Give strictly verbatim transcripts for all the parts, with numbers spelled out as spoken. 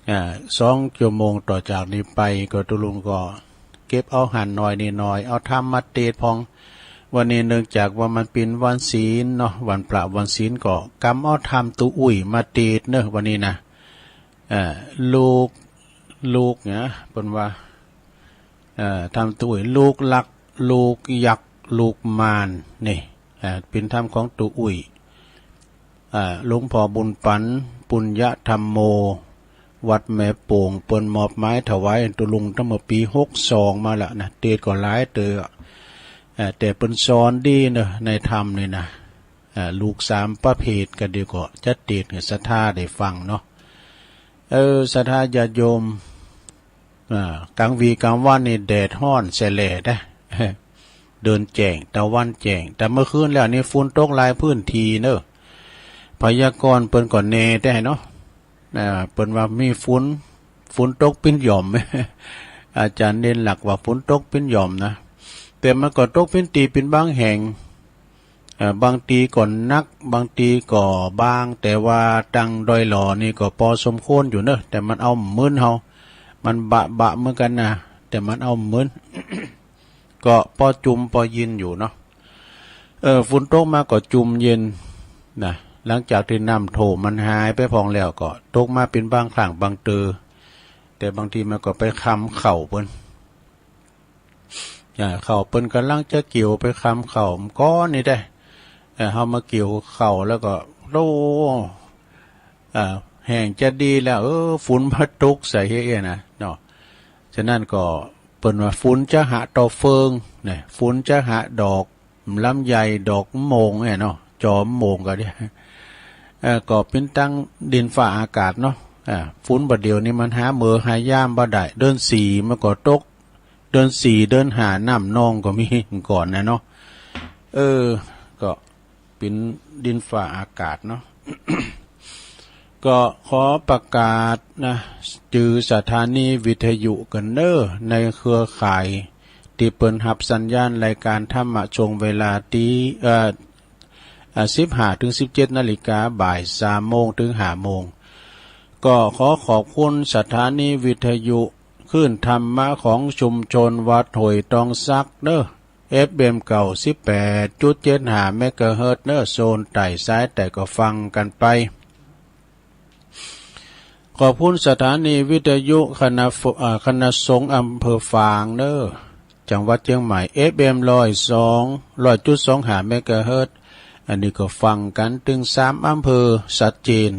อ่า สองชั่วโมงต่อจากนี้ไปก็ตุลุงก็เก็บเอาหั้นหน่อยนี่หน่อย เอาธรรมมาเตสน์พ่อง วันนี้เนื่องจากว่ามันเป๋นวันศีลเนาะ วันพระวันศีลก็กำเอาธรรมตู้อุ้ยมาเตสน์เนาะ วันนี้นะ เอ่อ ลูก ลูกเนี่ย เปิ้นว่า เอ่อ ธรรมตู้อุ้ย ลูกลัก ลูกยักษ์ ลูกมาร นี่ เอ่อ เป๋นธรรมของตู้อุ้ย อ่า หลวงพ่อบุญปั๋น ปุญญธรรมโม วัดแม่โป่ง เปิ้นมอบหมายถวายตุลุงตั้งเมื่อปี๋หกสองมาแล้วนะ เตสน์ก็หลายเตื้อ เอ่อ แต่เปิ้นสอนดีเนาะ ในธรรมนี่นะ เอ่อ ลูกสามประเภท ก็เดี๋ยวก็จะเตสน์หื้อศรัทธาได้ฟังเนาะ เออ ศรัทธาญาติโยม อ่า กลางวีกลางวันนี่แดดฮ้อนแสแหล่เด้ เดือนแจ้ง ตะวันแจ้ง แต่เมื่อคืนแล้วนี่ฝนตกหลายพื้นที่เนาะ พยากรณ์เปิ้นก็แน่แต๊เนาะ อ่า เปิ้นว่ามีฝน ฝนตกปิ้นหย่อม อาจารย์เด่นหลักว่าฝนตกปิ้นหย่อมนะ แต่มันก็ตกปิ้นตี้ปิ้นบางแห่ง เอ่อ บางทีก็หนัก บางทีก็บาง แต่ว่าตังดอยหล่อนี่ก็ปอสมควรอยู่เนาะ แต่มันเอาบ่มึนเฮา มันบะบะเหมือนกันนะ แต่มันเอาบ่มึน ก็ปอจุ่มปอเย็นอยู่เนาะ เออ ฝนตกมาก็จุ่มเย็นนะ หลังจากตี้น้ำท่วมมันหายไปพ่องแล้ว ก็ตกมาเป๋นบางครั้งบางเตื้อ แต่บางทีมันก็ไปคำเข้าเปิ้น อ่า เข้าเปิ้นก่ำลังจะเกี่ยวไปคำเข้าก่อนนี่แต๊ เอ่อ เฮามาเกี่ยวเข้าแล้วก็ โอ้ อ่า แห้งจะดีแล้ว เออ ฝนมาตกใส่เฮ้ยนะเนาะ ฉะนั้นก็เปิ้นว่าฝนจะหะต่อเฟืองนะ ฝนจะหะดอกลำไย ดอกมะโมงเนี่ยเนาะ จอมมะโมงก็ได้ เอ่อ ก็เป๋นตังดินฟ้าอากาศเนาะ อ่า ฝนบ่าเดี่ยวนี้มันหาเมื่อหายามบ่ได้ เดือนสี่มันก็ตก เดือนสี่เดือนห้าน้ำนองก็มีก่อนนะเนาะ เออ ก็เป๋นดินฟ้าอากาศเนาะ ก็ขอประกาศนะ จื้อสถานีวิทยุกั๋นเน้อ ในเครือข่ายตี้เปิ้นฮับสัญญาณรายการธรรมะช่วงเวลาตี้ เอ่อ อ่า สิบห้าถึงสิบเจ็ดนาฬิกา บ่ายสามโมงถึงห้าโมง ก็ขอขอบคุณสถานีวิทยุคลื่นธรรมะของชุมชนวัดห้วยตองสักเน้อ เอฟเอ็ม เก้าสิบแปดจุดเจ็ดห้าเมกะเฮิรตซ์เน้อ โซนใต้สายใต้ก็ฟังกั๋นไป ขอบคุณสถานีวิทยุคณะฟ- อ่า คณะสงฆ์อำเภอฝางเน้อ จังหวัดเชียงใหม่ เอฟเอ็ม ร้อยสอง ร้อยจุดสองห้าเมกะเฮิรตซ์ อันนี้ก็ฟังกั๋นตึงสามอำเภอชัดเจน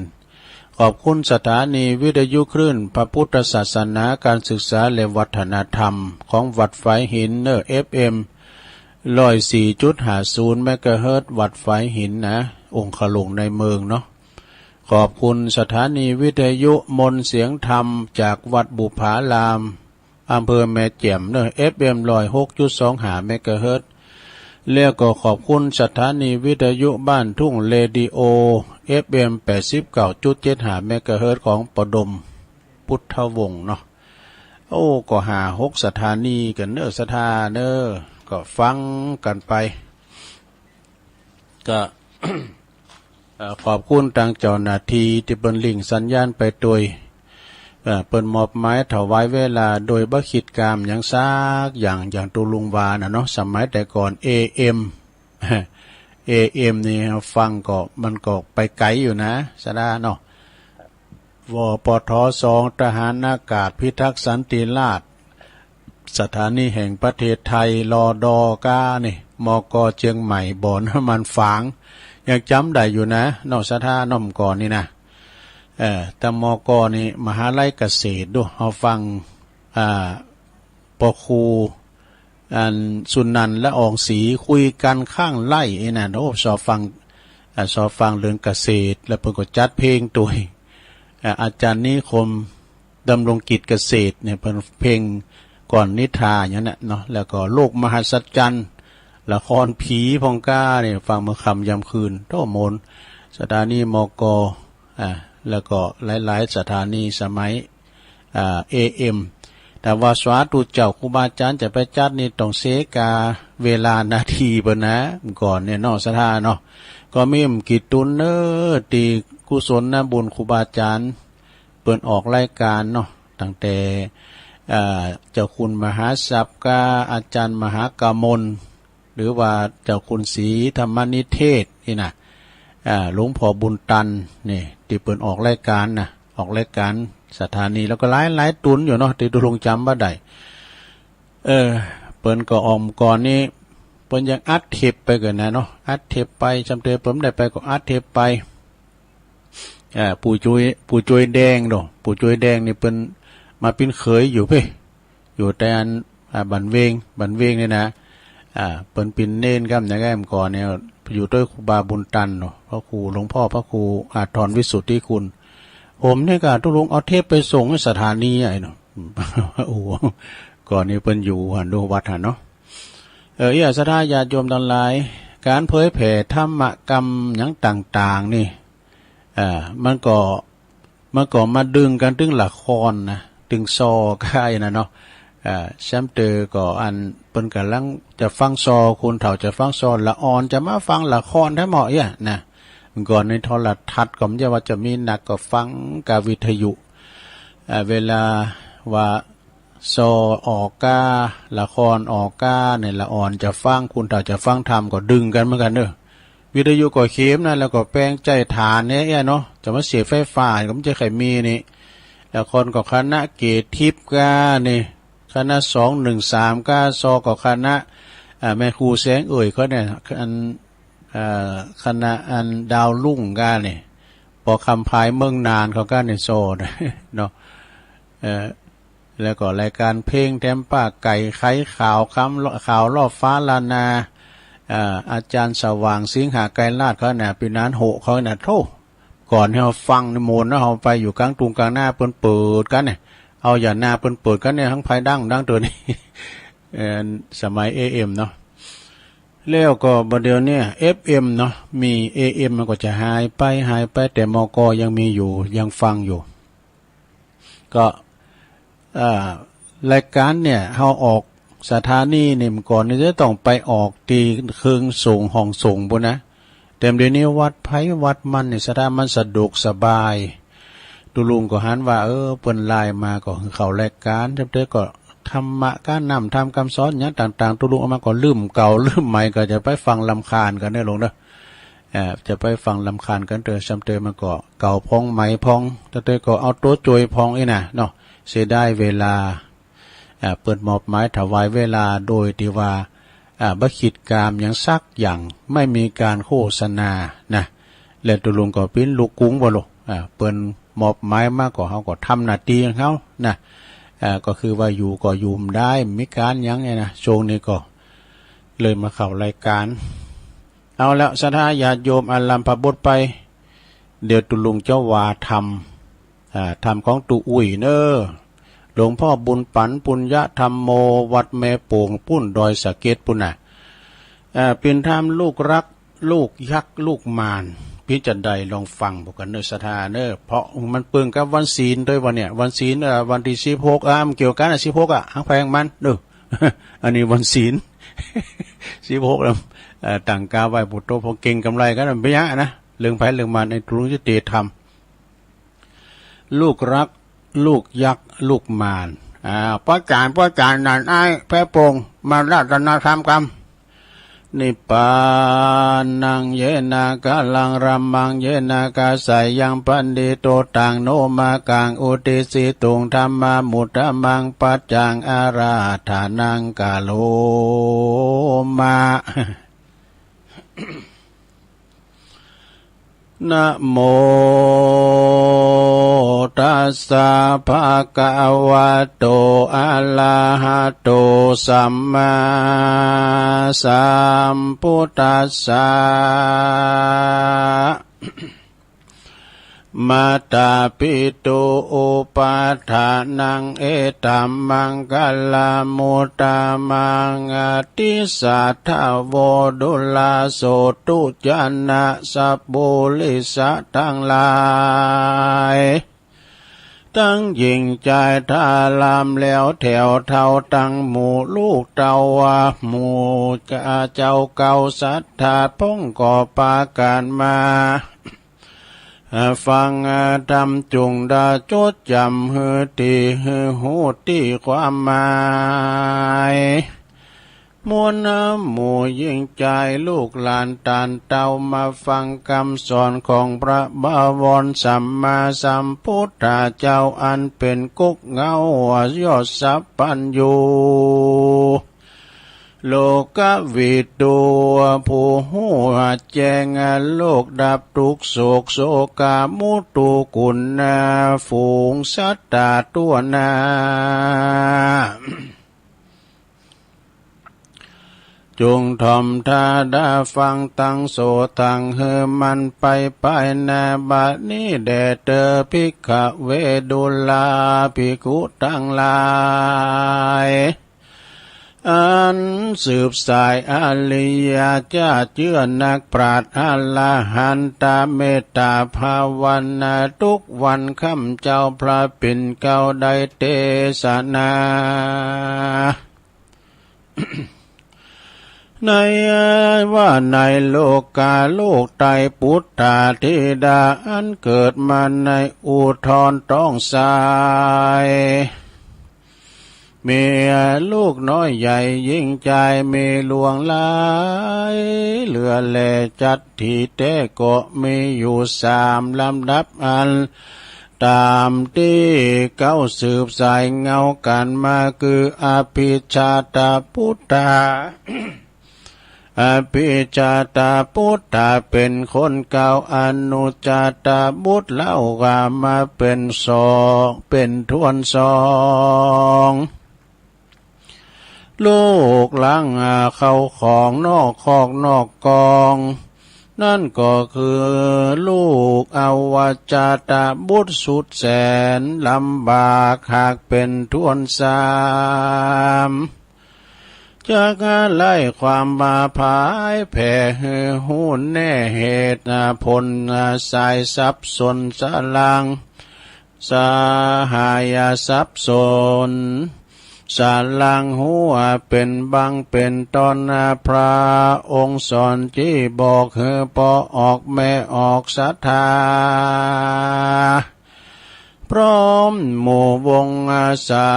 ขอบคุณสถานีวิทยุคลื่นพระพุทธศาสนา การศึกษาและวัฒนธรรมของวัดฝายหินเน้อ เอฟเอ็ม ร้อยสี่จุดห้าศูนย์เมกะเฮิรตซ์ วัดฝายหินนะ องคลุงในเมืองเนาะ ขอบคุณสถานีวิทยุมนต์เสียงธรรมจากวัดบุพาราม อำเภอแม่แจ่มเนอะ เอฟเอ็ม ร้อยหกจุดสองห้าเมกะเฮิรตซ์ แล้วก็ขอบคุณสถานีวิทยุบ้านทุ่งเรดิโอ เอฟเอ็ม แปดสิบเก้าจุดเจ็ดห้าเมกะเฮิรตซ์ ของปอดมพุทธวงศ์เนาะ โอ้ ก็ห้าหกสถานีกั๋นเนอะ ศรัทธาเนอะ ก็ฟังกั๋นไป ก็ เอ่อ ขอบคุณตางเจ้าหน้าตี้ตี้เปิ้นลิงก์สัญญาณไปตวย เอ่อ เปิ้นมอบหมายถวายเวลาโดยบ่คิดกำหยังสักอย่าง อย่างตุ๊ลุงว่าน่ะเนาะ สมัยแต่ก่อน เอเอ็ม เอเอ็ม นี่ฟังก็ มันก็ไปไก๋อยู่นะ ศรัทธาเนาะ วปท สอง ทหารอากาศพิทักษ์สันติราษฎร์ สถานีแห่งประเทศไทย ลดก นี่ มก เชียงใหม่ บ่อน้ำมันฝาง ยังจ๋ำได้อยู่นะ เนาะ ศรัทธาเนาะ ก่อนนี่นะ เอ่อ แต่ มก นี่ มหาลัยเกษตร ดู เฮาฟัง อ่า ปอครู อันสุนันท์ ละอองศรี คุยกันข้างไร่ ไอ้นั่น โอ้ ชอบฟัง อ่า ชอบฟังเรื่องเกษตร แล้วเปิ้นก็จัดเพลงตวย อ่า อาจารย์นิคม ดำรงกิจเกษตรเนี่ย เปิ้นเพลงก่อนนิทราอย่างนั้นน่ะเนาะ แล้วก็โลกมหัศจรรย์ ละครผีพ่องก้าเนี่ย ฟังเมื่อค่ำยามคืน โธ่ มนต์ สถานี มก อ่า แล้วก็หลายๆ สถานีสมัย อ่า เอเอ็ม แต่ว่าสาธุเจ้า ครูบาอาจารย์จะไปจัดนี่ต้องเสียกาเวลานาทีเปิ้นนะ ก่อนเนี่ยเนาะ ศรัทธาเนาะ ก็มีบ่กี่ตุ๊นเนอะ ตี้กุศลนะบุญครูบาอาจารย์ ปิ้นออกรายก๋านเนาะ ตั้งแต่ อ่า เจ้าคุณมหาสัพย์กับอาจารย์มหากมล หรือว่าเจ้าคุณศรีธรรมนิเทศนี่นะ อ่า หลวงพ่อบุญตันนี่ ตี้ปิ้นออกรายก๋านนะ ออกรายก๋านสถานี แล้วก็หลายๆ ต๋นอยู่เนาะ ตี้ตุ๊ลุงจ๋ำบ่ได้ เออ ปิ้นก็ออกก่อนนี้ ปิ้นยังอัดเทปไปก่อนนะเนาะ อัดเทปไป จำเตอปิ้นได้ไปก็อัดเทปไป อ่า ปู่จุย ปู่จุยแดงเนาะ ปู่จุยแดงนี่ปิ้นมาปิ้นเขยอยู่เพ่ อยู่แต่อัน อ่า บ้านเวง บ้านเวงนี่นะ อ่า ปิ้นปิ้นเณรครับ ในแง่ก่อนเนี่ย อยู่ด้วยครูบาบุญตันเนาะ พระครู หลวงพ่อพระครูอาทรวิสุทธิคุณ ผมเนี่ยก็ตุ๊ลุงเอาเทปไปส่งให้สถานีไอ้เนาะ โอ้โห ก่อนนี้ปิ้นอยู่หั้นดูวัดหั้นเนาะ เออ เอี้ย ศรัทธาญาติโยมตังหลาย ก๋านเผยแผ่ธรรมะกำหยังต่างๆ นี่ อ่า มันก็ มันก็มาดึงกั๋นตึงละครนะ ตึงซอก้าอี้นะเนาะ อ่า แซมเตอก็อันปิ้นก่ำลังจะฟังซอ คนเฒ่าจะฟังซอ ละอ่อนจะมาฟังละครแท้เหมาะเอี้ยนะ ก่อนในโทรทัศน์ก็บ่ใจ้ว่าจะมีนัก ก็ฟังกับวิทยุ อ่า เวลาว่า ซอออกก้า ละครออกก้าเนี่ย ละอ่อนจะฟัง คนเฒ่าจะฟังธรรม ก็ดึงกั๋นเหมือนกั๋นเนอะ วิทยุก็เข็มนะ แล้วก็แปลงใจ๊ถ่านเนี่ยเนาะ จะมาเสียบไฟฟ้าก็บ่ใจ้ใค่มีนี่ ละครก็คณะเกตทิพย์ก้านี่ คณะสองหนึ่งสามก้า ซอก็คณะ อ่า แม่ครูแสงเอ่ยเขาเนี่ย อัน อ่า คณะอันดาวรุ่งก้านี่ ปอคำพายเมืองนานเขาก้านี่ ซอนะ เนาะ เออ แล้วก็รายการเพลงแถมป้าไก่ไขข่าว คำ ข่าวรอบฟ้าล้านนา อ่า อาจารย์สว่างสิงหาไกรราชเขาน่ะ ปีนั้นโหเขาน่ะ โธ่ ก่อนให้เฮาฟังนี่มนต์นะ เฮาไปอยู่กลางตุงกลางนา เปิ้นเปิดกั๋นเนี่ย เอาอย่านาเปิ้นเปิดกั๋นเนี่ย ทั้งภายดังดังตัวนี้ เอ่อ สมัย เอเอ็ม เนาะ แล้วก็บัดเดี๋ยวนี้ เอฟเอ็ม เนาะ มี เอเอ็ม มันก็จะหายไป หายไป แต่ มก ยังมีอยู่ ยังฟังอยู่ ก็ เอ่อ รายการเนี่ย เฮาออกสถานีนี่ ก่อนนี่จะต้องไปออกตี้เคืองสงฆ์ ห้องสงฆ์ปู้นนะ แต่เดี๋ยวนี้วัดไผวัดมันนี่ ศรัทธามันสะดวกสบาย ตุ๊ลุงก็หันว่า เออ เปิ้นไลน์มาก็เข้ารายการ จำเตอก็ธรรมะ ก๋านนำธรรมคำสอนหยังต่างๆ ตุ๊ลุงเอามาก็ลืมเก่าลืมใหม่ ก็จะไปฟังรำคาญกั๋นเนอะลุงเนอะ เอ่อ จะไปฟังรำคาญกั๋นเตอ จำเตอมันก็เก่าพ่องใหม่พ่อง จำเตอก็เอาตั๋วจ่วยพ่องอี้นะเนาะ เสียดายเวลา อ่า เปิ้นมอบหมายถวายเวลาโดยตี้ว่า อ่า บ่คิดกามหยังสักอย่าง ไม่มีการโฆษณานะ และตุ๊ลุงก็ปิ้นลูกกรุงบ่ลูก อ่า เปิ้นมอบหมายมาก็ เฮาก็ทำหน้าตี้ของเฮานะ อ่า ก็คือว่าอยู่ก็อยู่ได้ บ่มีก๋านหยังเนี่ยนะ ช่วงนี้ก็เลยมาเข้ารายการ เอาละ ศรัทธาญาติโยม อาลัมพบทไป เดี๋ยวตุ๊ลุงจะว่าธรรม อ่า ธรรมของตุ๊อุ้ยเนอะ หลวงพ่อบุญปั๋น ปุญญธรรมโม วัดแม่โป่ง ปุ้นดอยสะเก็ดปุ้นน่ะ อ่า เป๋นธรรมลูกรัก ลูกยักษ์ ลูกมาร เป๋นจั่งใดลองฟังพร้อมกั๋นเนอะ ศรัทธาเนอะ เพราะมันเปิงกับวันศีลด้วยวะเนี่ย วันศีล เอ่อ วันตี้สิบหก อ่ะ มันเกี่ยวกั๋นอ่ะ สิบหก อ่ะ หังไผหังมันเนอะ อันนี้วันศีล สิบหก แล้ว เอ่อ ตั้งกาไหว้ปู่โต พอเก็งกำไรกั๋น มันเป๋นหยังอะนะ เรื่องไผเรื่องมัน ไอ้ตุ๊ลุงจะเตะธรรม ลูกรัก ลูกยักษ์ ลูกมาร อ่า ป้อจ๋ารย์ ป้อจ๋ารย์ นั่นอ้ายแพะโป่ง มารัตนธรรมกำ นิพพานัง เยนะ กาลัง รัมมัง เยนะ กาสายัง ปะณิโต ตัง โน มากัง อุทิสิตุง ธัมมามุตตมัง ปัจจัง อาราธนัง กะโรมะ นะโมตัสสะ ภะคะวะโต อะระหะโต สัมมาสัมพุทธัสสะ มาตาปิตุอุปาทานัง เอตัมมังคลามุตตมัง อติสัทธาโว ทุลาโสตุจนะ สัพปุริสะตังหลาย ตังหญิงจายถ้าลามแล้วแถวเฒ่าตังหมู่ลูกเต้าว่าหมู่เจ้าเก่าศรัทธาพ่องก็ปากั๋นมา ฟังธรรมจุ่งดาจดจ๋ำหื้อตี้ หื้อฮู้ตี้ความหมาย มวลหมู่หญิงจายลูกหลานต้านเต้า มาฟังกำสอนของพระบวรสัมมาสัมพุทธเจ้า อันเป๋นก๊กเหง้ายอดสัพพัญญู โลกวิทู ผู้ฮู้แจ้งโลกดับทุกข์โศกโศกา มุทูกุณ ฝูงสัตตาทั่วหน้า จุ่งถ่อมถ้าดาฟังตังโสตัง หื้อมันไปไปหน้า บัดนี้แด่เธอภิกขเว ดูราภิกขุตังหลาย อันสืบสายอริยะเจ้าเจื้อนักปราชญ์อรหันตะ เมตตาภาวนา ทุกวันค่ำเจ้าพระปิ่นเกล้าได้เตสนา ในว่าในโลกา ลูกไตรปุตตาธิดา อันเกิดมาในอุทรต้องสาย มีลูกน้อยใหญ่หญิงจายมีหลวงหลาย เหลือแลจัดที่แต๊ก็มีอยู่สามลำดับอัน ต๋ามตี้เกล้าสืบสายเหง้ากั๋นมา คืออภิชาตปุตตา อภิชาตปุตตาเป๋นคนเกล้า อนุชาตบุตรเล่าว่ามาเป๋นสอง เป๋นถ้วนสอง ลูกหลังเข้าของนอกคอกนอกกอง นั่นก็คือลูกอวจาตบุตรสุดแสนลำบาก หากเป๋นถ้วนสาม จักไร้ความมาผายแผ่ หื้อฮู้แน่เหตุผล สายสับสนสลัง สหายสับสน สลังฮู้เป๋นบางเป๋นตอน พระองค์สอนจี้บอก หื้อปอออกแม่ออกศรัทธา พร้อมหมู่วงศา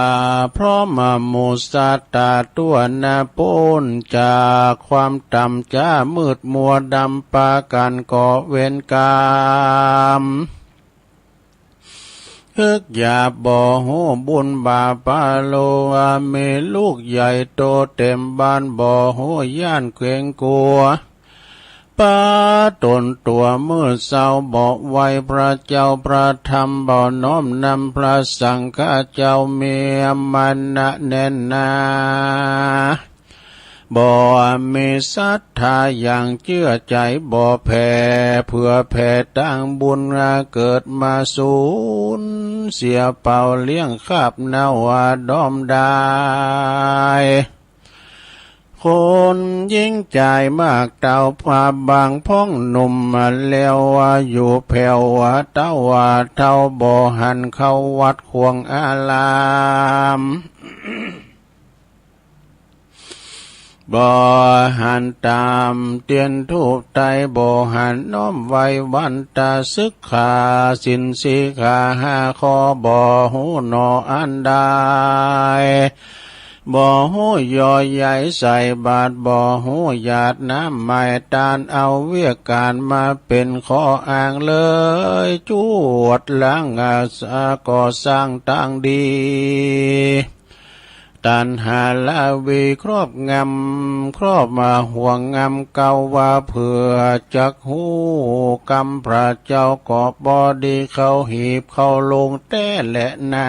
พร้อมหมู่สัตตาทั่วหน้า ป๊นจากความต่ำจ๊า มืดมัวดำ ปากั๋นก่อเวรกรรม ฮึกยากบ่ฮู้บุญบาปะโล มีลูกใหญ่โตเต็มบ้าน บ่ฮู้ย้านเกรงกลัว ปะตนตั๋วมืดเซาบ่ไหว พระเจ้าพระธรรมบ่น้อมนำ พระสังฆะเจ้ามีมานะแน่นหนา บ่มีศรัทธาอย่างเจื้อใจ๋ บ่แผ่เผื่อแผ่ตางบุญ เกิดมาสูญเสียเปล่า เลี้ยงคาบเน่าดอมดาย คนหญิงจายมากเต้า พาบางพ่องหนุ่มมาแล้ว อยู่แผ่วเต้าเฒ่า บ่หันเข้าวัดควงอาราม บ่หันตามเตียนธูปไต บ่หันน้อมไหว้วันตา สึกขาศีลสิขาห้าข้อ บ่ฮู้หนออันใด บ่ฮู้ย่อใหญ่ใส่บาตร บ่ฮู้หยาดน้ำไหม้ตาน เอาเวียกก๋านมาเป๋นข้ออ้างเลย จวดล้างอาสาก่อสร้างตางดี ตัณหาราวีครอบงำ ครอบมาห่วงงำ เกล้าว่าเผื่อจักฮู้กำพระเจ้า ก็บ่ดีเข้าหีบเข้าโลงแต๊แลนา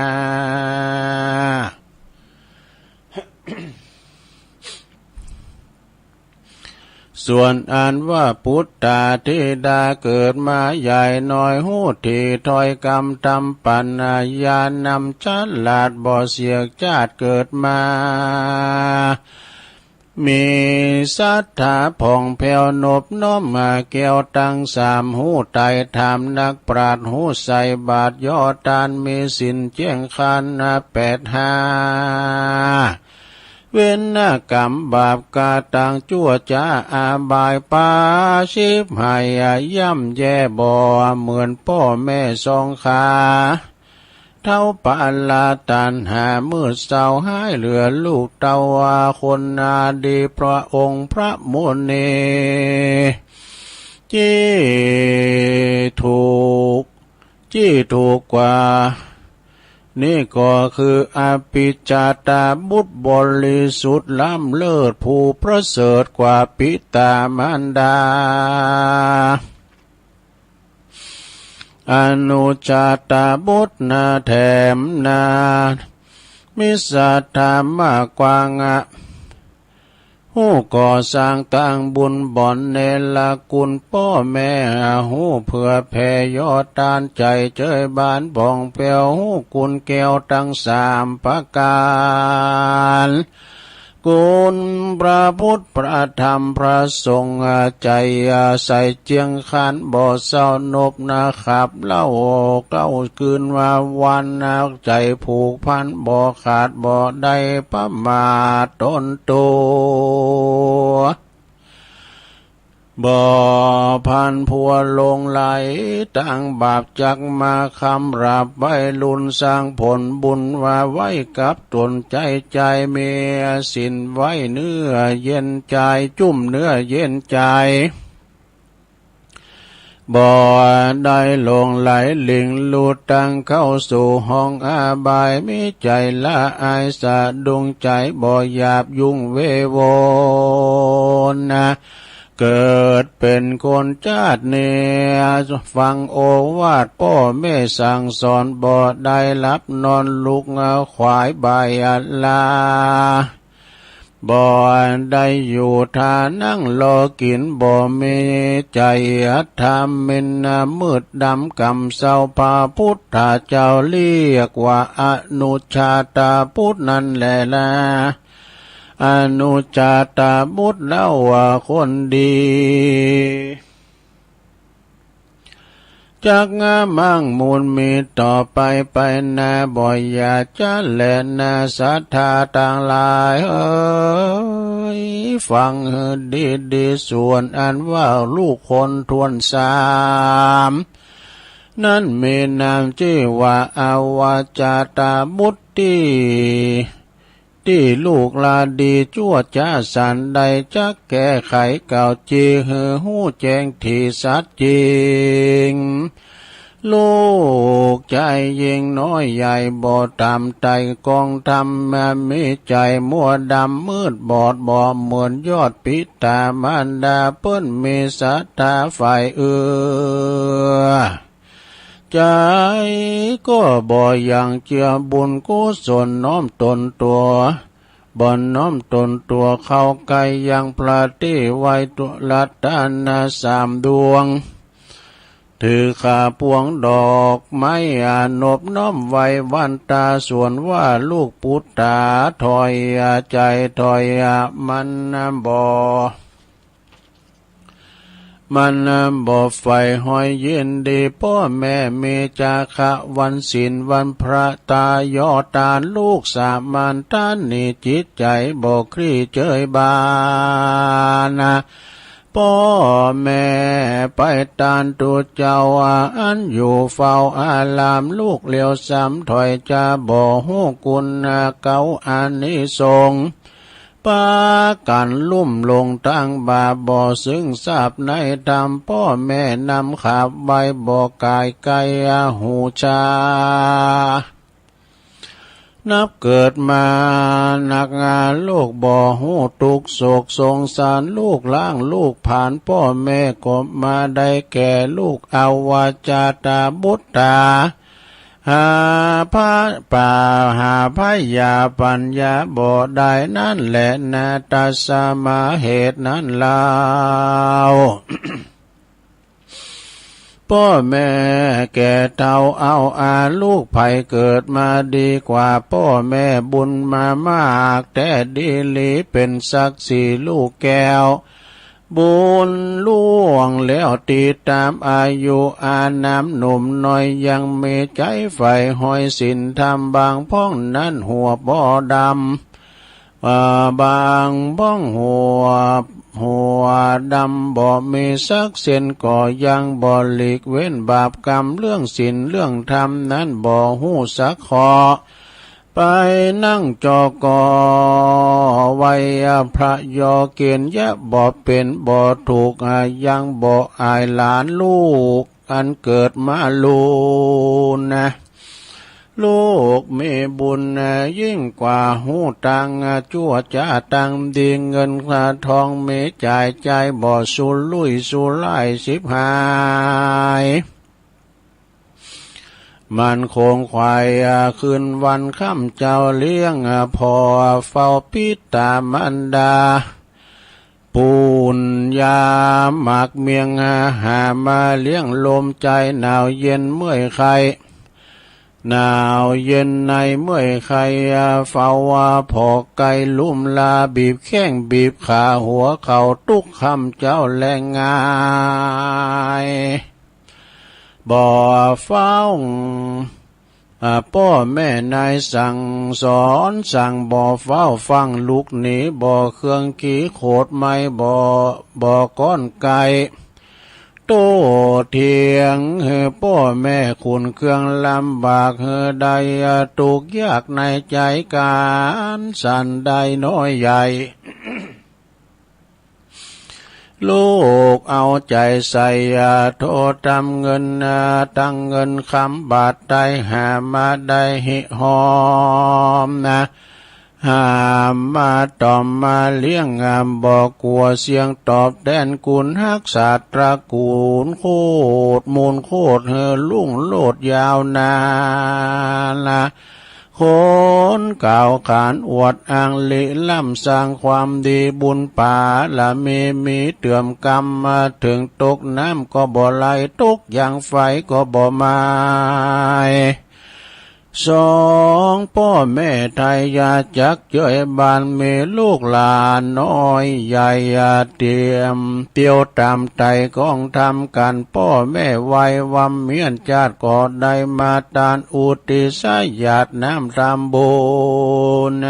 ส่วนอันว่าปุตตาธิดาเกิดมาใหญ่น้อย ฮู้ถี่ถ้อยกำธรรมปัญญานำฉลาด บ่เสียชาติเกิดมา มีศรัทธาผ่องแผ้วนบน้อมมาแก้วตังสาม ฮู้ไต่ถามนักปราชญ์ ฮู้ใส่บาตรย่อตาน มีศีลเจียงคันแปดห้า เวรกรรมบาปกระตังจั่วจ้าอบายปา ฉิบหายย่ำแย่บ่เหมือนป้อแม่สองขา เฒ่าปาละตัณหามืดเศร้าหายเหลือลูกเต้าว่าคนนาดีพระองค์พระมุนี จี้ถูก จี้ถูกกว่า นี่ก็คืออภิชาตบุตรบริสุทธิ์ล้ำเลิศผู้ประเสริฐกว่าปิตามารดา อนุชาตบุตรนาแถมนา มีศรัทธามากกว่างะ ฮู้ก่อสร้างตั้งบุญบ่อนเนรคุณป้อแม่ ฮู้เผื่อแผ่ยอดตานใจเจยบานผ่องแผ้ว ฮู้คุณแก้วทั้งสามประการ คุณพระพุทธพระธรรมพระสงฆ์ ใจใสเจียงขันบ่เศร้านบนะครับ เล่าเก้าคืนว่าวัน ใจผูกพันบ่ขาดบ่ได้ประมาทตนตัว บ่พันผัวหลงไหล ตั้งบาปจักมาคำราบไว้ลุนสร้างผลบุญว่าไว้กับตนใจ ใจมีศีลไว้เนื้อเย็นใจ จุ่มเนื้อเย็นใจ บ่ได้หลงไหลหลิงหลุดตั้งเข้าสู่ห้องอบาย มีใจละอายสะดุ้งใจบ่หยาบยุ่งเวโวนะ เกิดเป็นคนชาตินี้ ฟังโอวาทป้อแม่สั่งสอน บ่ได้หลับนอนลุกขวายบ่ายลา บ่ได้อยู่ท่านั่งรอกิน บ่มีใจธรรมมินมืดดำกำเศร้า พระพุทธเจ้าเรียกว่าอนุชาตบุตรนั่นแหละนะ อนุชาตบุตรเล่าว่าคนดี จักงามั่งมูลมีต่อไปไปนา บ่อย่าจะแลนาศรัทธาตังหลายเอ๋ย ฟังหื้อดีดี ส่วนอันว่าลูกคนถ้วนสาม นั้นมีนามชื่อว่าอวจาตบุตรตี้ ตี้ลูกลาดีจั่วจ๊าสันได้จักแก้ไขเก่าจีหื้อฮู้แจ้งที่สัตย์จริง ลูกชายหญิงน้อยใหญ่บ่ต่ำไต่กองธรรม มีใจมัวดำมืดบอดบ่เหมือนยอดปิตามารดา เปิ้นมีศรัทธาฝ่ายเอื้อ ใจก็บ่ยังเจือบุญกุศลน้อมตนตัว บ่น้อมตนตัวเข้าใกล้ยังพระตี้ไว้ตุรัตนาสามดวง ถือขาปวงดอกไม้อานบน้อมไว้วันตาส่วนว่าลูกปุตตาถอยใจถอยมันบ่ มันบ่ใฝ่หอยยินดี ป้อแม่มีจาคะวันศีลวันพระตายอดตานลูกสามานท่านนี้จิตใจบ่คลี่เจยบาน ป้อแม่ไปตานตูเจ้าอันอยู่เฝ้าอาราม ลูกเหลียวซ้ำถอยจะบ่ฮู้คุณเก่าอานิสงส์ปากันลุ่มลงตั้งบาปบ่ซึ่งทราบในธรรม ป้อแม่นำขับไว้บ่กายไกลหูชา นับเกิดมานักงาลูกบ่ฮู้ทุกข์โศกสงสาร ลูกล้างลูกผลาญ ป้อแม่ก็มาได้แก่ลูกอวจาตบุตรา หาพระป่าหาพระยาปัญญาบ่ได้นั่นแหละนา ตัสมาเหตุนั้นเล่า ป้อแม่แก่เฒ่าเอาอาลูกไผเกิดมาดีกว่าป้อแม่บุญมามากแต๊ดีหลี เป๋นศักดิ์ศรีลูกแก้ว บุญล่วงแล้วติดตามอายุอานามหนุ่มน้อย ยังมีใจ๋ใฝ่หอยศีลธรรมบางพ่องนั้นหัวบ่ดำ อ่า บางบ้องหัว หัวดำ บ่มีสักเส้น ก็ยังบ่หลีกเว้นบาปกรรม เรื่องศีลเรื่องธรรมนั้นบ่ฮู้สักข้อ ไปนั่งจอก็ไหว้พระยอ เกณฑ์ยะบ่เป็นบ่ถูก อ่า ยังบ่อายหลานลูก อันเกิดมาลูนนะ ลูกมีบุญยิ่งกว่าฮู้ตัง จั่วจ้าตังดี เงินทองมีจ่าย ใจบ่สุรุ่ยสุร่ายสิบหาย มันคงไขว่คืนวันค่ำ เจ้าเลี้ยงพ่อ เฝ้าปิดตามารดา ปูนยาหมากเมียง หามาเลี้ยงลม ใจหนาวเย็นเมื่อยไข้ หนาวเย็นในเมื่อยไข้ เฝ้าว่าพ่อไก่ลุ่มลา บีบแข้งบีบขา หัวเข่าทุกค่ำเจ้าแลงง่าย บ่ฟัง อ่า ป้อแม่นายสั่งสอน สั่งบ่ฟ้าวฟัง ลุกหนีบ่เคือง ขี้โขดไม้บ่ บ่ก้อนไก่ โต้เถียงหื้อป้อแม่ ขุนเคืองลำบากหื้อใด ทุกข์ยากในใจ ก๋านสันได้น้อยใหญ่ ลูกเอาใจใส่ อ่า โทษตำเงิน อ่า ตั้งเงินคำบาทไทย หามาได้หิหอมนะ หามาตอมมาเลี้ยง อ่า บ่กลัวเสี่ยง ตอบแทนคุณฮัก ชาติตระกูลโคตรมูลโคตร หื้อรุ่งโรจน์ยาวนานนะ คนกล่าวขานอวดอ้างลี้ล้ำ สร้างความดีบุญบารมี มีเติ่มกำ มาถึงตกน้ำก็บ่ไหล ตกยางไฟก็บ่ไหม้ สองป้อแม่ไทยอย่าจักเย้ยบาน มีลูกหลานน้อยใหญ่ อย่าเตรียมเตียวตามไต่กองทำ กันป้อแม่ไหว้วำเมียน ชาติก็ได้มาตาน อุทิศหยาดน้ำทำบุญ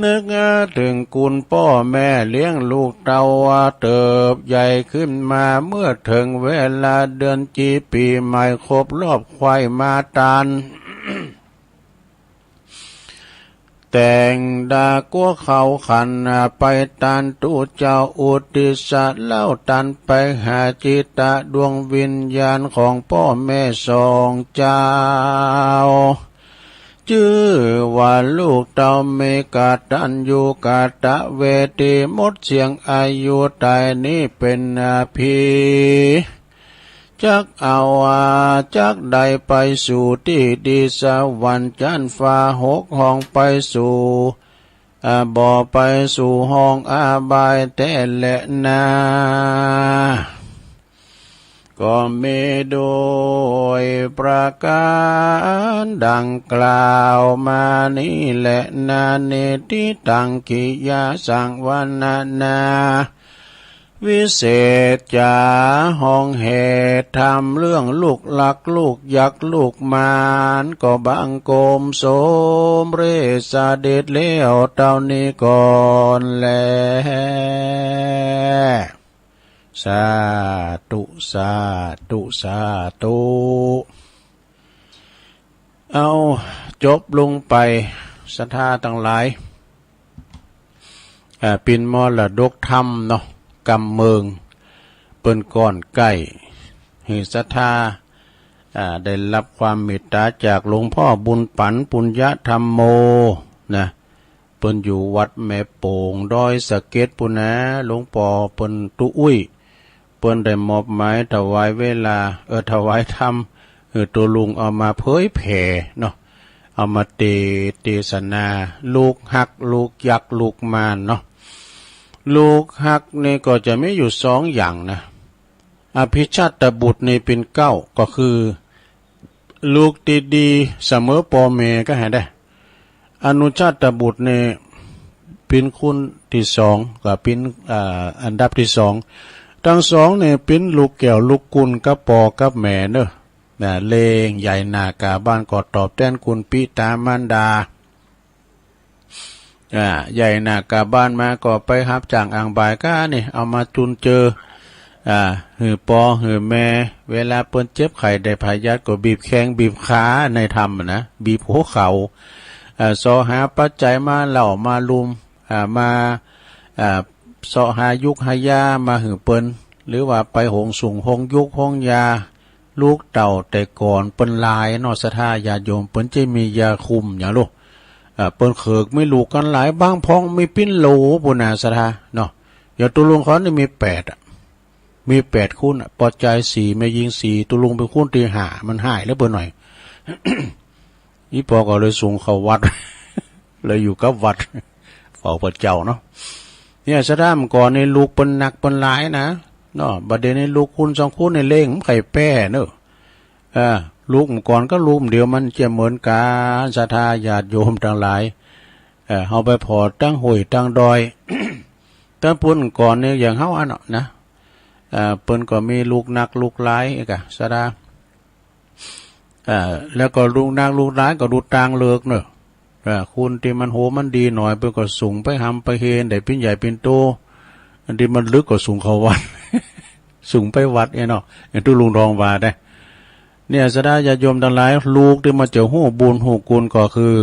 นึกถึงคุณป้อแม่เลี้ยงลูกเต้าเติบใหญ่ขึ้นมา เมื่อถึงเวลาเดือนจีปีใหม่ครบรอบ ไขว่มาตาน แต่งดากัวเขาขันไปตานตู้เจ้า อุทิศเหล้าตานไปหาจิตดวงวิญญาณของป้อแม่สองเจ้า จื้อว่าลูกเต้ามีกตัญญูกตเวที หมดเสี้ยงอายุตายนี้เป็นผี จักเอาอาจักได้ไปสู่ตี้ดีสวรรค์จั้นฟ้าหกห้องไปสู่ อ่า บ่ไปสู่ห้องอบายแต๊แลนา ก็มีโดยประการดังกล่าวมานี้แลนา นิฏฐิตัง กิยาสังวรรณนา วิเศษจ๋า ห้องเหตุธรรมเรื่องลูกหลักลูกยักษ์ลูกมาร ก็บังคมสมเร็จเสด็จแล้วเต้านี้ก่อนแล สาธุ สาธุ สาธุ เอา จบลงไป ศรัทธาตังหลาย อ่า ปิ่นมรดกธรรมเนาะ กำเมือง เปิ้นก้อนใก้ หื้อศรัทธา อ่า ได้รับความเมตตาจากหลวงพ่อบุญปั๋น ปุญญธรรมโม นะ เปิ้นอยู่วัดแม่โป่ง ดอยสะเก็ดปู้นนะ หลวงป้อเปิ้นตุ๊อุ้ย เปิ้นได้มอบหมายถวายเวลา เออ ถวายธรรม เออ ตัวลุงเอามาเผยแผ่เนาะ เอามาเต เตสนา ลูกฮัก ลูกยักษ์ ลูกมารเนาะ ลูกฮักนี่ก็จะมีอยู่สองอย่างนะ อภิชาตบุตรนี่เป็นเก๊า ก็คือ ลูกตี้ดีเสมอป้อแม่ก็หาได้ อนุชาตบุตรเนี่ยเป็นคนที่สอง ก็เป็น อ่า อันดับที่สอง ทั้งสองเนี่ยเป็นลูกแก้วลูกกุลกับป้อกับแม่เนอะ นะ เล็งใหญ่หน้ากาบ้านก็ตอบแทนคุณปิตามารดา อ่า ใหญ่หนักกลับบ้านมาก็ไปฮับจ้างอ่างบ่ายก้านี่ เอามาจุนเจือ อ่า หื้อปอหื้อแม่ เวลาเปิ้นเจ็บไข้ได้พยาธิก็บีบแข้งบีบขาในธรรมนะ บีบหัวเข่า อ่า เสาะหาปัจจัยมาเหล้ามาลุม อ่า มา อ่า เสาะหายุกหายามาหื้อเปิ้น หรือว่าไปหงสุงหงยุกหงยา ลูกเต้าแต่ก่อนเปิ้นหลายเนาะ ศรัทธาญาติโยม เปิ้นจะมียาคุมหยังลูก อ่า เปิ้นเขิกมีลูกกันหลาย บางพ่องมีปิ้นโหลปู้นนะ ศรัทธาเนาะ อย่างตุ๊ลุงเขานี่มีแปดอะ มีแปดคนอะ ปอจายสี่ แม่ญิงสี่ ตุ๊ลุงเป็นคนตี้ห้า มันฮ้ายเหลือเปิ้นหน่อย อีปอก็เลยส่งเข้าวัด เลยอยู่กับวัด เฝ้าพระเจ้าเนาะ เนี่ย ศรัทธา เมื่อก่อนนี่ลูกเปิ้นหนักเปิ้นหลายนะ เนาะ บัดเดี๋ยวนี้ลูกคนสองคนนี่เร่ง มันใค่แป้เนาะ เออ ลูกเมื่อก่อนกับลูกเดี๋ยวมันจะเหมือนกัน ศรัทธาญาติโยมทั้งหลาย เออ เฮาไปผ่อตั้งห้วยตั้งดอย ตั้งปู้นก่อนนี่อย่างเฮาอันเนาะนะ เออ เปิ้นก็มีลูกหนักลูกหลายกะ ศรัทธา เออ แล้วก็ลูกหนักลูกหลายก็ดูต่างเลิกเนาะ เออ คนตี้มันโหมันดีหน่อย เปิ้นก็ส่งไปหำไปเฮน ได้ปิ้นใหญ่ปิ้นโต อันตี้มันลึกก็ส่งเข้าวัด ส่งไปวัดเอ้เนาะ อย่างตุ๊ลุงทองว่าได้ เนี่ย ศรัทธาญาติโยมทั้งหลาย ลูกตี้มันจะฮู้บุญฮู้คุณก็คือ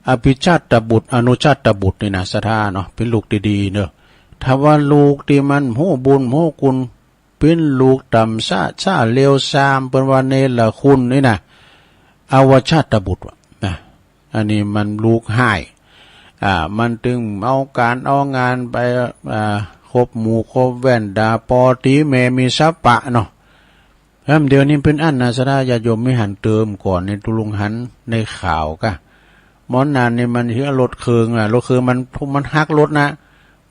อภิชาตบุตร อนุชาตบุตรนี่นะ ศรัทธาเนาะ เป็นลูกตี้ดีเนาะ ถ้าว่าลูกตี้มันฮู้บุญฮู้คุณ ปิ้นลูกต่ำช้า ช้าเลวซาม เปิ้นว่าเนรคุณนี่นะ อวชาตบุตรว่ะนะ อันนี้มันลูกฮ้าย อ่า มันตึงเอาก๋านเอางานไป อ่า คบหมู่คบแว่น ด่าปอตีแม่ มีสัปปะเนาะ แหมเดี๋ยวนี้เปิ้นอั้นนะ ศรัทธาญาติโยม มีหันเติมก่อนในตุ๊ลุงหันในข่าวกะ หมอนานนี่มันเหือรถเครื่องอะ รถเครื่องมัน มันหักรถนะ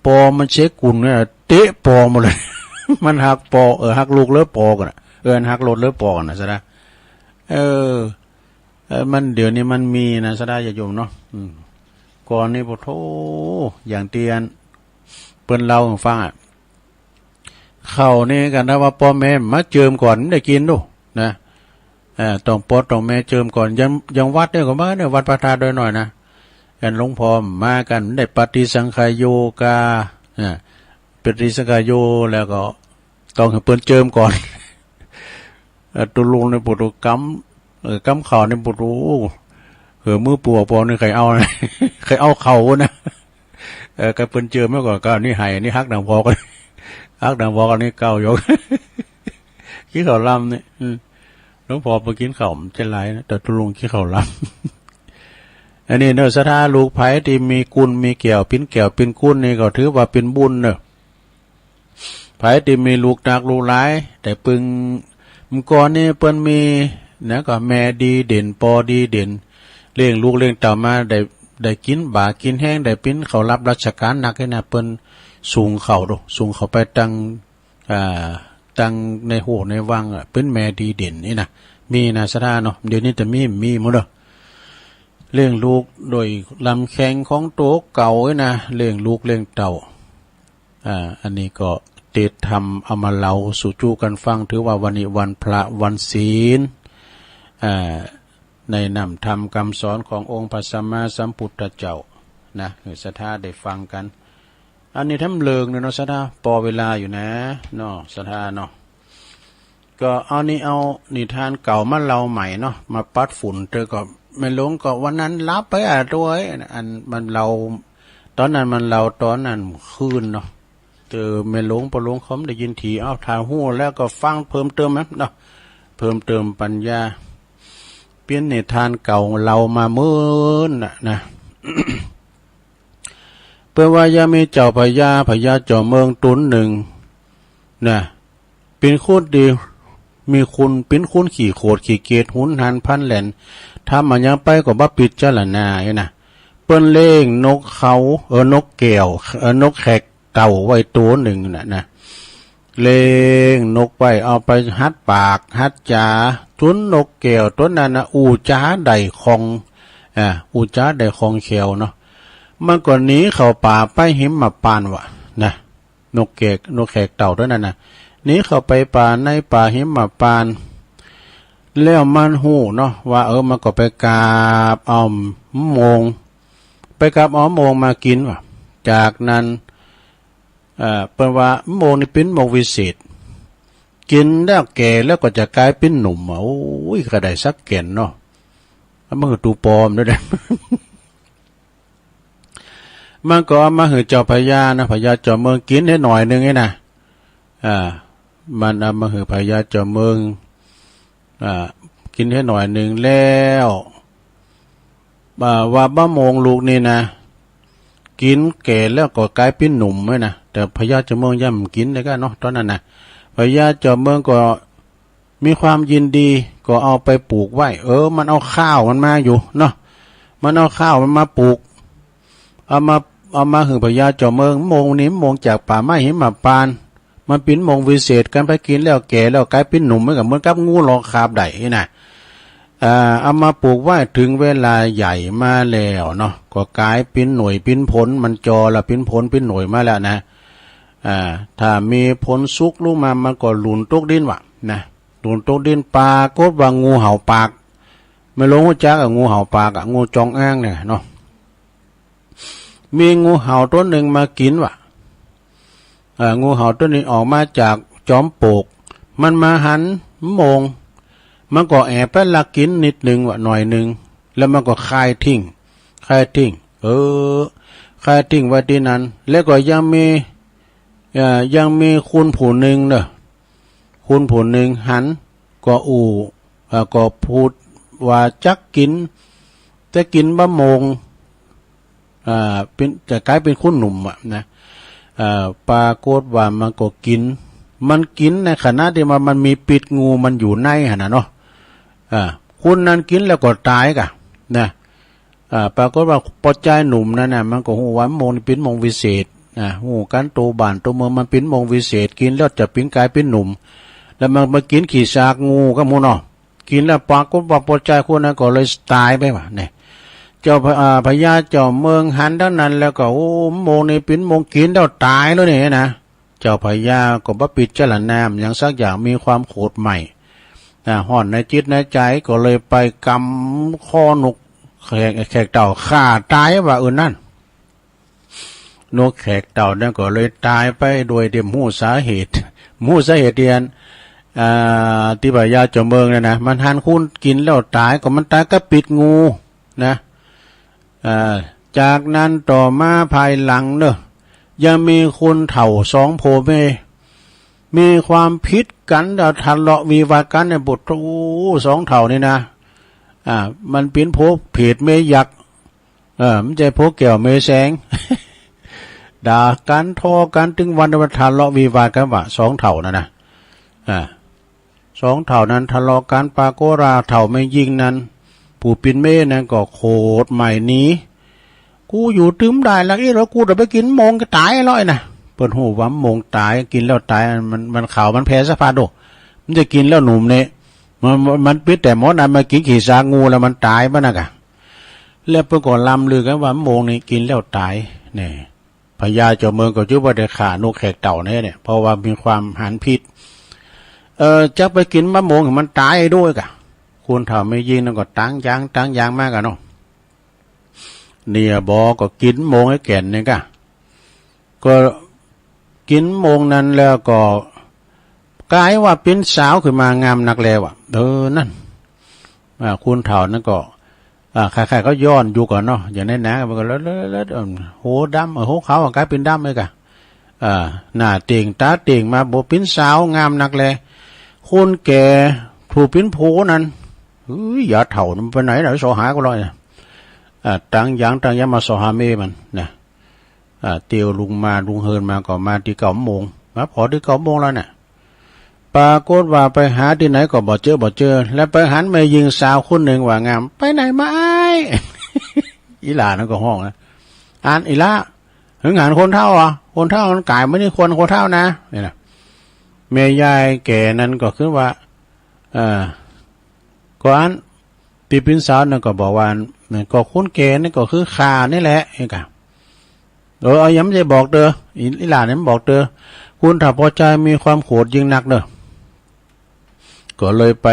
ปอมันเช็คกุญเนี่ย เตะปอหมดเลย มันหักปอ เออ หักลูกเลิกปอกันอะ เออ หักรถเลิกปอกันนะ ศรัทธา เออ เออ มัน เดี๋ยวนี้มันมีนะ ศรัทธาญาติโยมเนาะ อืม ก่อนนี่ โอ้โธ่ อย่างตี้อันเปิ้นเล่าให้ฟังอะ ข้าวนี่กันนะว่าปอแม่มาเจิมก่อน มันได้กินดูนะ เอ่อ ต้องปอต้องแม่เจิมก่อน ยัง ยังวัดเนี่ยก็มาเนี่ย วัดพระธาตุดอยน้อยนะ อันหลวงพ่อมากัน ได้ปฏิสังขายโยกา อ่า ปฏิสังขายโย แล้วก็ต้องให้เปิ้นเจิมก่อน เอ่อ ตุ๊ลุงนี่ปู้ดูกำ เอ่อ กำข้าวนี่ปู้ดู เออ มือปู้ปอนี่ใค่เอา ใค่เอาข้าวนะ เออ ก็เปิ้นเจิมมาก่อน ก็นี่ให้ นี่หักดังพอกัน หักดังพอกัน นี่เก่าอยู่ กินข้าวลำนี่ อืม หลวงพ่อไปกินข้าวมันจะหลายนะ แต่ตุ๊ลุงกินข้าวลำ อันนี้เนาะ ศรัทธา ลูกไผตี้มีกุณมีแก้ว ปิ้นแก้วปิ้นกุณนี่ก็ถือว่าปิ้นบุญเนาะ ไผตี้มีลูกหนักลูกหลาย แต่ปึง เมื่อก่อนนี่เปิ้นมีนะ ก็แม่ดีเด่น ปอดีเด่น เลี้ยงลูกเลี้ยงเต้ามาได้ ได้กินบ่ากินแฮง ได้ปิ้นเข้ารับราชการหนักนี่นะ เปิ้นส่งเข้าดู ส่งเข้าไปตัง อ่า ตังในโฮ่ในวังอะ เปิ้นแม่ดีเด่นนี่นะ มีนะ ศรัทธาเนาะ เดี๋ยวนี้จะมี มีหมดเนาะ เลี้ยงลูกโดยลำแข้งของโตเก่านี่นะ เลี้ยงลูกเลี้ยงเต้า อ่า อันนี้ก็เตรียมทำเอามาเล่าสู่จู้กันฟัง ถือว่าวันนี้วันพระวันศีล อ่า ในน้ำธรรมคำสอนขององค์พระสัมมาสัมพุทธเจ้านะ ให้ศรัทธาได้ฟังกัน อันนี้ทำเลิงเนาะ ศรัทธา ปอเวลาอยู่นะ เนาะ ศรัทธาเนาะ ก็เอานี่ เอานิทานเก่ามาเล่าใหม่เนาะ มาปัดฝุ่นเถอะ ก็แม่หลวงก็วันนั้นหลับไปอะ ตัวเอ้ย อันมันเล่า ตอนนั้นมันเล่าตอนนั้นคืนเนาะ เตอแม่หลวงปอหลวงเขาไม่ได้ยินที เอา ถ้าฮู้แล้วก็ฟังเพิ่มเติมนะเนาะ เพิ่มเติมปัญญา เปลี่ยนนิทานเก่าเล่ามาเมินน่ะนะ เปิ้นว่ายังมีเจ้าพญา พญาจอมเมืองตนหนึ่งนะ เป็นคนดี มีคุณ เป็นคนขี้โขดขี้เกียจ หุนหันพลันแหลน ทำอะหยังไปก็บ่พิจารณาเอ้ยนะ เปิ้นเลี้ยงนกเขา เออ นกแก้ว เออ นกแขกเต่าไว้ตัวหนึ่งน่ะนะ เลี้ยงนกไว้ เอาไปหัดปากหัดจ๋า จนนกแก้วตัวนั้นนะ อู้จ๋าได้คล่อง อ่า อู้จ๋าได้คล่องแคล่วเนาะ มันก็หนีเข้าป่าไปหิมพานต์ว่ะนะ นกแขก นกแขกเต่าตัวนั้นนะ หนีเข้าไปป่าในป่าหิมพานต์ แล้วมันฮู้เนาะว่า เออ มันก็ไปกราบเอาโมง ไปกับเอามะม่วงมากินว่ะ จากนั้น เอ่อ เปิ้นว่ามะม่วงนี่เป็นมะม่วงวิเศษ กินแล้วแก่แล้วก็จะกลายเป็นหนุ่มอ่ะ โอ้ย ก็ได้สักแก่นเนาะ เอามาหื้อตูปอมด้วยนะ มันก็เอามาหื้อเจ้าพญานะ พญาจอมเมืองกินให้หน่อยหนึ่งนี่นะ อ่า มันเอามาหื้อพญาจอมเมือง อ่า กินให้หน่อยหนึ่งแล้ว อ่า ว่ามะม่วงลูกนี่นะ กินแก่แล้วก็กลายเป็นหนุ่มไว้นะ แต่พญาจอมเมืองย่อมกินเลยก็เนาะ ตอนนั้นนะ พญาจอมเมืองก็มีความยินดี ก็เอาไปปลูกไว้ เออ มันเอาข้าวมันมาอยู่เนาะ มันเอาข้าวมันมาปลูก เอามา เอามาหื้อพญาจอมเมือง มะม่วงนี่มะม่วงจากป่าไม้หิมพานต์ มันเป็นมะม่วงวิเศษ กันไปกินแล้วแก่แล้วกลายเป็นหนุ่ม เหมือนกับ เหมือนกับงูหลอกคาบได้นี่นะ อ่า เอามาปลูกไว้ ถึงเวลาใหญ่มาแล้วเนาะ ก็กลายเป็นหน่วยเป็นผล มันจอละเป็นผลเป็นหน่วยมาแล้วนะ อ่า ถ้ามีผลสุกลงมา มันก็หล่นตกดินว่ะนะ หล่นตกดิน ปรากฏว่างูเห่าปาก แม่หลวงฮู้จักอะ งูเห่าปากอะ งูจงอางเนี่ยเนาะ มีงูเห่าตัวหนึ่งมากินว่ะ เอ่อ งูเห่าตัวนี้ออกมาจากจอมปลวก มันมาหันมะม่วง มันก็แอบไปลักกินนิดหนึ่งว่ะ หน่อยหนึ่ง แล้วมันก็คายทิ้ง คายทิ้ง เออ คายทิ้งไว้ที่นั้น แล้วก็ยังมี เอ่อ ยังมีคนผู้หนึ่งเนอะ คนผู้หนึ่งหัน ก็อู้ เอ่อ ก็พูดว่าจักกิน จะกินมะม่วง อ่า เป็น จะกลายเป็นคนหนุ่มอะนะ เอ่อ ปรากฏว่ามันก็กิน มันกินในขณะที่ว่ามันมีพิษงูมันอยู่ในหั่นน่ะเนาะ อ่า คนนั้นกินแล้วก็ตายกะนะ อ่า ปรากฏว่าป้อจายหนุ่มนั้นน่ะ มันก็ฮู้ว่ามะม่วงนี่เป็นมะม่วงวิเศษ อ่า ฮู้กันโตบ้านโตเมืองมันเป็นมะม่วงวิเศษ กินแล้วจะเป็นกลายเป็นหนุ่ม แล้วมันมากินขี้ซากงูกับหมู่เนาะ กินแล้วปรากฏว่าป้อจายคนนั้นก็เลยตายไปว่ะเนี่ย เจ้าพระ อ่า พญาเจ้าเมืองหันดังนั้นแล้วก็ โอ้ มะม่วงนี่เป็นมะม่วงกินแล้วตายแล้วเนี่ยนะ เจ้าพญาก็บ่พิจารณาหยังสักอย่าง มีความโกรธใหม่ อ่า ฮ้อนในจิตในใจ ก็เลยไปกำคอนกแขก แขกเต้าฆ่าตายว่าอื่นนั่น นกแขกเต้านั้นก็เลยตายไปโดยที่บ่ฮู้สาเหตุ บ่ฮู้สาเหตุเดียน อ่า ที่พญาเจ้าเมืองเนี่ยนะ มันหันคนกินแล้วตาย ก็มันตายกับพิษงูนะ อ่า จากนั้นต่อมาภายหลังเนอะ ยังมีคนเฒ่าสองผัวเมีย มีความผิดกัน แล้วทะเลาะวิวาทกันเนี่ย โอ้โห สองเฒ่านี่นะ อ่า มันเป็นผัวเปรตเมียยักษ์ เออ มันใจ้ผัวแก้วเมียแสง ด่ากันทะเลาะกัน ตึงวันวันทะเลาะวิวาทกันว่ะ สองเฒ่านั่นนะ อ่า สองเฒ่านั้นทะเลาะกัน ปรากฏว่าเฒ่าแม่ญิงนั้น ผู้เป๋นเมียนั้นก็โกรธใหม่หนี กูอยู่ตื้อบ่ได้ละ อีหลี กูจะไปกินมะม่วงก็ตายแล้วนะ เปิ้นฮู้ว่ามะม่วงตาย กินแล้วตาย มัน มันขาว มันแผ่สะพัดโด มันจะกินแล้วหนุ่มเนี่ย มัน มัน มันปิดแต่หมอนั้น มากินขี้ซากงูแล้วมันตายปะนะกะ แล้วเปิ้นก็ล่ำลือกันว่ามะม่วงนี่กินแล้วตาย เนี่ย พญาเจ้าเมืองก็จึงบ่ได้ฆ่านกแขกเต้าเนี่ย เนี่ย เพราะว่ามีความหันผิด เอ่อ จะไปกินมะม่วงให้มันตายด้วยกะ คนเฒ่าแม่ญิงนั้นก็ตังยาง ตังยางมากะเนาะ เนี่ย บ่ก็กินมะม่วงให้แก่นนี่กะ ก็กินมะม่วงนั้นแล้วก็กลายว่าเป๋นสาวขึ้นมางามนักแล้วอะ เออ นั่น อ่า คนเฒ่านั้นก็ อ่า ใครๆ ก็ย้อนอยู่ก่อนเนาะ อย่างนั้นนะ มันก็เลิศๆๆ เออ โหดำ เออ โหขาว กลายเป๋นดำเลยกะ อ่า หน้าเต่ง ต๋าเต่งมา บ่เป๋นสาวงามนักแล คนแก่ผู้เป๋นผัวนั้น เฮ้ย ยาเฒ่ามันไปไหนล่ะ เซาะหาก็ลอยนะ อ่า ตังยาง ตังยางมาเซาะหาเมียมันนะ อ่า เตียวลุงมา ลุงเฮินมา ก็มาตี้เก๊ามะม่วง มาผ่อตี้เก๊ามะม่วงแล้วน่ะ ปรากฏว่าไปหาตี้ไหนก็บ่เจอ บ่เจอ แล้วไปหันแม่ญิงสาวคนหนึ่งว่างาม ไปไหนมาอ้าย อีหล่านั้นก็ฮ้องนะ อันอีหล่า หึงหันคนเฒ่าอ่ะ คนเฒ่ามันก๋ายมานี่ควรคนเฒ่านะ เนี่ยนะ แม่ยายแก่นั้นก็คือว่า เอ่อ ก็อันตี้เป๋นสาวนั้นก็บอกว่า ก็คนแก่นี่ก็คือข้านี่แหละ เอ้ยกะ เออ เอา ยังบ่ได้บอกเตอ อี อีหล่านี่มันบอกเตอ คนเฒ่าป้อจายมีความโกรธยิ่งนักเด้อ ก็เลยไป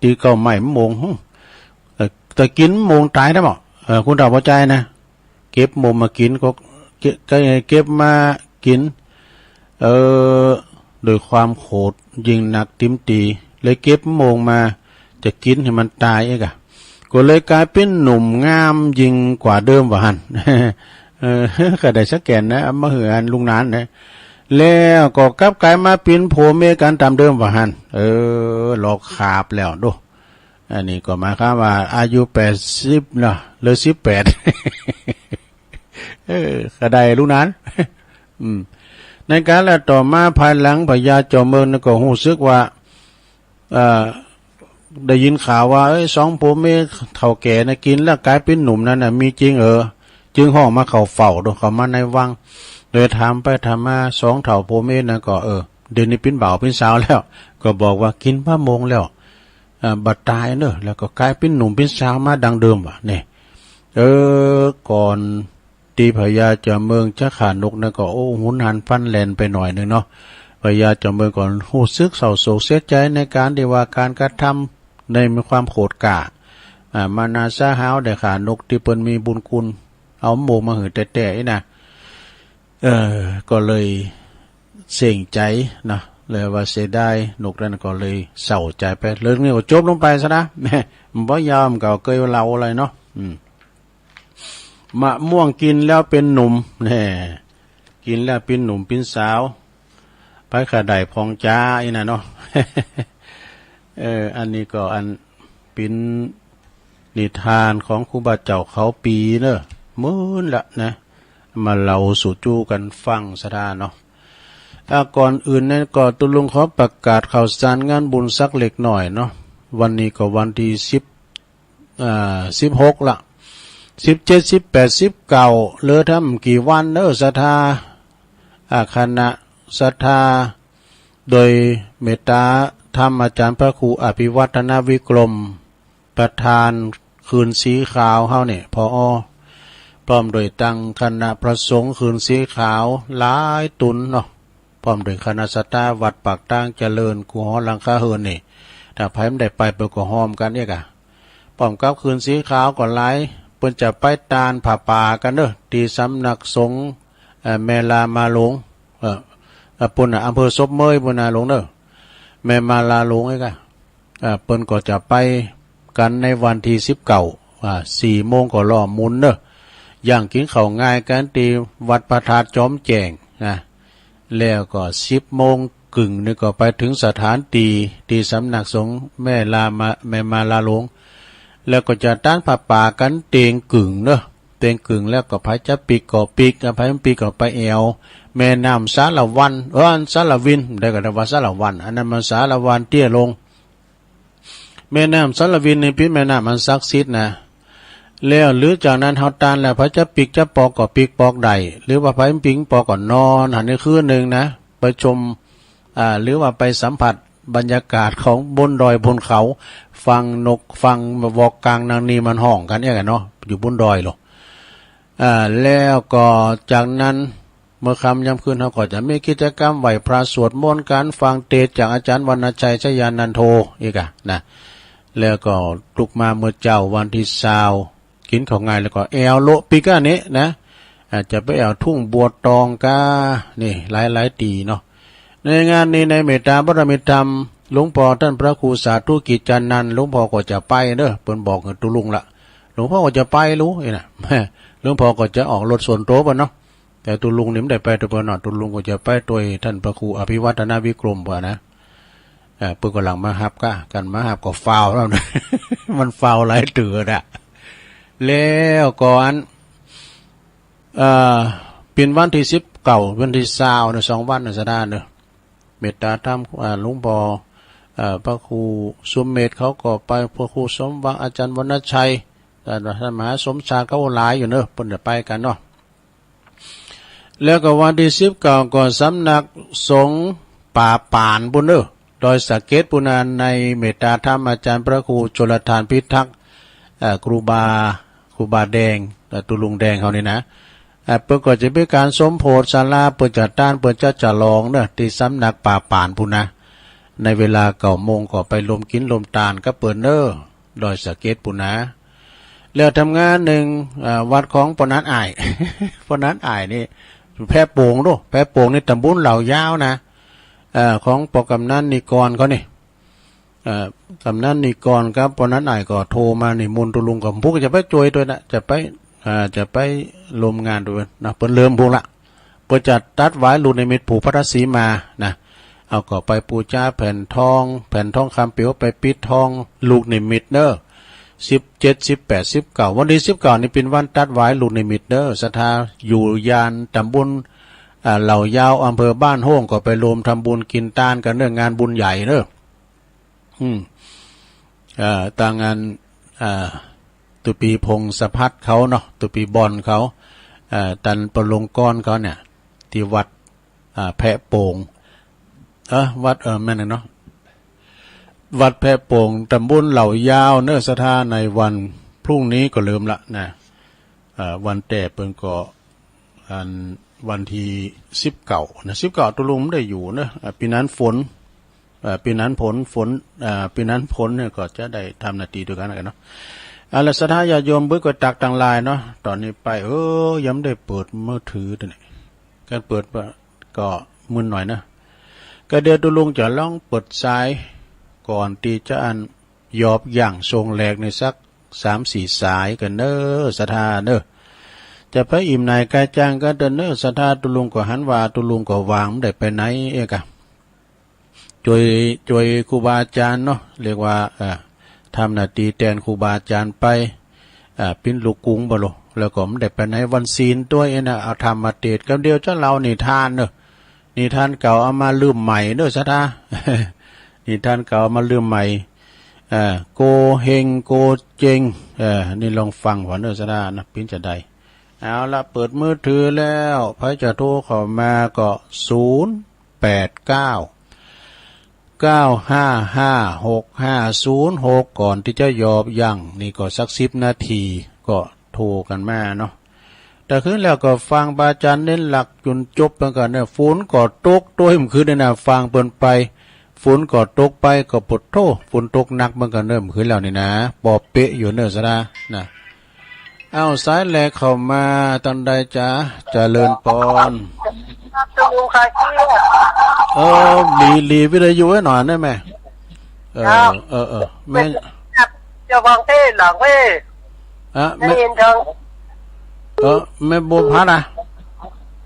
ตี้เก๊าไม้มะม่วง หึ เอ่อ แต่กินมะม่วงต๋ายได้บ่ เอ่อ คนเฒ่าป้อจายนะ เก็บมงมากินก็เก็บ เก็บมากิน เออ ด้วยความโกรธยิ่งนักเต็มที เลยเก็บมงมาจะกินให้มันตายเองอะ ก็เลยกลายเป็นหนุ่มงามยิ่งกว่าเดิมว่าหั่น เออ ก็ได้สักแก่นนะ เอามาหืออันลุงหนานนะ แล้วก็กลับกลายมาเป็นผัวเมียกันตามเดิมว่าหั่น เออ ลอกขาบแล้วดู อันนี้ก็หมายความว่าอายุแปดสิบเนาะ เหลือสิบแปด เออ ก็ได้ลุงหนาน อืม ในกาลต่อมาภายหลังพญาจอมเมืองนั้นก็รู้สึกว่า เอ่อ ได้ยินข่าวว่า เอ้ย สองผัวเมียเฒ่าแก่นะกินแล้วกลายเป็นหนุ่มนั่นน่ะ มีจริงเออ จึงฮ้องมาเข้าเฝ้าดู เข้ามาในวัง โดยถามไปถามมา สองเฒ่าผัวเมียนั้นก็ เออ เดี๋ยวนี้เป็นบ่าวเป็นสาวแล้ว ก็บอกว่ากินมะม่วงแล้ว อ่า บ่ตายเนอะ แล้วก็กลายเป็นหนุ่มเป็นสาวมาดังเดิมว่ะ เนี่ย เออ ก่อนที่พญาจอมเมืองจะฆ่านกนั้นก็ โอ้ หุนหันพลันแล่นไปหน่อยหนึ่งเนาะ พญาจอมเมืองก็รู้สึกเศร้าโศกเสียใจในการที่ว่าการกระทำในมีความโกรธกล้า อ่า มานาสาหาวได้ฆ่านกที่เปิ้นมีบุญคุณ เอามะม่วงมาหื้อแต๊ๆ นี่นะ เออ ก็เลยเซ็งใจนะ เลยว่าเสียดายนกนั้น ก็เลยเศร้าใจไป เรื่องนี้ก็จบลงไปซะนะ แหม มันบ่ยาว มันก็เกยเล่าอะไรเนาะ อืม มะม่วงกินแล้วเป็นหนุ่ม แหม กินแล้วเป็นหนุ่มเป็นสาว ไปขะได้พองจ้าอีน่ะเนาะ เออ อันนี้ก็อันเป็นนิทานของครูบาเจ้าเขาปีเนอะ หมื่นละนะ มาเล่าสู่จู้กันฟังซะดาเนาะ อ่ะ ก่อนอื่นนั้นก็ตุ๊ลุงขอประกาศข่าวสารงานบุญสักเล็กหน่อยเนาะ วันนี้ก็วันที่สิบ อ่า สิบหกละ สิบเจ็ด สิบแปด สิบเก้า เหลือทำกี่วันเนอะ ศรัทธา อ่า คณะศรัทธา โดยเมตตาธรรมอาจารย์พระครูอภิวัฒนวิกรม ประธานคืนสีขาวเฮาเนี่ย ผอ พร้อมโดยตังคณะพระสงฆ์คืนสีขาวหลายตุนเนาะ พร้อมโดยคณะศรัทธาวัดปากตางเจริญ กู้หอหลังคาเฮือนนี่ ถ้าไผบ่ได้ไปเปิ้นก็ฮอมกันเอกอะ พร้อมกับคืนสีขาวก็หลาย เปิ้นจะไปตานผ้าป่ากันเด้อ ที่สำนักสงฆ์ เอ่อ แม่ลามาหลวง เอ่อ เอ่อ ปุ้นน่ะ อำเภอศพเมยปุ้นน่ะหลวงเด้อ แม่มาลาหลวงเอกอะ เอ่อ เปิ้นก็จะไปกันในวันที่สิบเก้า อ่า สี่โมงก็ล้อมหมุนเนอะ ย่างกินข้าวง่ายกันที่วัดพระธาตุจอมแจ้งนะ แล้วก็สิบโมงครึ่งนี่ก็ไปถึงสถานที่ ที่สำนักสงฆ์แม่ลามา แม่มาลาหลวง แล้วก็จะตานผ้าป่ากันเตียงครึ่งเนอะ เตียงครึ่งแล้วก็ไผจะปิ๊กก็ปิ๊ก ไผบ่ปิ๊กก็ไปแอ่วแม่น้ำสารวัน เออ สารวิน ได้ก็ได้ว่าสารวัน อันนั้นมันสารวันเตี้ยลง แม่น้ำสารวินนี่เป็นแม่น้ำอันศักดิ์สิทธิ์นะ แล้วหรือจากนั้นเฮาตานแล้ว ไผจะปิ๊กจะปอกก็ปิ๊กปอกได้ หรือว่าไผปิ๊กปอกก็นอนหั้นในคืนหนึ่งนะ ไปชม อ่า หรือว่าไปสัมผัสบรรยากาศของบนดอยบนเขา ฟังนกฟังวอกกางนางนีมันฮ้องกันเนี่ยกันเนาะ อยู่บนดอยโลด อ่า แล้วก็จากนั้นเมื่อค่ำยามคืนเฮาก็จะมีกิจกรรมไหว้พระสวดมนต์กัน ฟังเทศน์จากอาจารย์วรรณชัยชยานันโทอีกอะนะ แล้วก็ลุกมาเมื่อเจ๊าวันที่ซาว กินข้าวง่ายแล้วก็แอ่วโละปิ๊กอันนี้นะ อาจจะไปแอ่วทุ่งบัวตองกา นี่หลายๆ ตี้เนาะ ในงานนี้ในเมตตาบารมีธรรม หลวงพ่อท่านพระครูสาธุกิจจานันท์ หลวงพ่อก็จะไปเด้อ เปิ้นบอกกับตุ๊ลุงละ หลวงพ่อก็จะไปลูกนี่นะ หลวงพ่อก็จะออกรถส่วนตัวเปิ้นเนาะ แต่ตุ๊ลุงนี่บ่ได้ไปตัวเปิ้นเนาะ ตุ๊ลุงก็จะไปตวยท่านพระครูอภิวัฒนวิกรมเปิ้นนะ เอ่อ เปิ้นกำลังมาฮับกะ กันมาฮับก็ฟ้าวแล้วนะ มันฟ้าวหลายเตื้อนะ แล้วก็อัน เอ่อ เป็นวันที่สิบเก้า วันที่ซาวนะ สองวันนะ สะดาเนอะ เมตตาธรรม อ่า หลวงพ่อ เอ่อ พระครูสมเมธเขาก็ไป พระครูสมหวัง อาจารย์วรรณชัย อ่า ท่านมหาสมชาติเขาหลายอยู่เนอะ เปิ้นจะไปกันเนาะ แล้วก็วันที่สิบเก้าก็สำนักสงฆ์ป่าป่านปุ้นเนอะ ดอยสะเก็ดปุ้นนะ ในเมตตาธรรมอาจารย์พระครูชลทานพิทักษ์ เอ่อ ครูบา ครูบาแดง เอ่อ ตุ๊ลุงแดงเขานี่นะ เอ่อ เปิ้นก็จะมีการสมโภชศาลา เปิ้นจะตาน เปิ้นจะฉลองเนอะ ที่สำนักป่าป่านปุ้นนะ ในเวลาเก้าโมงก็ไปร่วมกินร่วมตานกับเปิ้นเนอะ ดอยสะเก็ดปุ้นนะ แล้วทำงานหนึ่ง อ่า วัดของปอนันอ้าย ปอนันอ้ายนี่ แพะโป่งเนาะ แพะโป่งนี่ตำบลเหล่ายาวนะ เอ่อ ของปอกำนันนิกรเขานี่ เอ่อ กำนันนิกรครับ ปอนันอ้ายก็โทรมานิมนต์ตุลุงกับพุกจะไปช่วยด้วยนะ จะไป อ่า จะไปร่วมงานด้วยนะ เปิ้นเริ่มพุกละ เปิ้นจะตัดหวายลูกนิมิตปู่พัทธสีมานะ เอาก็ไปปูจาแผ่นทอง แผ่นทองคำเปลวไปปิดทองลูกนิมิตเนอะ สิบเจ็ด สิบแปด สิบเก้า วันที่สิบเก้านี่เป็นวันตัดหวายลูกนิมิตเนอะ ศรัทธาอยู่ยานตำบล อ่า เหล่ายาว อำเภอบ้านโฮ่ง ก็ไปรวมทำบุญกินตานกันเนอะ งานบุญใหญ่เนอะ อืม เอ่อ ตางงาน เอ่อ ตุปีพงศพัฒน์เขาเนาะ ตุปีบอลเขา เอ่อ ตันปลงกรเขาเนี่ย ที่วัด อ่า แพะโป่ง เออ วัด เออ แม่นเนาะ วัดแพะโป่ง ตำบลเหล่ายาวเนอะ ศรัทธา ในวันพรุ่งนี้ก็เริ่มละนะ เอ่อ วันแต่เปิ้นก็ อัน วันที่สิบเก้านะ สิบเก้าตุลุงไม่ได้อยู่เนอะ อ่า ปีนั้นฝน เอ่อ ปีนั้นฝน ฝน อ่า ปีนั้นฝนเนี่ยก็จะได้ทำหน้าที่ด้วยกันแล้วกันเนาะ อ่า แล้วศรัทธาญาติโยมบึกก็ตักตังหลายเนาะ ตอนนี้ไป เออ ยังไม่ได้เปิดมือถือตัวนี้ การเปิดก็มึนหน่อยนะ ก็เดี๋ยวตุลุงจะลองเปิดสาย ก่อนที่จะอันยอบย่างทรงแหลกในสักสามสี่สายกันเนอะ ศรัทธาเนอะ จะไปอิ่มไหนกายจ้างก็เดินเนอะ ศรัทธา ตุลุงก็หันว่า ตุลุงก็วางไม่ได้ไปไหนเองกะ ช่วย ช่วยครูบาอาจารย์เนาะ เรียกว่า เอ่อ ทำหน้าที่แทนครูบาอาจารย์ไป อ่า ปิ้นลูกกรุงบ่โล แล้วก็ไม่ได้ไปไหน วันศีลตัวเองนะ เอาธรรมเทศน์กำเดียวจะเล่านิทานเนอะ นิทานเก่าเอามาลืมใหม่เนอะ ศรัทธา นิทานเก่าเอามาลืมใหม่ อ่า โกเฮงโกเจง เอ่อ นี่ลองฟังก่อนเนอะ ศรัทธานะ ปิ้นจะได้ เอาละ เปิดมือถือแล้ว ใผจะโทรเข้ามาก็ ศูนย์แปดเก้า เก้าห้าห้า หกห้าศูนย์หก ก่อนที่จะยอบย่างนี่ก็สักสิบนาทีก็โทรกันมาเนาะ แต่คืนแล้วก็ฟังพระอาจารย์เน้นหลักจุนจบเหมือนกันเนี่ย ฝนก็ตกโตยเมื่อคืนนี่นะ ฟังเปิ้นไป ฝนก็ตกไปก็ปวดโธ่ ฝนตกหนักเหมือนกันเนอะ เมื่อคืนแล้วนี่นะ ปอเปะอยู่เนอะ ศรัทธานะ อ้าว สายแรกเข้ามา ตังใดจ๊ะ เจริญปอน ครับ ตุลุงคาเชียด เออ หลี หลีวิทยุไว้หน่อยได้ไหม เออ ครับ เออ เออ แม่ ครับ เจ้าฟังเทศน์หลังเว้ย อ่ะ ได้ แม่ ยินเถิง เออ แม่บัวพัดอะ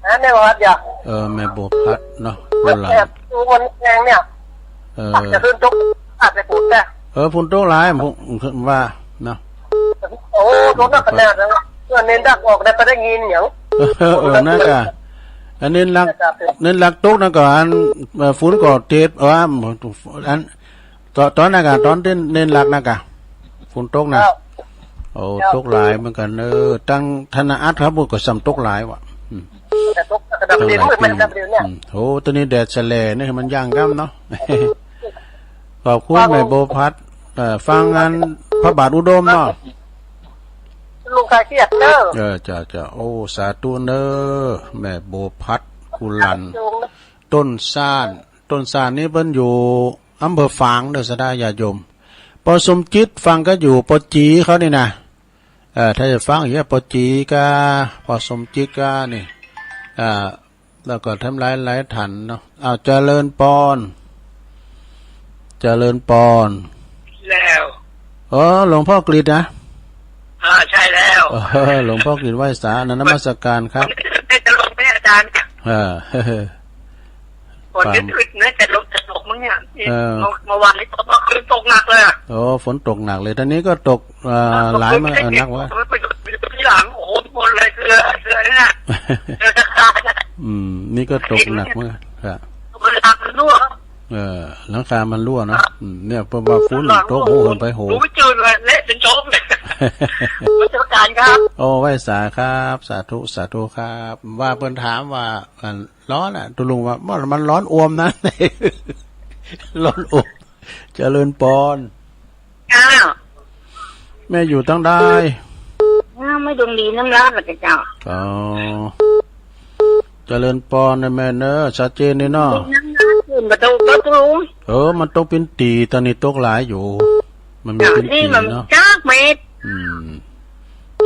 ฮะ แม่บัวพัดอย่า เออ แม่บัวพัดเนาะ โบราณ แอบดูมันแพงเนี่ย เออ จะขึ้นตก อาจจะปลูกได้ เออ ฝนตกหลาย ผมว่าเนาะ โอ้ ตกหนักขนาดนั้น เพื่อนเน้นดักออกได้ก็ได้ยินอย่าง เออ เออ นั่นกะ อันเน้นหลัก เน้นหลักตกนั่นก็อัน เอ่อ ฝนก็เทศ เออ อัน ตอน ตอนนั้นกะ ตอนเน้น เน้นหลักนั่นกะ ฝนตกนะ ครับ โอ้ ครับ ตกหลายเหมือนกัน เออ ตั้งธนาอัดครับ ก็ซ้ำตกหลายว่ะ อืม แต่ตกระดับเดียว ตกหลาย มันระดับเดียวเนี่ย อืม โอ้ ตัวนี้แดดแสลนี่มันย่างก้ำเนาะ ขอบคุณ ครับ แม่บัวพัด เอ่อ ฟังงานพระบาทอุดมเนาะ ลุงคาเชียดเนอะ เออ จ้ะ จ้ะ โอ้ สาธุเนอะ แม่บัวพัด กุลัน ลุง ต้นซ่าน ต้นซ่านนี่เปิ้นอยู่อำเภอฝางเด้อ ศรัทธาญาติโยม ปอสมจิตฟังก็อยู่ปอจีเขานี่นะ เอ่อ ถ้าจะฟังอย่างเงี้ย ปอจีก็ ปอสมจิตก็นี่ อ่า แล้วก็ทำหลายหลายท่านเนาะ อ้าว เจริญปอน เจริญปอน แล้ว อ๋อ หลวงพ่อกฤษนะ อ่า ใช่แล้ว เออ หลวงพ่อกฤษไหว้สา นมัสการครับ ฝนจะลงไหมอาจารย์ เออ ฝนจะขึ้นนะ จะลง จะตกมั้งเนี่ย นี่ เออ เมื่อ เมื่อวานนี้ตก เมื่อคืนตกหนักเลยอะ โอ้ ฝนตกหนักเลย ตอนนี้ก็ตก เอ่อ อ่า หลายมา ตก เออ หนักวะ ไปดู ไปดูที่หลัง โอ้โห หมดเลย เสื้อ เสื้อเนี่ย เสื้อซักผ้าเนี่ย อืม นี่ก็ตกหนักเหมือนกัน ครับ หลังคามันรั่ว เออ หลังคามันรั่วเนาะ อืม เนี่ย เพราะว่าฝนตก โอ้โห ไปโห ดูไม่จืดเลย เละเป็นโจ๊กเลย นมัสการครับ โอ้ ไหว้สาครับ สาธุ สาธุครับ ว่าเปิ้นถามว่า อัน ร้อนอะ ตุลุงว่า มัน มันร้อนอวมนะ ร้อนอวม เจริญปอน เจ้า แม่อยู่ตังใด อ้าว ไม่ดวงดีน้ำร้อนเหรอเจ้า อ๋อ เจริญปอนนะแม่เนอะ ชัดเจนเลยเนาะ น้ำร้อนขึ้นประตู ประตู เออ มันตกเป็นตี ตอนนี้ตกหลายอยู่ มันมีเป็นตีเนาะ นี่มันจักเม็ด อืม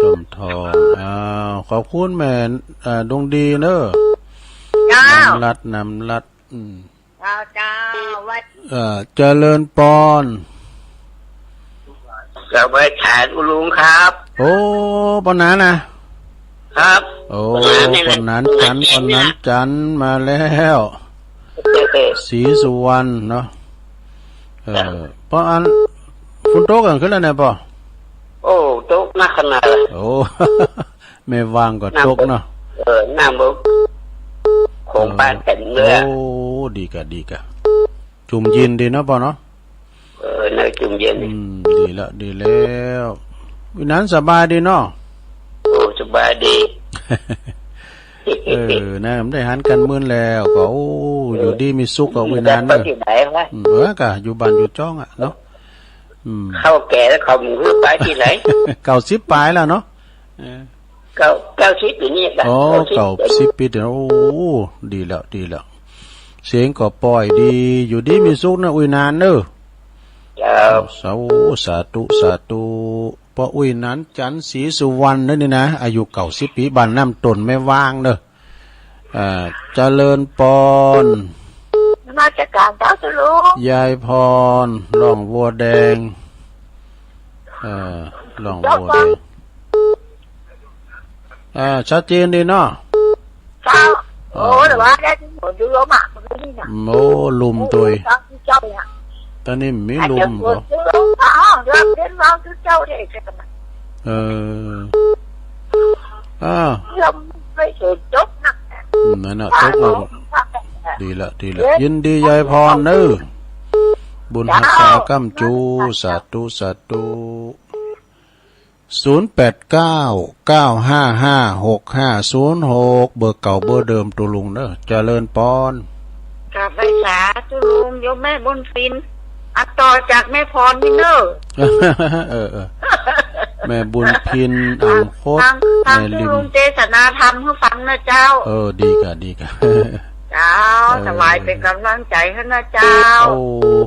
สมทอง อ้าว ขอบคุณแม่ เอ่อ ดวงดีเนอะ เจ้า น้ำลัด น้ำลัด อืม เจ้า เจ้า วัด เอ่อ เจริญปอน สวัสดีครับคุณลุงครับ โอ้ ปอนหนานนะ ครับ โอ้ ปอนหนานนะ ปอนหนานจันทร์ ปอนหนานจันทร์มาแล้ว ศรีสุวรรณเนาะ เออ ครับ ปออัน ฝนตกกลางคืนแล้วเนี่ยปอ โอ้ ตกหนักขนาดเลย โอ้ แม่วางก็ตกเนาะ เออ น้ำบก โขงปานเต็มเลยอะ โอ้ ดีกะ ดีกะ จุ่มเย็นดีเนาะปอเนาะ เออ น่าจุ่มเย็น อืม ดีละ ดีแล้ว วินันสบายดีเนาะ โอ้ สบายดี เออ นะ ไม่ได้หันกันมื้นแล้ว ก็ โอ้ อยู่ดีมีสุขก็วินันเนอะ ไปที่ไหนวะ อืม เออ ก็อยู่บ้านอยู่จ้องอะเนาะ อืม เข้าแก่แล้วเขามึงไปที่ไหน เก้าสิบปลายแล้วเนาะ เออ เก้า เก้าสิบปีนี่แหละ อ๋อ เก้าสิบ เก้าสิบปีเดียว โอ้ ดีแล้ว ดีแล้ว เสียงก็ปอยดี อยู่ดีมีสุขนะ อุ้ยนานเนอะ ครับ สาธุ สาธุ สาธุ ปออุ้ยนานจันทร์ศรีสุวรรณเนอะนี่นะ อายุเก้าสิบปี บ้านน้ำต้นแม่วางเนอะ อ่า เจริญปอน นมัสการเจ้าคุณลุง ยายพร ร่องวัวแดง เอ่อ ร่องวัวแดง อ่า ชัดเจนดีเนาะ เจ้า โอ้ แต่ว่าได้ที่ผมดูแล้วหมากมันก็นี่นะ โอ้ ลุ่มตัว โอ้ เจ้าที่เจ้าเนี่ย ตอนนี้มีลุ่มก็ เดี๋ยวผมดูแล้วหมากเรื่องเล่นเล่าที่เจ้าเนี่ยจะทำไม เออ อ้าว ลมไม่เห็นตกหนักนะ อืม นั่นน่ะ ตกลง ดีละ ดีละ เย็น ยินดียายพรเนอะ บุญฮักษาก้ำจู สาธุ สาธุ ศูนย์แปดเก้า เก้าห้าห้า หกห้าศูนย์หก เบอร์เก่าเบอร์เดิม ตุลุงเนอะ เจริญปอน กราบไหว้สาธุลุง โยมแม่บุญพิน อันต่อจากแม่พรนี่เนอะ เออ เออ แม่บุญพิน อ่างคด ทาง ทาง แม่ลิน ที่ลุงเทศนาธรรมให้ฟังนะเจ้า เออ ดีกะ ดีกะ เจ้า เออ ถวายเป็นกำลังใจให้นะเจ้า โอ้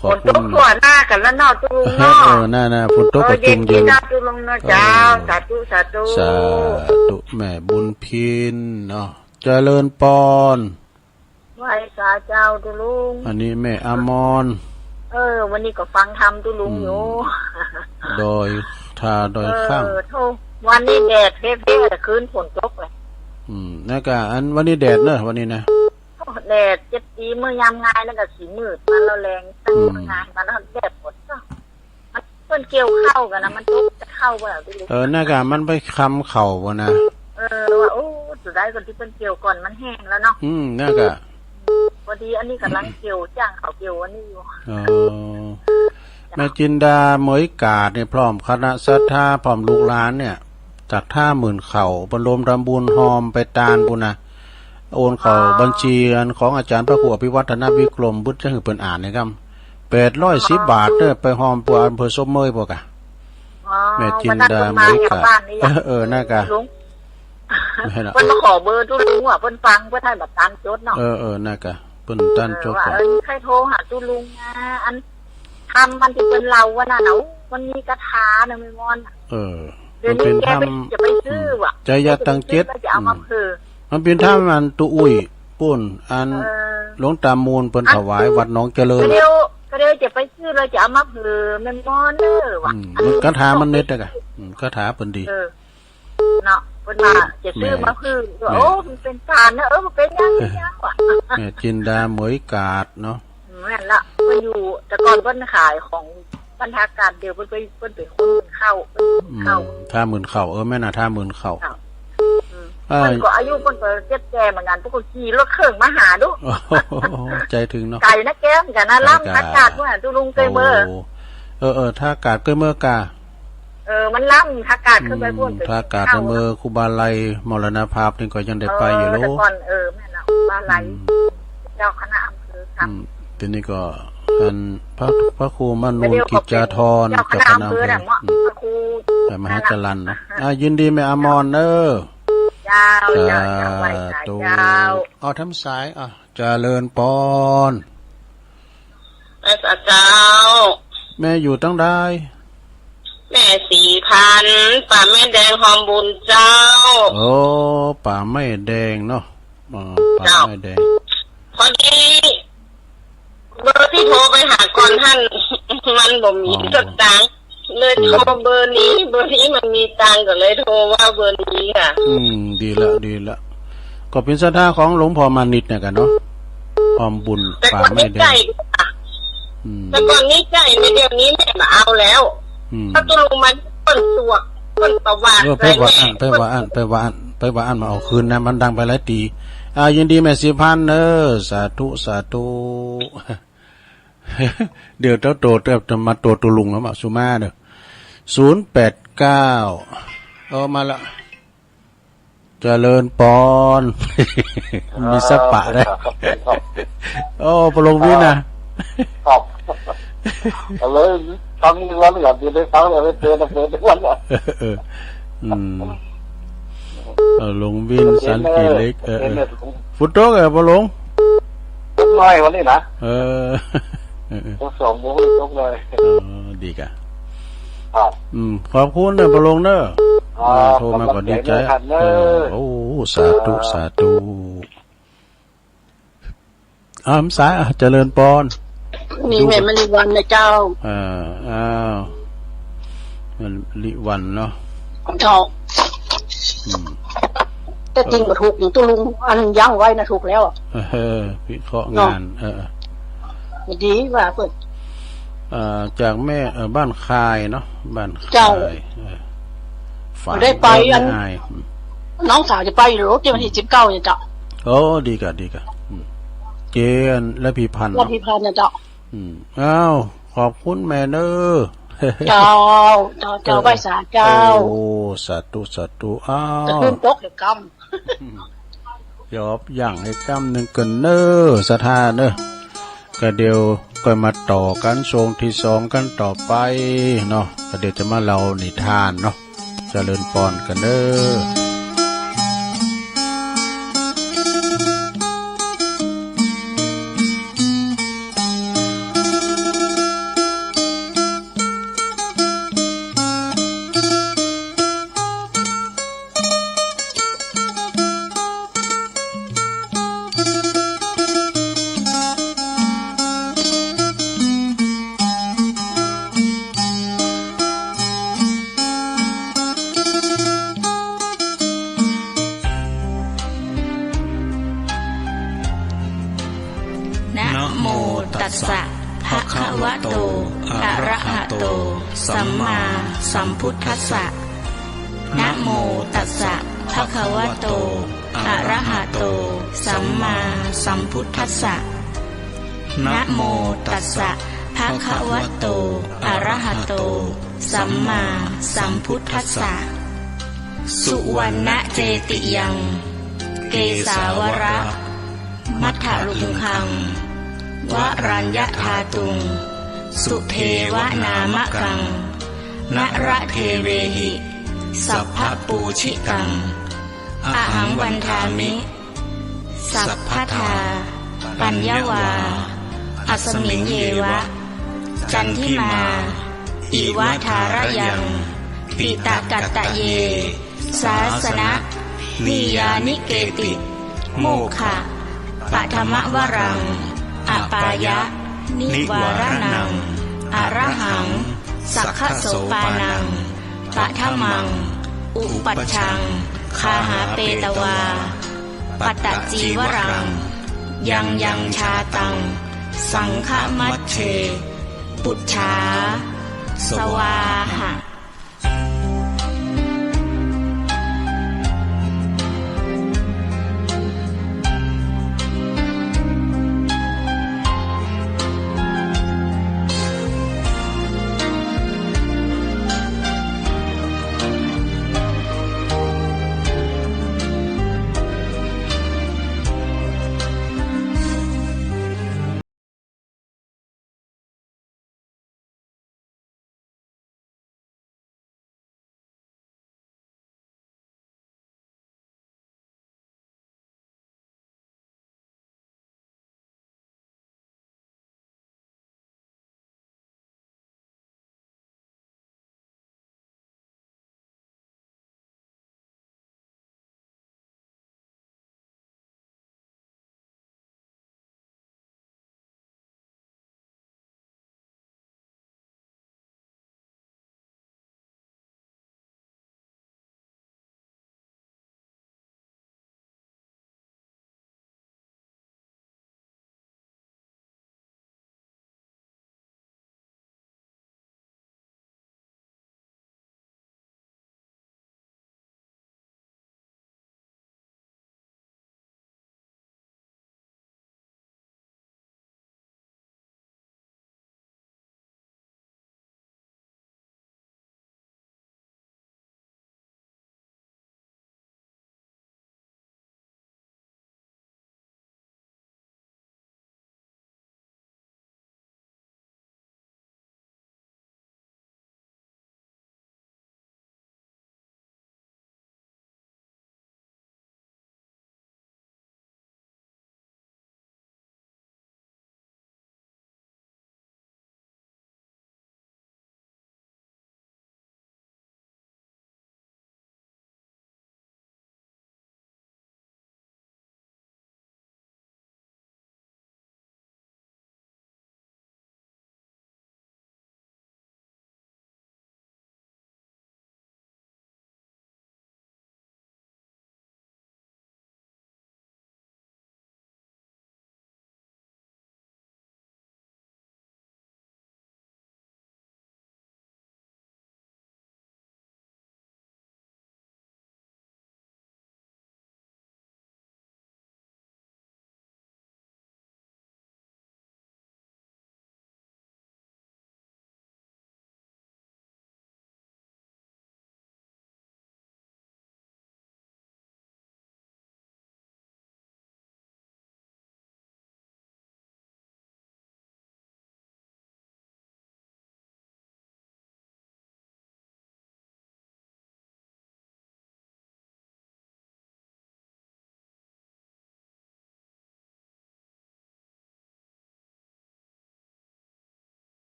ขอบคุณ ฝนตกทั่วหน้ากันแล้วเนาะตุลุงเนาะ เออ น่า น่า ฝนตก เออ ก็จุ่มเย็น เย็นดีนะตุลุงเนาะเจ้า เออ สาธุ สาธุ สาธุ แม่บุญพินเนาะ เจริญปอน ไหว้สาเจ้าตุลุง อันนี้แม่อมร เออ วันนี้ก็ฟังธรรมตุลุงอยู่ อืม ดอยทาดอยข้าง เออ โธ่ วันนี้แดดเปรี้ยๆ แต่คืนฝนตกเลย อืม นั่นก็อันวันนี้แดดเนอะ วันนี้นะ โอ้ แดดเจ็บตีเมื่อยามงายแล้วก็สีมืดมาแล้วแรงตั้ง อืม งายมาแล้วแดดฝนก็ มันเปิ้นเกี่ยวข้าวกันนะ มันตกจะเข้าบ่ล่ะพี่ลูก เออ นั่นก็มันไปคำเข้าบ่นะ เออ ว่า โอ้ สุดท้ายคนที่เปิ้นเกี่ยวก่อนมันแห้งแล้วเนาะ อืม นั่นก็ พอดีอันนี้กำลังเกี่ยว จ้างเขาเกี่ยวอันนี้อยู่ อ๋อ แม่จินดาเหมยกาดเนี่ย พร้อมคณะศรัทธา พร้อมลูกหลานเนี่ย จากท่าหมื่นเข้า ประดมทำบุญฮอมไปตานบุญนะ โอนเข้า อ๋อ บัญชีอันของอาจารย์พระครูอภิวัฒนวิกรม บุตรจะหือเปิ้นอ่านนะครับ แปดร้อยสิบบาทเด้อ ไปฮอมปัวอำเภอศพเมยพวกอะ อ๋อ แม่จินดา วันนั้นเปิ้นมา เหมยกาด แถวบ้านนี่อะ เออ เออ นั่นกะ ลุง แม่นละ เปิ้นมาขอเบอร์ตุลุงว่ะ เปิ้นฟัง เปิ้นให้บัตรตามจดเนาะ เออ เออ นั่นกะ เปิ้นตามจด เออ ว่า ก่อน เออ มีใครโทรหาตุลุงนะ อัน ธรรมอันที่เปิ้นเล่าวันนั้นน่ะ อู้ มันมีคาถานะแม่มอน เออ เดี๋ยวนี้ มันเป็นธรรม แกไป จะไปซื้อว่ะ อืม ใจยะตังเจ็ด จะเอามาเผื่อ อืม มันเป็นธรรมอันตุอุ้ยปู้น อัน เออ หลวงตามูลเปิ้น อ่ะ ถวายวัดหนองเจริญ ก็เดี๋ยว ก็เดี๋ยวจะไปซื้อ เราจะเอามาเผื่อแม่มอนเด้อว่ะ อืม คาถามันเด็ดนะกะ อืม คาถาเปิ้นดี เออ เนาะ เพิ่นว่าจะซื้อมาคืน เออ โอ้ มันเป็นการนะ เออ มันเป็นยัง เป็นยังวะ แม่จินดาเหมยกาดเนาะ แม่นละ เพิ่นอยู่ แต่ก่อนเพิ่นขายของบ้านท่ากาดเดียว เพิ่นไป เพิ่นเป็นคนเข้า เพิ่นเข้า อืม ท่าหมื่นเข้า เออ แม่นน่ะ ท่าหมื่นเข้า เข้า อืม เออ เพิ่นก็อายุเพิ่นก็เจ็บแก่เหมือนกัน เพิ่นก็ขี่รถเครื่องมาหาดู โอ้โห ใจถึงเนาะ ไกลนะแกเหมือนกันนะ ไกลกะ ล่ำท่ากาดเพิ่นน่ะ ตุลุงเกยเมอ โอ้ เออ เออ ท่ากาดเกยเมอกา เออ มันล่ำ ท่ากาดขึ้นไปพูด อืม ท่ากาด เมือครูบาลัยมรณภาพนี่ก็ยังได้ไปอยู่ เออ แต่ก่อน เออ แม่นละ ครูบาลัย อืม เจ้าคณะอำเภอครับ อืม ทีนี้ก็อันพระ พระครูมนูนกิจจาธร เจ้าคณะอำเภอ เจ้าคณะอำเภอน่ะ เนาะ อืม พระครู แต่มหาจรัญเนาะ อ่ะ ยินดีแม่อมรเด้อ เจ้า เจ้า เจ้า ไหว้สา สาธุ เจ้า เอาทำสาย อ่ะ เจริญปอน ไหว้สาเจ้า แม่อยู่ตังใด แม่สีพันธุ์ ป่าไม้แดง ฮอมบุญเจ้า โอ้ ป่าไม้แดงเนาะ อ๋อ ป่าไม้แดง พอดี เบอร์ที่โทรไปหาก่อนหั้น มันบ่มี อ๋อ สตางค์ เลยโทรเบอร์นี้ เบอร์นี้มันมีตังค์ ก็เลยโทรว่าเบอร์นี้ค่ะ อืม ดีละ ดีละ ก็เป็นศรัทธาของหลวงพ่อมานิตเนี่ยกันเนาะ ฮอมบุญ แต่ก่อน ป่าไม้แดง นี่ใช่ค่ะ อืม แต่ก่อนนี่ใช่ ในเดี๋ยวนี้แม่บ่เอาแล้ว อืม ถ้าตุลุงมันเปิ้นตรวจ เปิ้นประวัติ เออ ไปว่าอั้น อะไรเนี่ย ไปว่าอั้น ไปว่าอั้น ไปว่าอั้นมาเอาคืนนะ มันดังไปหลายตี อ่า ยินดีแม่สีพันธุ์เนอะ สาธุ สาธุ เดี๋ยวเจ้าโต เดี๋ยวจะมาโตตุลุงแล้วมาสุมาเนอะ ศูนย์แปดเก้า เออ มาละ เจริญปอน มีสปะได้ ครับ ครับ โอ้ ปลงวินนะ ครับ เอาเลย ฟังวันหลับอยู่ได้ฟังเลย เปิด เปิดทุกวันอะ เออ อืม เออ หลวงวินสันติเหล็ก เออ เออ เออ ฝนตกเหรอ ปลง ตกหน่อยวันนี้นะ เออ เออ เออ ตกสองโมง ตกหน่อย อ๋อ ดีกะ ครับ อืม ขอบคุณเนอะ ปลงเนอะ ครับ เออ โทรมาก็ดีใจ ขอบคุณเนอะ เออ โอ้ สาธุ สาธุ อ่า สาย อ่ะ เจริญปอน นี่แม่มะลิวัลย์นะเจ้า อ่า อ้าว มะลิวัลย์เนาะ เจ้า อืม แต่จริงก็ถูกอยู่ ตุลุงอันยั้งไว้นะ ถูกแล้วอะ เออ วิเคราะห์งาน เนาะ เออ ดีว่าเปิ้น เอ่อ จากแม่ เอ่อ บ้านคายเนาะ บ้านคาย เจ้า เออ ฝาก ได้ไป เรื่อง อัน แม่อาย น้องสาวจะไปอยู่รถที่วันที่สิบเก้าเนี่ยเจ้า โอ้ ดีกะ ดีกะ อืม เจนและพี่พันธุ์ และ เนาะ พี่พันธุ์เนี่ยเจ้า อืม อ้าว ขอบคุณแม่เนอะ เจ้า เจ้า เจ้า เออ ไหว้สาเจ้า โอ้ สาธุ สาธุ อ้าว จะขึ้นตกเดี๋ยวกำ ยอบย่างให้กำหนึ่งกันเนอะ ศรัทธาเนอะ ก็เดี๋ยวก็มาต่อกันช่วงที่สองกันต่อไปเนาะ ก็เดี๋ยวจะมาเล่านิทานเนาะ เจริญปอนกันเนอะ นะโมตัสสะ ภะคะวะโต อะระหะโต สัมมาสัมพุทธัสสะ นะโมตัสสะ ภะคะวะโต อะระหะโต สัมมาสัมพุทธัสสะ นะโมตัสสะ ภะคะวะโต อะระหะโต สัมมาสัมพุทธัสสะ สุวัณณะเจติยัง เกสาวระ มัทธลุงคัง วรัญญธาตุง สุเทวนามะกัง นระเทเวหิ สัพพปูชิตัง อหังวันทามิ สัพพทา ปัญญวา อัสมิงเยวะ จันทิมา อิวะทาระยัง ปิตะกัตตะเย สาสนะ นิยานิเกติ โมคะ ปะทมะวรัง อปายะ นิวาระนัง อระหัง สักขะโสปานัง ปะทะมัง อุปัชชัง คาหาเปตวา ปัตตะจีวรัง ยังยังชาตัง สังฆมัชเช ปุจฉา สวาหะ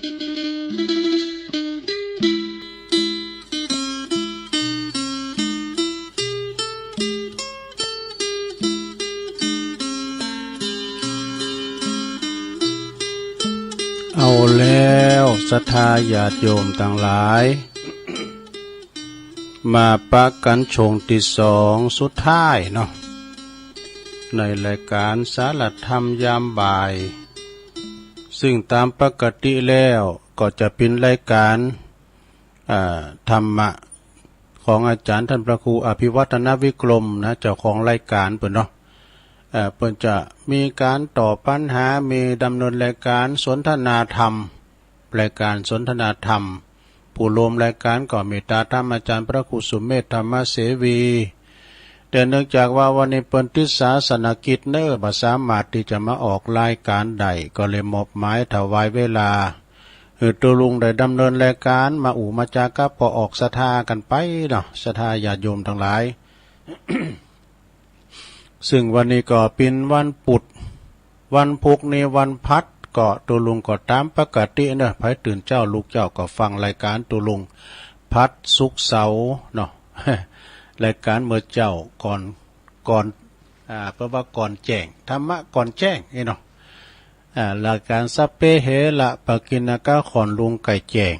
เอาแล้วศรัทธาญาติโยมตังหลาย มาปะกั๋นช่วงตี้สองสุดท้ายเนาะ ในรายการสาระธรรมยามบ่าย ซึ่งต๋ามปกติแล้วก็จะเป๋นรายการ อ่า ธรรมะของอาจ๋ารย์ต้านพระครูอภิวัฒนวิกรมนะ เจ้าของรายการเปิ้นเนาะ เอ่อ เปิ้นจะมีก๋านตอบปัญหา มีดำเนินรายการสนทนาธรรม รายการสนทนาธรรม ผู้ร่วมรายการก็เมตตาธรรมอาจ๋ารย์พระครูสุเมธธรรมเสวี แต่เนื่องจากว่าวันนี้เปิ้นติดศาสนกิจเนาะ บ่สามารถตี้จะมาออกรายการได้ ก็เลยมอบหมายถวายเวลา หื้อตุ๊ลุงได้ดำเนินรายการมาอู้มาจ๋ากับป้อออกศรัทธากั๋นไปเนาะ ศรัทธาญาติโยมตังหลาย ซึ่งวันนี้ก็เป๋นวันปุธ วันพุธนี้วันพัด ก็ตุ๊ลุงก็ต๋ามปกติเนาะ ใผตื่นเจ๊าลุกเจ๊าก็ฟังรายการตุ๊ลุงพัดศุกร์เสาร์เนาะ รายการเมื่อเจ๊าก่อน ก่อน อ่า เปิ้นว่าก่อนแจ้ง ธรรมะก่อนแจ้งนี่เนาะ อ่า รายการสัพเพเหระ ปกิณกถรณ์ลุงไก่แจ้ง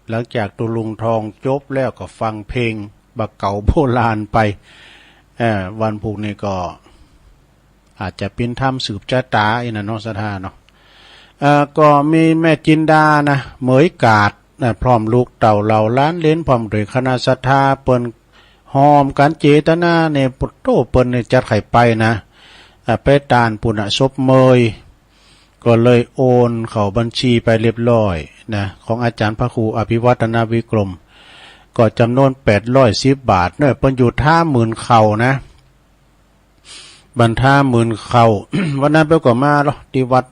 หลังจากตุ๊ลุงทองจบแล้วก็ฟังเพลงบ่าเก๋าโบราณไป เอ่อ วันพุธนี้ก็อาจจะเป๋นธรรมสืบชะตาอี้นะเนาะ ศรัทธาเนาะ เอ่อ ก็มีแม่จินดานะ เหมยกาด นะ พร้อมลูกเต้าเหล่าหลานเหลน พร้อมด้วยคณะศรัทธา เปิ้นฮอมกั๋นเจตนาในปุตโต เปิ้นนี่จัดให้ไปนะ อ่ะ ไปตานปุ้นน่ะ ศพเมย ก็เลยโอนเข้าบัญชีไปเรียบร้อยนะ ของอาจ๋ารย์พระครูอภิวัฒนวิกรม ก็จ๋ำนวนแปดร้อยสิบบาทเนาะ เปิ้นอยู่ท่าหมื่นเข่านะ บ้านท่าหมื่นเข่า วันนั้นเปิ้นก็มาเลาะตี้วัด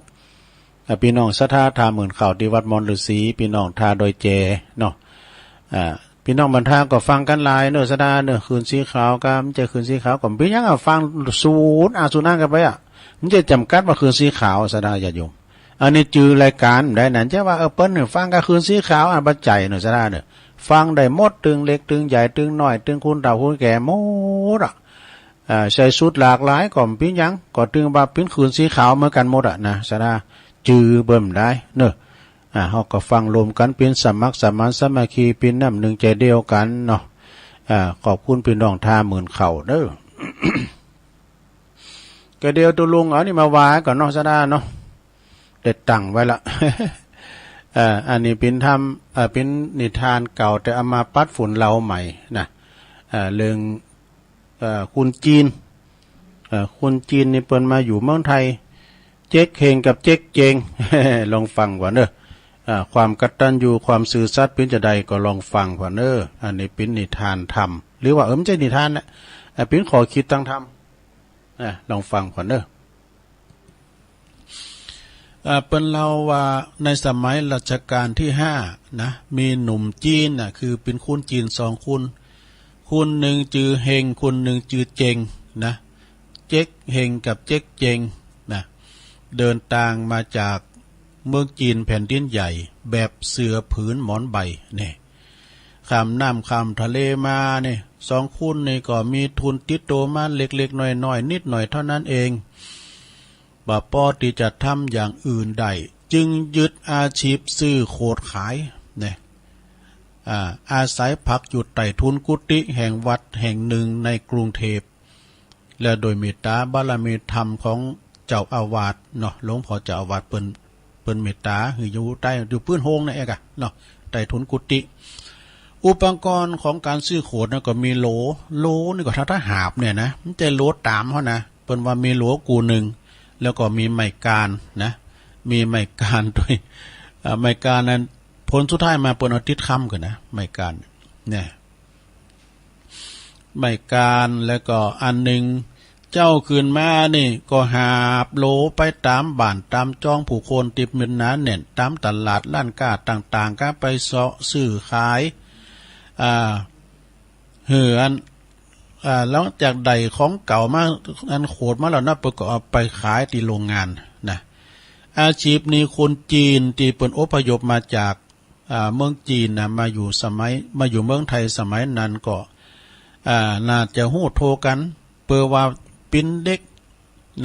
อ่า พี่น้องศรัทธาท่าหมื่นเข่าตี้วัดมอนฤๅษี พี่น้องท่าดอยแจเนาะ อ่า พี่น้องบ้านท่าก็ฟังกั๋นหลายเนาะ ศรัทธาเนาะ คืนสีขาวกำ บ่ใจ้คืนสีขาวกำ เป๋นหยังอะ ฟังสูนอาสูนอั้นกั๋นไปอะ บ่ใจ้จ๋ำกัดว่าคืนสีขาว ศรัทธาญาติโยม อันนี้จื้อรายการได้นั้น บ่ใจ้ว่า เออ เปิ้นฟังกะคืนสีขาวอะ บ่ใจ้เนาะ ศรัทธาเนาะ ฟังได้หมด ตึงเล็กตึงใหญ่ ตึงน้อย ตึงคนเฒ่าคนแก่หมดอะ อ่า ใส่ชุดหลากหลายก็บ่เป๋นหยัง ก็ถือว่าเป๋นคืนสีขาวเหมือนกั๋นหมดอะนะ ศรัทธา จื้อเปิ้นได้เนาะ อ่า เฮาก็ฟังร่วมกั๋นเป๋นสมัครสมานสามัคคี เป๋นน้ำหนึ่งใจเดียวกั๋นเนาะ อ่า ขอบคุณพี่น้องท่าหมื่นเข่าเนาะ ก็เดี๋ยวตุ๊ลุงเอานี่มาว่าก่อนเนาะ ศรัทธาเนาะ ได้ตั้งไว้ละ เอ่อ อันนี้เป๋นธรรม เอ่อ เป๋นนิทานเก่า แต่เอามาปัดฝุ่นเล่าใหม่นะ เอ่อ เรื่อง เอ่อ คนจีน เอ่อ คนจีนนี่เปิ้นมาอยู่เมืองไทย เจ๊กเฮงกับเจ๊กเจ๊ง ลองฟังก่อนเนาะ อ่า ความกตัญญู ความซื่อสัตย์เป๋นจะใดก็ลองฟังก่อนเนาะ อันนี้เป๋นนิทานธรรม หรือว่า เออ บ่ใจ้นิทานนะ อ่า เป๋นข้อคิดตางธรรม อ่า ลองฟังก่อนเนาะ อ่า เปิ้นเล่าว่าในสมัยรัชกาลตี้ห้านะ มีหนุ่มจีนน่ะ คือเป๋นคนจีนสองคน คนหนึ่งจื้อเฮง คนหนึ่งจื้อเจ๊งนะ เจ๊กเฮงกับเจ๊กเจ๊งนะ เดินตางมาจากเมืองจีนแผ่นดินใหญ่ แบบเสื่อผืนหมอนใบเนี่ย ข้ามน้ำข้ามทะเลมาเนี่ย สองคนนี่ก็มีทุนติดตัวมาเล็กๆน้อยๆนิดหน่อยเท่านั้นเอง บ่ปอตี้จะทำอย่างอื่นได้ จึงยึดอาชีพซื้อโขดขายเนี่ย อ่า อาศัยพักอยู่ใต้ถุนกุฏิแห่งวัดแห่งหนึ่งในกรุงเทพ และโดยเมตตาบารมีธรรมของเจ้าอาวาสเนาะ หลวงพ่อเจ้าอาวาสเปิ้น เปิ้นเมตตาหื้ออยู่ใต้ อยู่ปื้นโฮงนั่นเองอะเนาะ ใต้ถุนกุฏิ อุปกรณ์ของการซื้อโขดนั้นก็มีโหล โหลนี่ก็เท่าๆหาบเนี่ยนะ บ่ใจ้โหลต๋ามเฮานะ เปิ้นว่ามีโหลกู้หนึ่ง แล้วก็มีไม้กานนะ มีไม้กานด้วย อ่า ไม้กานนั้น ผลสุดท้ายมาเปิ้นเอาติดคำกั๋นนะ ไม้กานเนี่ย ไม้กาน แล้วก็อันหนึ่ง เจ้าขึ้นมานี่ก็หาบโหลไปต๋ามบ้านต๋ามจองผู้คนตี้มันหนาแน่น ต๋ามตลาดร้านค้าต่างๆ ก็ไปเซาะซื้อขาย อ่า หื้ออัน อ่า หลังจากได้ของเก่ามา อันโขดมาแล้วนะ เปิ้นก็เอาไปขายตี้โรงงานนะ อาชีพนี้คนจีนตี้เปิ้นอพยพมาจาก อ่า เมืองจีนนะ มาอยู่สมัย มาอยู่เมืองไทยสมัยนั้นก็ อ่า น่าจะฮู้ทั่วกั๋น เปื้อว่าปิ๋นเด็ก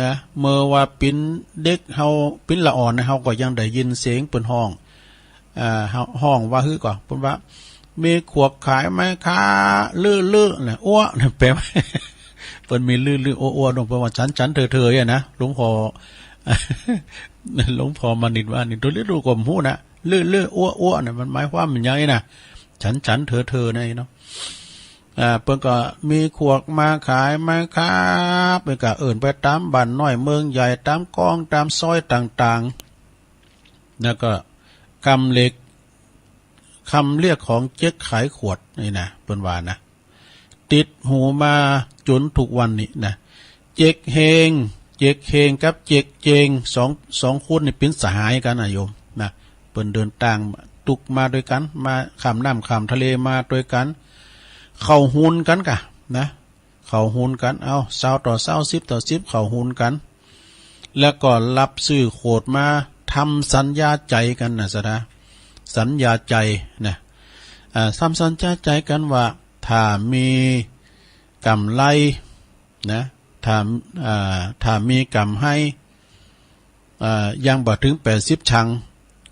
นะ เมื่อว่าปิ๋นเด็กเฮา ปิ๋นละอ่อนนะ เฮาก็ยังได้ยินเสียงเปิ้นฮ้อง อ่า ฮ้องว่าหื้อก่อ เปิ้นว่า "มีขวกขายไหมคะ เลือเลือ" นะ "อัว" นะ แปลว่า เปิ้นมี "เลือเลือ อัวอัว" ลง เปิ้นว่าฉันๆ เถอๆ เนี่ยนะ หลวงพ่อ หลวงพ่อมณิตว่านี่ ตัวเลือๆ ก็บ่ฮู้นะ "เลือเลือ อัวอัว" เนี่ย มันหมายความมันหยังนี่นะ ฉันๆ เถอๆ เนี่ยเนาะ อ่า เปิ้นก็ "มีขวกมาขายไหมครับ" เปิ้นก็เอิ้นไปตามบ้านน้อยเมืองใหญ่ ตามกอง ตามซอยต่างๆ แล้วก็กำเรียก คำเรียกของเจ๊กขายขวดนี่นะ เปิ้นว่านะ ติดหูมาจ๋นทุกวันนี้นะ เจ๊กเฮง เจ๊กเฮงกับเจ๊กเจง สอง สองคนนี่เป๋นสหายกั๋นนะโยมนะ เปิ้นเดินตางตุ๊กมาตวยกั๋น มาข้ามน้ำข้ามทะเลมาตวยกั๋น เข้าฮุนกั๋นก่ะนะ เข้าฮุนกั๋น เอา ซาวต่อซาว สิบต่อสิบ เข้าฮุนกั๋น แล้วก็รับซื้อโขดมา ทำสัญญาใจ๋กั๋นนะ สะดา สัญญาใจ๋นะ อ่า ทำสัญญาใจ๋กั๋นว่า ถ้ามีก๋ำไรนะ ถ้า อ่า ถ้ามีก๋ำไร อ่า ยังบ่เถิงแปดสิบชัง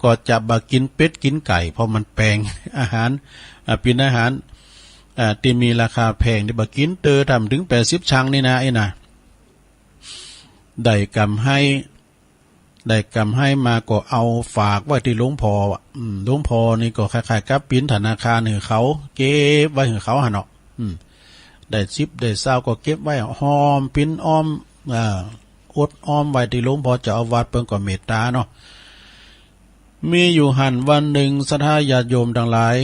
ก็จะบ่กิ๋นเป็ดกิ๋นไก่ เพราะมันแปง อาหาร อ่า เป๋นอาหาร อ่า ตี้มีราคาแพงนี่ บ่กิ๋นเต๊อะ ถ้าบ่เถิงแปดสิบชังนี่นะ ไอ้นะ ได้ก๋ำไร ได้ก๋ำไรมาก็เอาฝากไว้ตี้หลวงพ่ออะ อืม หลวงพ่อนี่ก็คล้ายๆ กับเป๋นธนาคารหื้อเขา เก็บไว้หื้อเขาหั้นเนาะ อืม ได้สิบได้ซาวก็เก็บไว้ หอมเป๋นออม อ่า อดออมไว้ตี้หลวงพ่อเจ้าอาวาส เปิ้นก็เมตตาเนาะ มีอยู่หั้นวันหนึ่ง ศรัทธาญาติโยมตังหลาย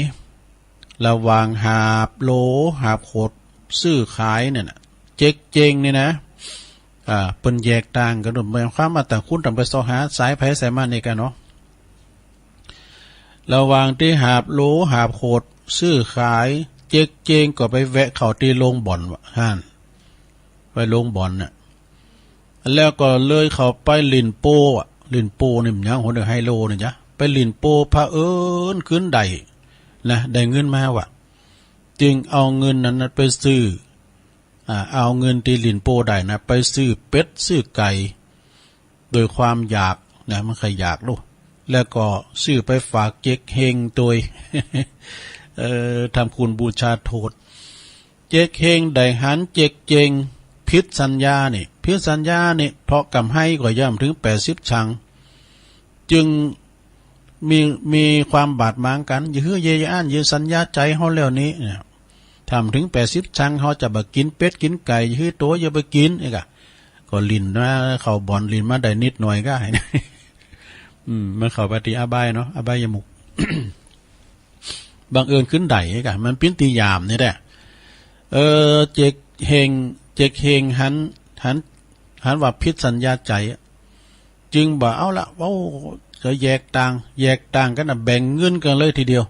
ระหว่างหาบโหล หาบโขด ซื้อขายเนี่ยนะ เจ๊กเจงนี่นะ อ่า เปิ้นแยกตางกั๋น หมายความว่าต่างคนต่างไปเซาะหา สายไผสายมันนี่ก่ะเนาะ ระหว่างตี้หาบโหล หาบโขด ซื้อขาย เจ๊กเจงก็ไปแวะเข้าตี้โรงบ่อนว่าหั้น ไปโรงบ่อนน่ะ แล้วก็เลยเข้าไปหลิ้นโป้อะ หลิ้นโป้นี่มันหยัง หัวเดียวไฮโลนี่จ๊ะ ไปหลิ้นโป้ เผอิญขึ้นได้นะ ได้เงินมาว่ะ จึงเอาเงินนั้นน่ะไปซื้อ อ่า เอาเงินตี้หลิ้นโป้ได้นะ ไปซื้อเป็ดซื้อไก่ โดยความอยากนะ มันใค่อยากลูก แล้วก็ซื้อไปฝากเจ๊กเฮงตวย เอ่อ ทำคุณบูชาโทษ เจ๊กเฮงได้หันเจ๊กเจงผิดสัญญานี่ ผิดสัญญานี่ เพราะก๋ำไรก็ยังบ่เถิงแปดสิบชัง จึงมี มีความบาดหมางกั๋น อย่าหื้อเยอะอย่าอั้น อย่าสัญญาใจ๋เฮาแล้วนี้เนี่ย ถ้าบ่เถิงแปดสิบชัง เฮาจะบ่กิ๋นเป็ดกิ๋นไก่ อย่าหื้อตั๋ว อย่าไปกิ๋น ไอ้ก่ะ ก็หลิ้นมา เข้าบ่อนหลิ้นมาได้นิดหน่อยก่ะ อืม มันเข้าไปตี้อบายเนาะ อบายมุข บังเอิญขึ้นได้ก่ะ มันเป๋นตี้ยามนี่แหละ เออ เจ๊กเฮง เจ๊กเฮงหัน หัน หันว่าผิดสัญญาใจ๋ จึงบ่า เอาละ เว้า จะแยกตาง แยกตางกั๋นนะ แบ่งเงินกั๋นเลยทีเดียว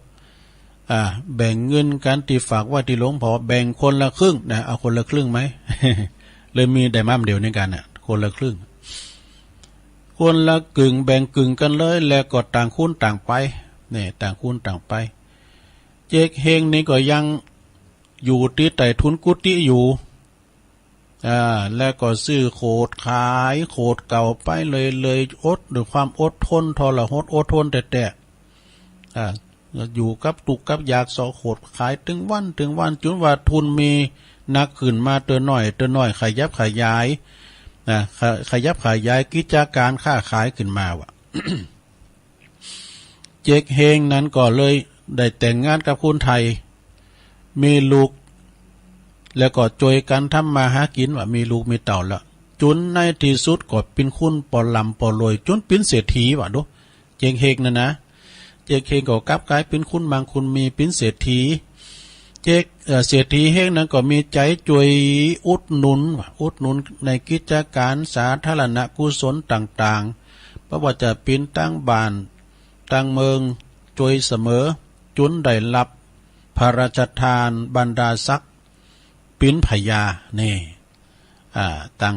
อ่า แบ่งเงินกั๋นตี้ฝากไว้ตี้หลวงพ่อ แบ่งคนละครึ่งนะ เอาคนละครึ่งไหม เลยมีได้มาเดี๋ยวนี้กั๋นน่ะ คนละครึ่ง คนละกึ่ง แบ่งกึ่งกั๋นเลย แล้วก็ต่างคนต่างไป เนี่ย ต่างคนต่างไป เจ๊กเฮงนี่ก็ยังอยู่ตี้ใต้ถุนกุฏิอยู่ อ่า แล้วก็ซื้อโขดขายโขดเก่าไปเลย เลยอด ด้วยความอดทน ทรหดอดทนแต๊ๆ อ่า อยู่กับตุ๊กข์กับยาก เซาะโขดขายตึงวันตึงวัน จ๋นว่าทุนมีหนักขึ้นมา เตื้อน้อยเตื้อน้อย ขยับขยาย นะ ขะ ขยับขยายกิจการค้าขายขึ้นมาว่ะ เจ๊กเฮงนั้นก็เลยได้แต่งงานกับคนไทย มีลูก แล้วก็จ้วยกั๋นทำมาหากิ๋นว่ะ มีลูกมีเต้าแล้ว จ๋นในตี้สุดก็เป๋นคนปอหล่ำปอรวย จ๋นเป๋นเศรษฐีว่ะ ดู เจ๊กเฮงนั่นนะ เจ๊กเฮงก็กลับกลายเป๋นคนมั่งคนมี เป๋นเศรษฐี เจ๊ก เอ่อ เศรษฐีเฮงนั้นก็มีใจ๋จ้วยอุดหนุนว่ะ อุดหนุนในกิจการสาธารณกุศลต่างๆ บ่ว่าจะเป๋นตางบ้าน ตางเมือง จ้วยเสมอ จ๋นได้รับพระราชทานบรรดาศักดิ์เป๋นพญา นี่ อ่า ตัง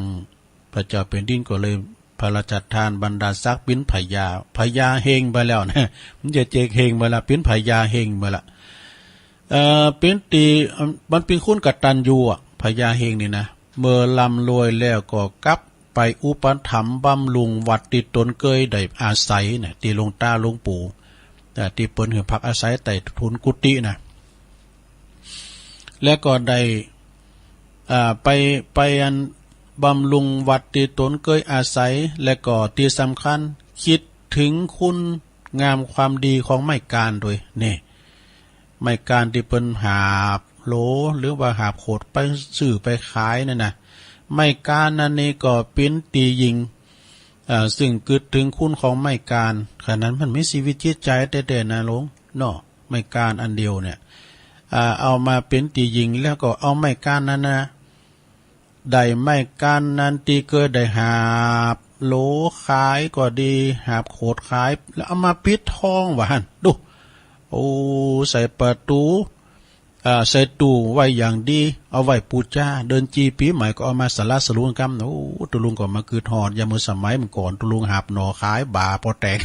พระเจ้าแผ่นดินก็เลย พระราชทานบรรดาศักดิ์เป๋นพญา พญาเฮงไปแล้วนะ มันจะเจ๊กเฮงไปละ เป๋นพญาเฮงไปละ เอ่อ เป๋นตี้ มันเป๋นคนกตัญญูอะ พญาเฮงนี่นะ เมื่อร่ำรวยแล้วก็กลับไปอุปถัมภ์บำรุงวัดตี้ตนเกยได้อาศัยนะ ตี้หลวงตาหลวงปู่ เอ่อ ตี้เปิ้นหื้อพักอาศัยใต้ถุนกุฏินะ และก็ได้ อ่า ไป ไปอันบำรุงวัดตี้ตนเกยอาศัย และก็ตี้สำคัญ คิดถึงคุณงามความดีของไม้กาญด้วย นี่ ไม้กาญตี้เปิ้นหาบโหล หรือว่าหาบโขดไปซื้อไปขายนั่นนะ ไม้กาญนั้นนี่ก็เป๋นตี้ยิ่ง อ่า ซึ่งกึ๊ดถึงคุณของไม้กาญ ขนาดมันมีชีวิตจิตใจแต๊ๆ นะหลวง เนาะ ไม้กาญอันเดียวเนี่ย อ่า เอามาเป๋นตี้ยิ่ง แล้วก็เอาไม้กาญนั้นนะ ได้ไม้กาญนั้นตี้เกยได้หาบโหลขายก็ดี หาบโขดขาย แล้วเอามาปิดทองว่าหั่น ดู โอ้ ใส่ประตู อ่า ใส่ตู้ไว้อย่างดี เอาไว้ปู๋จา เดือนจีปี๋ใหม่ก็เอามาสละสลวงกำ โอ้ ตุ๊ลุงก็มากึ๊ดฮอด ยามมื้อสมัยเมื่อก่อน ตุ๊ลุงหาบหน่อขายบ่าปอแตก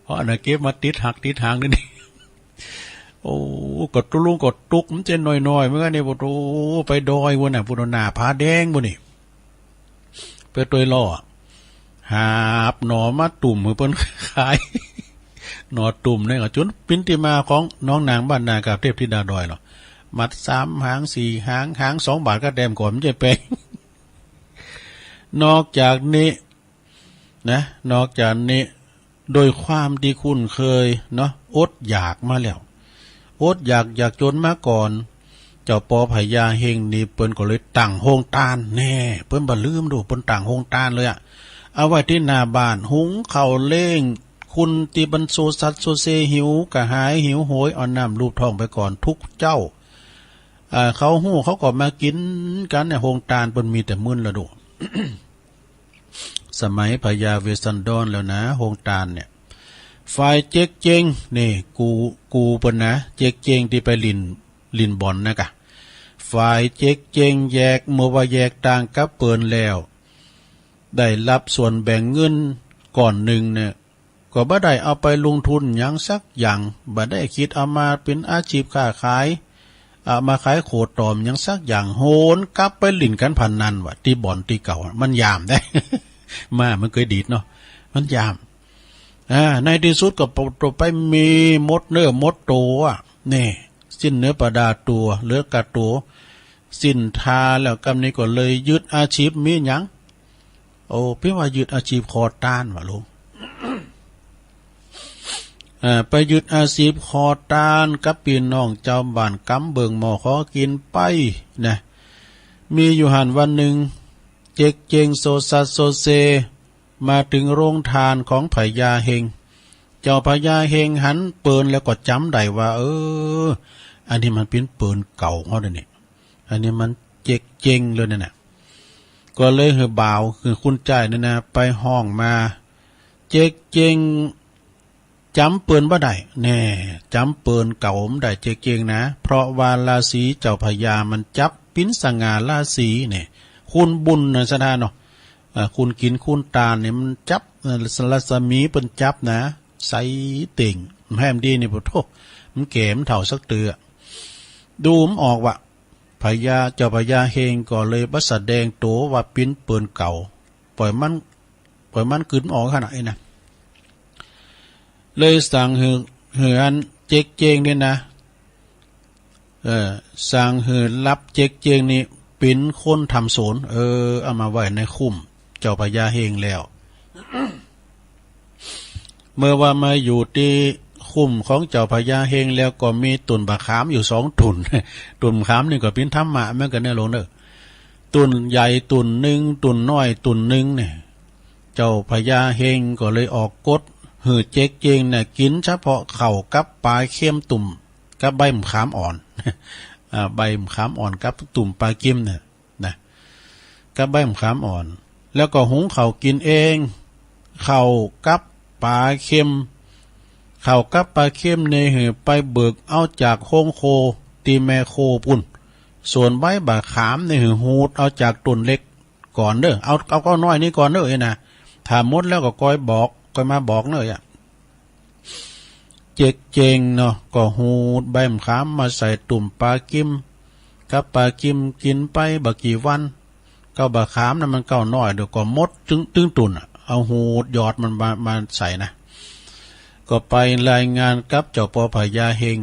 เอาอันนั้นเก็บมาติดหักติดหางนี่ โอ้ ก็ตุ๊ลุงก็ตุ๊ก มันจะน้อยๆ เหมือนกันนี่ โอ้ ไปดอยพุ้นน่ะ พุ้นน่ะ หน้าผาแดงพุ้นนี่ ไปตวยล่อ หาบหน่อมาตุ้มหื้อเปิ้นขาย หน่อตุ้มนี่ก็จนเป๋นตี้มาของหนองนางบ้านนากาบเทพธิดาดอยเนาะ มัดสามหางสี่หาง หางสองบาทก็แต้มก่อน มันจะแปง นอกจากนี้ นะ นอกจากนี้ โดยความตี้คุ้นเคยเนาะ อดอยากมาแล้ว อดอยากยากจนมาก่อน เจ้าปอพญาเฮงนี่เปิ้นก็เลยตั้งโฮงตาน แน่ เปิ้นบ่ลืมดู เปิ้นตั้งโฮงตานเลยอะ เอาไว้ตี้หน้าบ้าน หุงข้าวเลี้ยงคนตี้มันโซซัดโซเซ หิวกระหาย หิวโหย เอาน้ำลูบท้องไปก่อนทุกเจ๊า อ่า เขาฮู้เขาก็มากิ๋นกั๋นเนี่ย โฮงตานเปิ้นมีแต่มื้นละดู สมัยพญาเวสสันดรแล้วนะ โฮงตานเนี่ย ฝ่ายเจ๊กเจ๊ง นี่ กู กูเปิ้นนะ เจ๊กเจ๊งตี้ไปหลิ้น หลิ้นบ่อนนะกะ ฝ่ายเจ๊กเจ๊งแยก เมื่อว่าแยกตางกับเปิ้นแล้ว ได้ฮับส่วนแบ่งเงินก้อนนึ่งเนี่ย ก็บ่ได้เอาไปลงทุนหยังสักอย่าง บ่ได้คิดเอามาเป๋นอาชีพค้าขาย เอามาขายโขดตอมหยังสักอย่าง หวนกลับไปหลิ้นกั๋นพนันว่า ตี้บ่อนตี้เก่า มันยามได้ ม้ามันเกยดีดเนาะ มันยาม อ่า ในตี้สุดก็ปะโตไปมีหมดเนื้อหมดตั๋วอะ นี่ สิ้นเนื้อประดาตั๋ว เหลือแต่ตั๋ว สิ้นท่าแล้ว กำนี้ก็เลยยึดอาชีพมีหยัง โอ้ เปิ้นว่ายึดอาชีพขอตานวะลุง อ่า ไปยึดอาชีพขอตานกับปี้น้องจาวบ้าน กำเบิ่งหม้อขอกิ๋นไปนะ มีอยู่หั้นวันนึ่ง เจ๊กเจ๊งโซซัดโซเซ มาเถิงโฮงตานของพญาเฮง เจ้าพญาเฮงหันเปิ้นแล้วก็จ๋ำได้ว่า เออ อันนี้มันเป๋นเปิ้นเก่าเฮาเด้อนี่ อันนี้มันเจ๊กเจ๊งแล้วเนี่ยนะ ก็เลยหื้อบ่าว หื้อคุณใจ๊เนี่ยนะ ไปฮ้องมา เจ๊กเจ๊งจ๋ำเปิ้นบ่ได้ แน่ จ๋ำเปิ้นเก่าบ่ได้เจ๊กเจ๊งนะ เพราะว่าราศีเจ้าพญามันจับเป๋นสง่าราศีเนี่ย คุณบุญนะสะดาเนาะ เอ่อ คุณกิ๋นคุณตานเนี่ยมันจับ เอ่อ รัศมีเปิ้นจับนะ ใสเต่ง แฮมดีนี่ ปะโธ่ มันแก่มันเฒ่าสักเตื้อ ดูบ่ออกว่า พญา เจ้าพญาเฮงก็เลยบ่แสดงตั๋วว่าเป๋นเปิ้นเก่า ปล่อยมัน ปล่อยมันกลืนบ่ออกขนาดนี้นะ เลยสั่งหื้อ หื้ออันเจ๊กเจ๊งนี่นะ เออ สั่งหื้อฮับเจ๊กเจ๊งนี่เป๋นคนทำสวน เออ เอามาไว้ในคุ้มเจ้าพญาเฮงแล้ว เมื่อว่ามาอยู่ตี้คุ้มของเจ้าพญาเฮงแล้วก็มีต้นบ่าขามอยู่สองต้น ต้นบ่าขามนี่ก็เป๋นธรรมะเหมือนกั๋นเนี่ยหลวงเด้อ ต้นใหญ่ต้นนึ่ง ต้นน้อยต้นนึ่งเนี่ย เจ้าพญาเฮงก็เลยออกกฎหื้อเจ๊กเจ๊งเนี่ยกิ๋นเฉพาะข้าวกับปลาเค็มตุ้มกับใบบ่าขามอ่อน อ่า ใบบ่าขามอ่อนกับตุ้มปลาเค็มเนี่ย นะ กับใบบ่าขามอ่อน แล้วก็หุงข้าวกิ๋นเอง ข้าวกับปลาเค็ม ข้าวกับปลาเค็มนี่หื้อไปเบิกเอาจากโฮงโค ตี้แม่โคปุ้น ส่วนใบบ่าขามนี่หื้อหูดเอาจากต้นเล็ก ก่อนเด้อ เอา เอาเก๊าน้อยนี้ก่อนเด้อ เอ้ยนะ ถ้าหมดแล้วก็ค่อยบอก ค่อยมาบอกเด้อ เจ๊กเจ๊งเนาะ ก็หูดใบมะขามมาใส่ตุ่มปลากิม กับปลากิมกินไปบ่กี่วัน เก๊าบ่าขามนั้นมันเก๊าน้อย เดี๋ยวก็หมดตึง ตึงตุ่นอะ เอาหูดยอดมันมา มาใส่นะ ก็ไปรายงานกับเจ้าปอพญาเฮง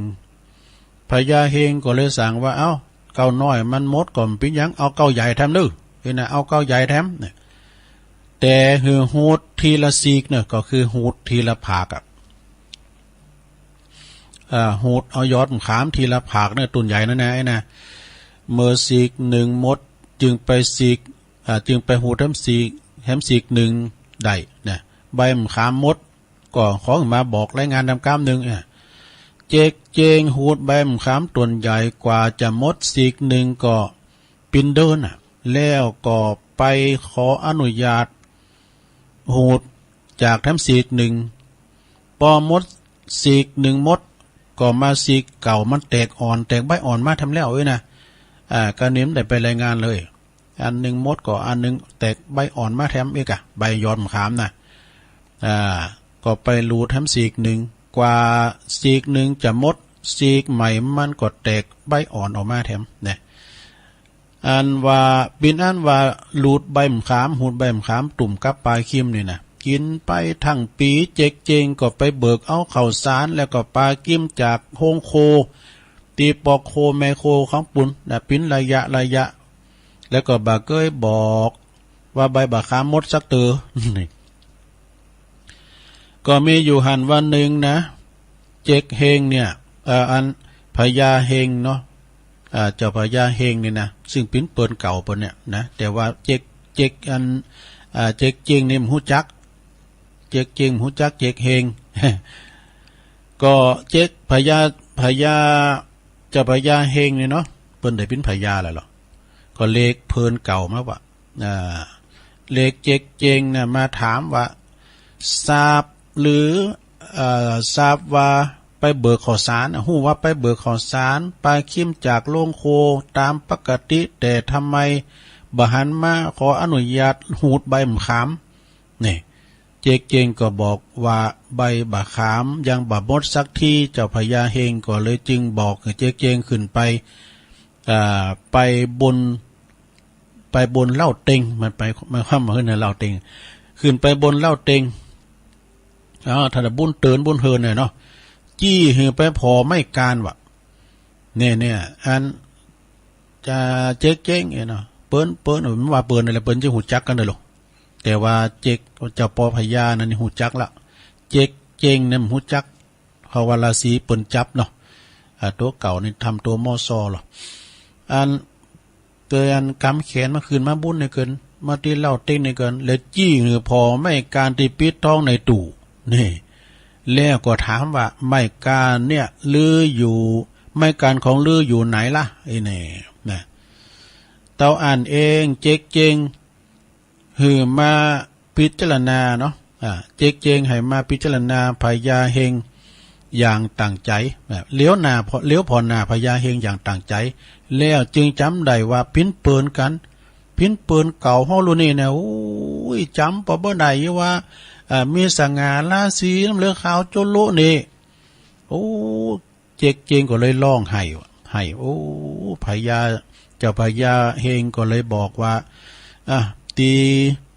พญาเฮงก็เลยสั่งว่า เอ้า เก๊าน้อยมันหมดก็บ่เป๋นหยัง เอาเก๊าใหญ่แถมเด้อ เอ้ยนะ เอาเก๊าใหญ่แถมเนี่ย แต่หื้อหูดทีละซีกเนี่ย ก็คือหูดทีละผากอะ อ่า หูดเอายอดมะขามทีละผากเนี่ย ตุ่นใหญ่นั่นนะ ไอ้นะ เมื่อซีกหนึ่งหมด จึงไปซีก อ่า จึงไปหูดแถมซีก แถมซีกหนึ่งได้นะ ใบมะขามหมด ก็ขอมาบอกรายงานนำกำนึ่ง อ่ะ เจ๊กเจ๊งหูดใบมะขามตุ่นใหญ่ กว่าจะหมดซีกหนึ่งก็เป๋นเดือนน่ะ แล้วก็ไปขออนุญาตหูดจากแถมซีกหนึ่ง ปอหมดซีกหนึ่งหมด ก็มาซีกเก่ามันแตกอ่อน แตกใบอ่อนมาแถมแล้วเอ้ยนะ อ่า ก็นี่มันได้ไปรายงานเลย อันหนึ่งหมดก็อันหนึ่งแตกใบอ่อนมาแถมอีกอะ ใบยอดมะขามนะ อ่า ก็ไปหลูดแถมซีกหนึ่ง กว่าซีกหนึ่งจะหมด ซีกใหม่มันก็แตกใบอ่อนออกมาแถมนะ อันว่า เป๋นอันว่าหลูดใบมะขาม หูดใบมะขามตุ่มกับปลาคิมนี่นะ กินไปทั้งปี๋ เจ๊กเจ๊งก็ไปเบิกเอาข้าวสาร แล้วก็ปลาคิมจากโฮงโค ตี้ปอกโคแม่โคของปุณนะ เป๋นระยะระยะ แล้วก็บ่าเกยบอกว่าใบบ่าขามหมดสักเตื้อ ก็มีอยู่หั้นวันหนึ่งนะ เจ๊กเฮงเนี่ย เอ่อ อันพญาเฮงเนาะ อ่า เจ้าพญาเฮงนี่นะ ซึ่งเป๋นเปิ้นเก่าเปิ้นเนี่ยนะ แต่ว่าเจ๊ก เจ๊กอัน อ่า เจ๊กเจ๊งนี่บ่ฮู้จัก เจ๊กเจ๊งบ่ฮู้จักเจ๊กเฮง ก็เจ๊กพญา พญา เจ้าพญาเฮงนี่เนาะ เปิ้นได้เป๋นพญาแล้วเหรอ ก็เรียกเปิ้นเก่ามาว่า อ่า เรียกเจ๊กเจ๊งนะ มาถามว่า ทราบหรือ เอ่อ ทราบว่าไปเบิกข้าวสาร ฮู้ว่าไปเบิกข้าวสาร ปลาคิมจากโฮงโคตามปกติ แต่ทำไมบ่หันมาขออนุญาตหูดใบมะขาม นี่ เจ๊กเจ๊งก็บอกว่าใบบ่าขามยังบ่หมดสักที เจ้าพญาเฮงก็เลยจึงบอกหื้อเจ๊กเจ๊งขึ้นไป อ่า ไปบน ไปบนเล้าเต็ง มันไป หมายความว่าหื้อในเล้าเต็ง ขึ้นไปบนเล้าเต็ง อ๋อ ถ้าบุญเตินบุญเฮินเนี่ยเนาะ จี้หื้อไปผ่อไม้กานว่ะ เนี่ย เนี่ย อัน จะเจ๊กเจ๊งเนี่ยเนาะ เปิ้น เปิ้น เออ มันว่าเปิ้นนั่นแหละ เปิ้นจะฮู้จักกันเด้อลูก แต่ว่าเจ๊ก เจ้าปอพญานั่นนี่ฮู้จักละ เจ๊กเจ๊งเนี่ยบ่ฮู้จัก เพราะว่าราศีเปิ้นจับเนาะ อ่า ตัวเก่านี่ทำตัวม่อซอหรอ อัน เตยอันกำแขนมาขึ้นมาบุญในเกิน มาตี้เล้าเต็งในเกิน แล้วจี้หื้อผ่อไม้กานตี้ปิดทองในตู้ นี่ แล้วก็ถามว่า ไม้กานเนี่ย ลืออยู่ ไม้กานของลืออยู่ไหนล่ะ ไอ้เนี่ยนะ เต้าอั้นเอง เจ๊กเจ๊ง หื้อมาพิจารณาเนาะ อ่า เจ๊กเจ๊งให้มาพิจารณาพญาเฮงอย่างตั้งใจ อ่า เหลียวหน้าผ่อ เหลียวผ่อหน้าพญาเฮงอย่างตั้งใจ แล้วจึงจำได้ว่าเป๋นเปิ้นกัน เป๋นเปิ้นเก่าเฮาลูกนี่นะ โอ้ย จำปอบ่ได้ว่า อ่า มีสง่าราศี น้ำเหลืองขาวโจ๊ะโละนี่ โอ้ เจ๊กเจ๊งก็เลยร้องไห้ ไห้ โอ้ พญา เจ้าพญาเฮงก็เลยบอกว่า อ่ะ ตี้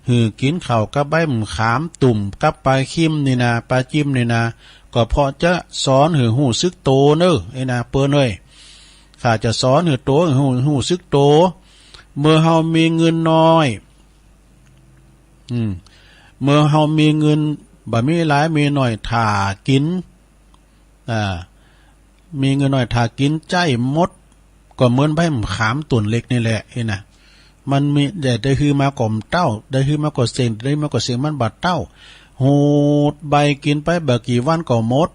หื้อกินข้าวกับใบมะขามตุ่มกับปลาคิมนี่นา ปลาจิมนี่นา ก็เพราะจะสอนหื้อฮู้สึกโตเนอะ ไอ้นาเปิ้นเอ้ย ข้าจะสอนหื้อโต หื้อฮู้ ฮู้สึกโต เมื่อเฮามีเงินน้อย อืม เมื่อเฮามีเงิน บ่มีหลายมีน้อย ถ้ากิน อ่า มีเงินน้อย ถ้ากินใจ๊หมด ก็เหมือนใบมะขามต้นเล็กนี่แหละ เห็นนะ มันมี ได้ ได้หื้อมาก็บ่เต้า ได้หื้อมาก็เซ็ง ได้หื้อมาก็เซ็ง มันบ่เต้า หูดใบกินไปบ่กี่วันก็หมด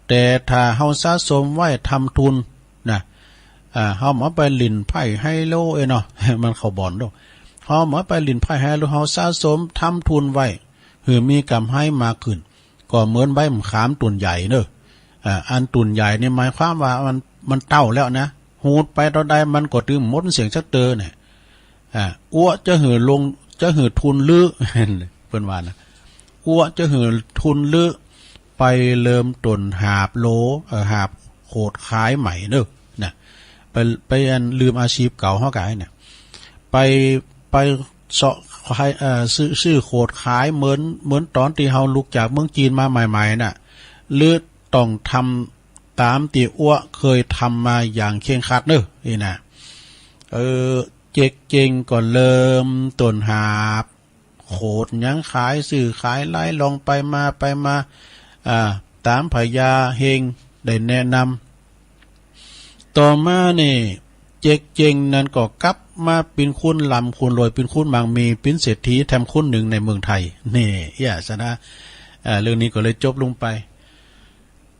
แต่ถ้าเฮาสะสมไว้ทำทุนนะ อ่า เฮาบ่ไปหลิ้นไพ่ไฮโลเอ้ยเนาะ มันเข้าบ่อนโลด เฮาบ่ไปหลิ้นไพ่ไฮโล เฮาสะสมทำทุนไว้ หื้อมีกำไรมากขึ้น ก็เหมือนใบมะขามต้นใหญ่เนอะ อ่า อันต้นใหญ่นี่หมายความว่ามัน มันเต้าแล้วนะ หูดไปเต้าใดมันก็ตึงหมดเสี้ยงจักเตื้อเนี่ย อ่า อัวจะหื้อลง จะหื้อทุนลือ เปิ้นว่านะ อัวจะหื้อทุนลือ ไปเริ่มต้นหาบโหล เอ่อ หาบโขดขายใหม่เนอะ นะ ไป ไปอันลืมอาชีพเก่าเฮากายเนี่ย ไป ไปเซาะขาย เอ่อ ซื้อ ซื้อโขดขายเหมือน เหมือนตอนตี้เฮาลุกจากเมืองจีนมาใหม่ๆ น่ะ หรือต้องทำตามตี้อัวเคยทำมาอย่างเคร่งครัดเนอะ นี่นะ เออ เจ๊กเจ๊งก็เริ่มต้นหาบ โขดหยังขาย ซื้อขายไล่ลองไปมาไปมา อ่า ตามพญาเฮงได้แนะนำ ต่อมานี่ เจ๊กเจ๊งนั้นก็กลับมาเป๋นคนร่ำคนรวย เป๋นคนมั่งมี เป๋นเศรษฐีแถมคนหนึ่งในเมืองไทย นี่ เอี้ย สะนะ อ่า เรื่องนี้ก็เลยจบลงไป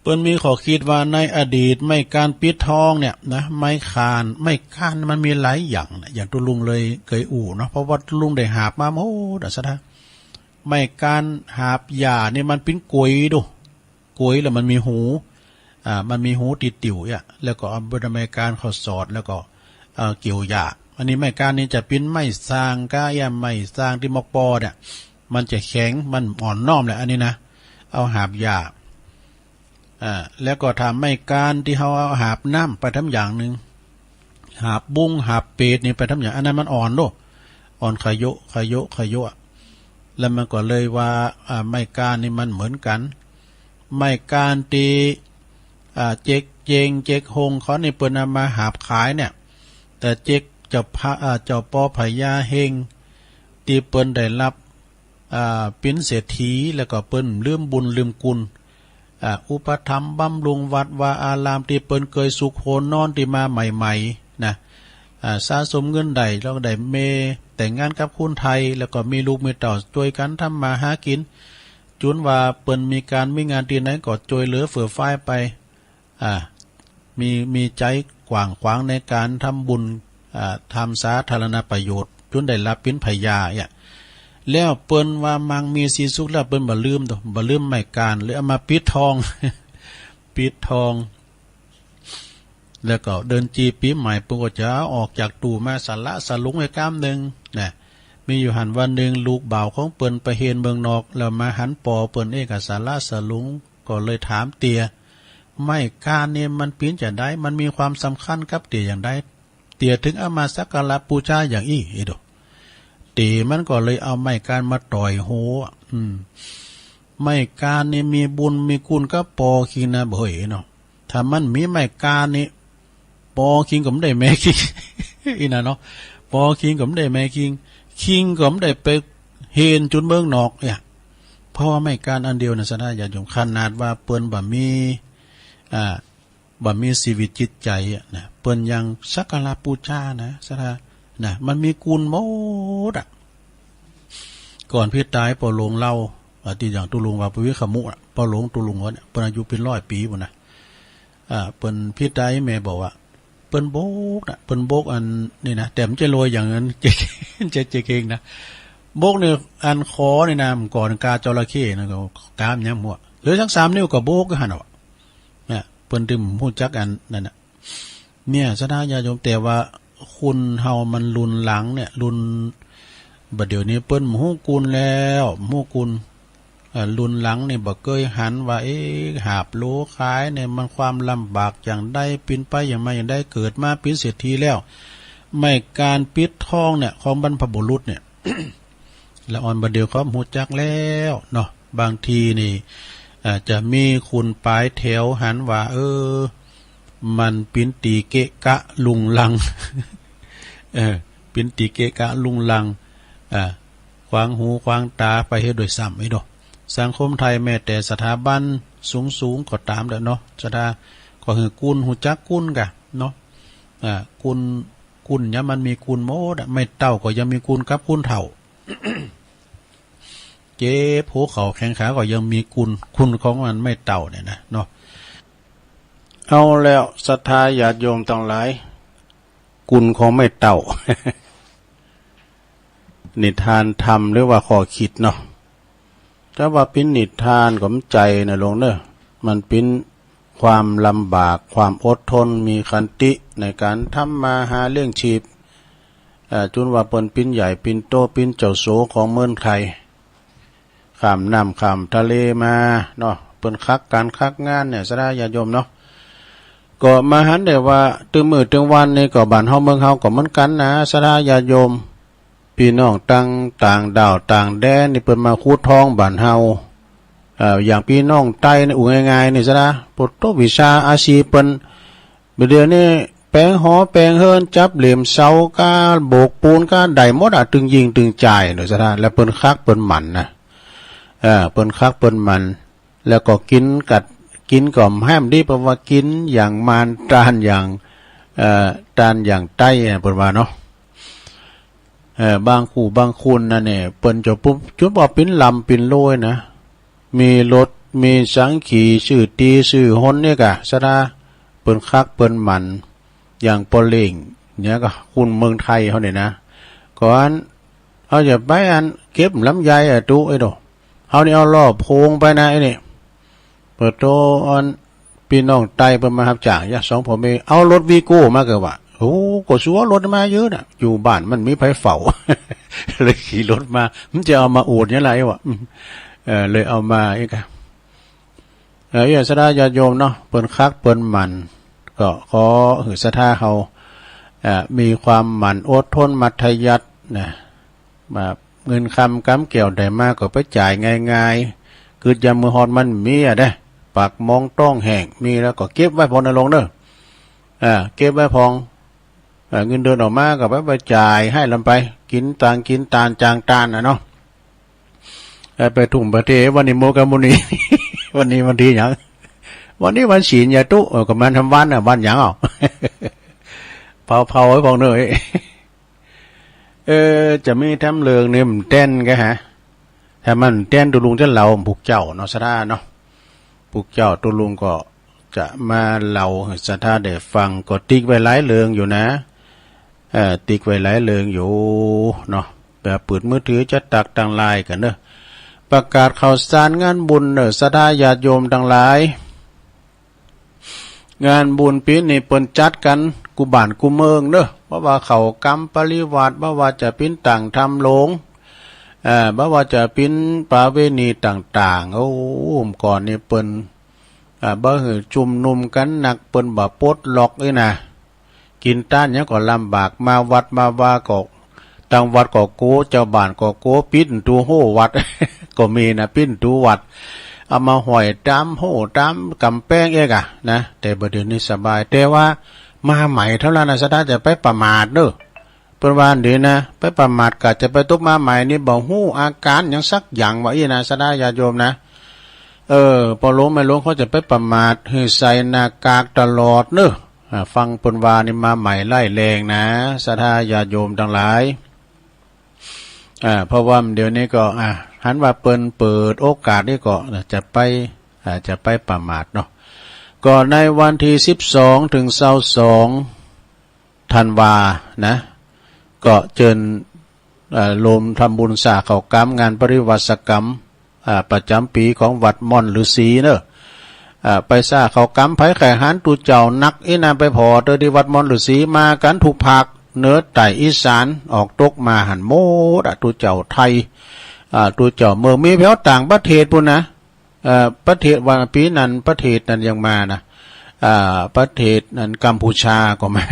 เปิ้นมีข้อคิดว่าในอดีตไม้กาญปิดทองเนี่ยนะ ไม้กาญ ไม้กาญมันมีหลายอย่างนะ อย่างตุ๊ลุงเลยเกยอู้เนาะ เพราะว่าตุ๊ลุงได้หาบมาหมดอะสะนะ ไม้กาญหาบหญ้านี่มันเป๋นกวยดู กวยแล้วมันมีหู อ่า มันมีหูติดติ่วเนี่ย แล้วก็เอาใบไม้กาญเข้าสอด แล้วก็ เอ่อ เกี่ยวหญ้า อันนี้ไม้กาญนี่จะเป๋นไม้ซางก้า ไอ้ไม้ซางตี้มอกปอเนี่ย มันจะแข็ง มันอ่อนน้อมแหละ อันนี้นะ เอาหาบหญ้า อ่า แล้วก็ถ้าไม้กาญตี้เฮาเอาหาบน้ำไปทำอย่างหนึ่ง หาบบุ้ง หาบเปดนี่ไปทำอย่าง อันนั้นมันอ่อนโลด อ่อนขะโยะ ขะโยะ ขะโยะ แล้วมันก็เลยว่า อ่า ไม้กาญนี่มันเหมือนกัน ไม้กาญตี้ อ่า เจ๊กเจ๊ง เจ๊กฮงเขานี่เปิ้นเอามาหาบขายเนี่ย แต่เจ๊กเจ้าพระ อ่า เจ้าปอพญาเฮง ตี้เปิ้นได้รับ อ่า เป๋นเศรษฐี แล้วก็เปิ้นลืมบุญลืมคุณ อ่า อุปถัมภ์บำรุงวัดวาอารามตี้เปิ้นเกยสุขโหนนอนตี้มาใหม่ๆ นะ อ่า สะสมเงินได้ แล้วก็ได้เมย์แต่งงานกับคนไทย แล้วก็มีลูกมีเต้าจ้วยกันทำมาหากิน จุนว่าเปิ้นมีการมีงานตี้ไหนก็จ้วยเหลือเฟือฟ้ายไป อ่า มี มีใจ๋กว้างขวางในการทำบุญ อ่า ทำสาธารณประโยชน์ จุนได้รับเป๋นพญาเนี่ย แล้วเปิ้นว่ามั่งมีสีสุขแล้วเปิ้นบ่ลืมตั๊ว บ่ลืมไม้กาญ เลยเอามาปิดทอง ปิดทอง แล้วก็เดือนจีปีใหม่เปิ้นก็จะออกจากตู้มาสละสลุงไว้ก้ามหนึ่งนะ มีอยู่หั้นวันหนึ่งลูกบ่าวของเปิ้นไปเฮียนเมืองนอก แล้วมาหันปอเปิ้นเองก็สละสลุง ก็เลยถามเตีย ไม้กาญนี่มันเป๋นจะใด มันมีความสำคัญกับเตียอย่างใด เตียถึงเอามาสักการะบูชาอย่างอี้ เอโด เตียมันก็เลยเอาไม้กาญมาต่อยหัว อืม ไม้กาญนี่มีบุญมีคุณกับปอคิงนะบ่เฮ้ยเนาะ ถ้ามันมีไม้กาญนี่ ปอคิงก็บ่ได้แม่คิง อีน่ะเนาะ ปอคิงก็บ่ได้แม่คิง คิงก็บ่ได้ไปเฮียนจุนเมืองนอกเนี่ย เพราะว่าไม้กาญอันเดียวนะสะนะญาติโยม ขนาดว่าเปิ้นบ่มี อ่า บ่มีชีวิตจิตใจอะนะ เปิ้นยังสักการะบูชานะ สะนะ นะ มันมีคุณหมดอะ ก่อนเปิ้นต๋ายปอหลวงเล่า ว่าตี้อย่างตุ๊ลุงว่าปวิคมุอะ ปอหลวงตุ๊ลุงว่าเนี่ย เปิ้นอายุเป๋นร้อยปี๋ปู้นนะ อ่า เปิ้นเปิ้นต๋ายแม่บอกว่า เปิ้นโบกนะ เปิ้นโบกอันนี้นะ แต่มันจะโรยอย่างนั้น เจ๊ เจ๊ เจ๊เก่งนะ โบกเนี่ยอันคอนี่นะ มันก่อนกาจระเข้นะ ก็กามยังหัว เหลือสักสามนิ้วก็โบกก็หันเอาอะ เนี่ย เปิ้นตึงฮู้จักอันนั้นน่ะ เนี่ย ศรัทธาญาติโยม แต่ว่าคนเฮามันรุ่นหลังเนี่ย รุ่น บัดเดี๋ยวนี้เปิ้นบ่ฮู้คุณแล้ว บ่ฮู้คุณ เอ่อ รุ่นหลังนี่บ่เกยหันว่า เอ๊ะ หาบโหลขายเนี่ยมันความลำบากอย่างใด เป๋นไปอย่างมาอย่างใด เกิดมาเป๋นเศรษฐีแล้ว ไม้กาญปิดทองเนี่ย ของบรรพบุรุษเนี่ย ละอ่อนบัดเดี๋ยวก็ฮู้จักแล้วเนาะ บางทีนี่ อ่า จะมีคนปลายแถวหันว่า เออ มันเป๋นตี้เกะกะรุงรัง เออ เป๋นตี้เกะกะรุงรัง อ่า ขวางหูขวางต๋าไปเฮ็ดโดยซ้ำไอ้เนาะ สังคมไทยแม้แต่สถาบันสูงๆ ก็ต๋ามแหละเนาะ ศรัทธา ก็คือคุณ ฮู้จักคุณกะเนาะ อ่า คุณ คุณเนี่ยมันมีคุณหมดอะ ไม้เต้าก็ยังมีคุณกับคนเฒ่า เจ็บหัวเข่าแข้งขาก็ยังมีคุณ คุณของมันไม้เต้าเนี่ยนะเนาะ เอาแล้วศรัทธาญาติโยมตังหลาย คุณของไม้เต้า นิทานธรรมหรือว่าข้อคิดเนาะ แต่ว่าเป๋นนิทานก็บ่ใจ้นะหลวงเนอะ มันเป๋นความลำบาก ความอดทน มีขันติในการทำมาหาเลี้ยงชีพ เอ่อ จุนว่าเปิ้นปิ้นใหญ่ปิ้นโตปิ้นเจ้าโสของเมืองไทย ข้ามน้ำข้ามทะเลมาเนาะ เปิ้นคักก๋านคักงานเนี่ย ศรัทธาญาติโยมเนาะ ก็มาหันได้ว่า ตึงมื้อตึงวันนี่ก็บ้านเฮาเมืองเฮาก็เหมือนกันนะ ศรัทธาญาติโยม พี่น้องต่าง ต่างด้าวต่างแดนนี่เปิ้นมาขุดทองบ้านเฮา เอ่อ อย่างพี่น้องใต้นี่ อู้ง่ายๆ นี่ซะนะ โพดโตวิชาอาชีพเปิ้น บ่าเดี๋ยวนี้แป๋งหอแป๋งเฮือน จับเหล่ยมเสาก้า โบกปูนก้า ได้หมดอะ ตึงยิงตึงจ่ายเนาะซะนะ แล้วเปิ้นคักเปิ้นหมั่นนะ เอ่อ เปิ้นคักเปิ้นหมั่น แล้วก็กินกัด กินก็แฮมดี เพราะว่ากินอย่างมาน ตานอย่าง เอ่อ ตานอย่างใต้อะ เปิ้นว่าเนาะ เอ่อ บางคู่บางคนนั่นเนี่ย เปิ้นจะปุ๊บ จุดว่าปิ้นลำปิ้นโลยนะ มีรถ มีสังขี ซื้อตี้ ซื้อฮอนเนี่ยกะ ศรัทธา เปิ้นคัก เปิ้นหมั่น อย่างปอเล่ง เนี่ยก็คนเมืองไทยเขาเนี่ยนะ ก่อน เอาอย่าไปอันเก็บลำไยอะตุ๊ ไอ้โด เอานี่เอาล้อโพงไปนะไอ้นี่ เปิดโตอัน พี่น้องใต้เปิ้นมาฮับจ้าง ยะ สองพ่อแม่ เอารถวีโก้มาเกอะวะ โอ้ ก็สัวรถมาเยอะน่ะ อยู่บ้านมันมีไผเฝ้า เลยขี่รถมา มันจะเอามาอวดเนี่ยไรวะ อืม เออ เลยเอามาเองกะ เออ เอี้ย ศรัทธาญาติโยมเนาะ เปิ้นคักเปิ้นหมั่น ก็ขอหื้อศรัทธาเฮา เอ่อ มีความหมั่นอดทนมัธยัสถ์นะ มาเงินคำกำแก้วได้มาก็ไปจ่ายง่ายๆ กึดยามมื้อฮอดมันมีอะเด้ ปากหมองท้องแห้ง มีแล้วก็เก็บไว้พองนะลุงเนาะ อ่า เก็บไว้พอง อ่า เงินเดือนออกมาก็ไป ไปจ่ายหื้อลำไป กินตางกินตานจางตานน่ะเนาะ เอ่อ ไปทุ่มไปเท วันนี้โมกะมุนี วันนี้วันตี้หยัง วันนี้วันศีลยาตุ๊ เออ ก็มันทำวันน่ะ วันหยังอ้าว เผาๆ ไว้พองเนาะ เออ จะมีแถมเรื่องนี่มันแต้นกะฮะ ถ้ามันแต้นตุ๊ลุงจะเล่าปุกเจ้าเนาะ ศรัทธาเนาะ ปุกเจ้าตุ๊ลุงก็จะมาเล่าหื้อศรัทธาได้ฟัง ก็ติ๊กไว้หลายเรื่องอยู่นะ เอ่อ ติ๊กไว้หลายเรื่องอยู่เนาะ แบบเปิดมือถือจะตักตังหลายกั๋นเนาะ ประกาศข่าวสารงานบุญเนาะ ศรัทธาญาติโยมตังหลาย งานบุญปี๋นี้เปิ้นจัดกั๋นกู้บ้านกู้เมืองเนาะ บ่ว่าเข้ากรรมปริวาส บ่ว่าจะเป๋นตั้งธรรมหลวง เอ่อ บ่ว่าจะเป๋นประเวณีต่างๆ โอ้ ก่อนนี้เปิ้น เอ่อ บ่หื้อชุมนุมกั๋นนัก เปิ้นบ่ปลดล็อกอี้นะ กิ๋นตานหยังก็ลำบาก มาวัดมาวาก็ ตังวัดก็กั๋ว เจ้าบ้านก็กั๋ว ปิดประตู๋ฮั้ววัด ก็มีนะ ปิดประตู๋วัด เอามาห้อยต๋ามฮั้วต๋ามก๋ำแปงเอกอะนะ แต่บ่าเดี๋ยวนี้สบาย แต่ว่ามาใหม่เท่านั้นนะ ศรัทธาจะไปประมาทเนาะ เปิ้นว่าอันนี้นะ ไปประมาทก็จะไปตกมาใหม่นี่ บ่ฮู้อาก๋านหยังสักอย่างว่าอี้นะ ศรัทธาญาติโยมนะ เออ พ่อหลวงแม่หลวงเขาจะไปประมาท หื้อใส่หน้ากากตลอดเนาะ อ่า ฟังเปิ้นว่านี่มาใหม่ไล่แรงนะ ศรัทธาญาติโยมตังหลาย อ่า เพราะว่าเดี๋ยวนี้ก็ อ่า หันว่าเปิ้นเปิดโอกาสนี่ก็จะไป อ่า จะไปประมาทเนาะ ก็ในวันตี้สิบสองเถิงซาวสองธันวานะ ก็เจิญ เอ่อ รวมทำบุญสร้างข้าวกรรม งานปริวาสกรรม อ่า ประจ๋ำปี๋ของวัดม่อนฤๅษีเนาะ อ่า ไปสร้างข้าวกรรม ไผใค่หันตุ๊เจ้านักอี้นะ ไปผ่อเตอตี้วัดม่อนฤๅษี มากั๋นทุกภาค เหนือใต้อีสาน ออกตกมาหั้นหมดอะ ตุ๊เจ้าไทย อ่า ตุ๊เจ้าเมือง มีแผวต่างประเทศปู้นนะ เอ่อ ประเทศว่าปี๋นั้นประเทศนั้นยังมานะ อ่า ประเทศนั้นกัมพูชาก็มา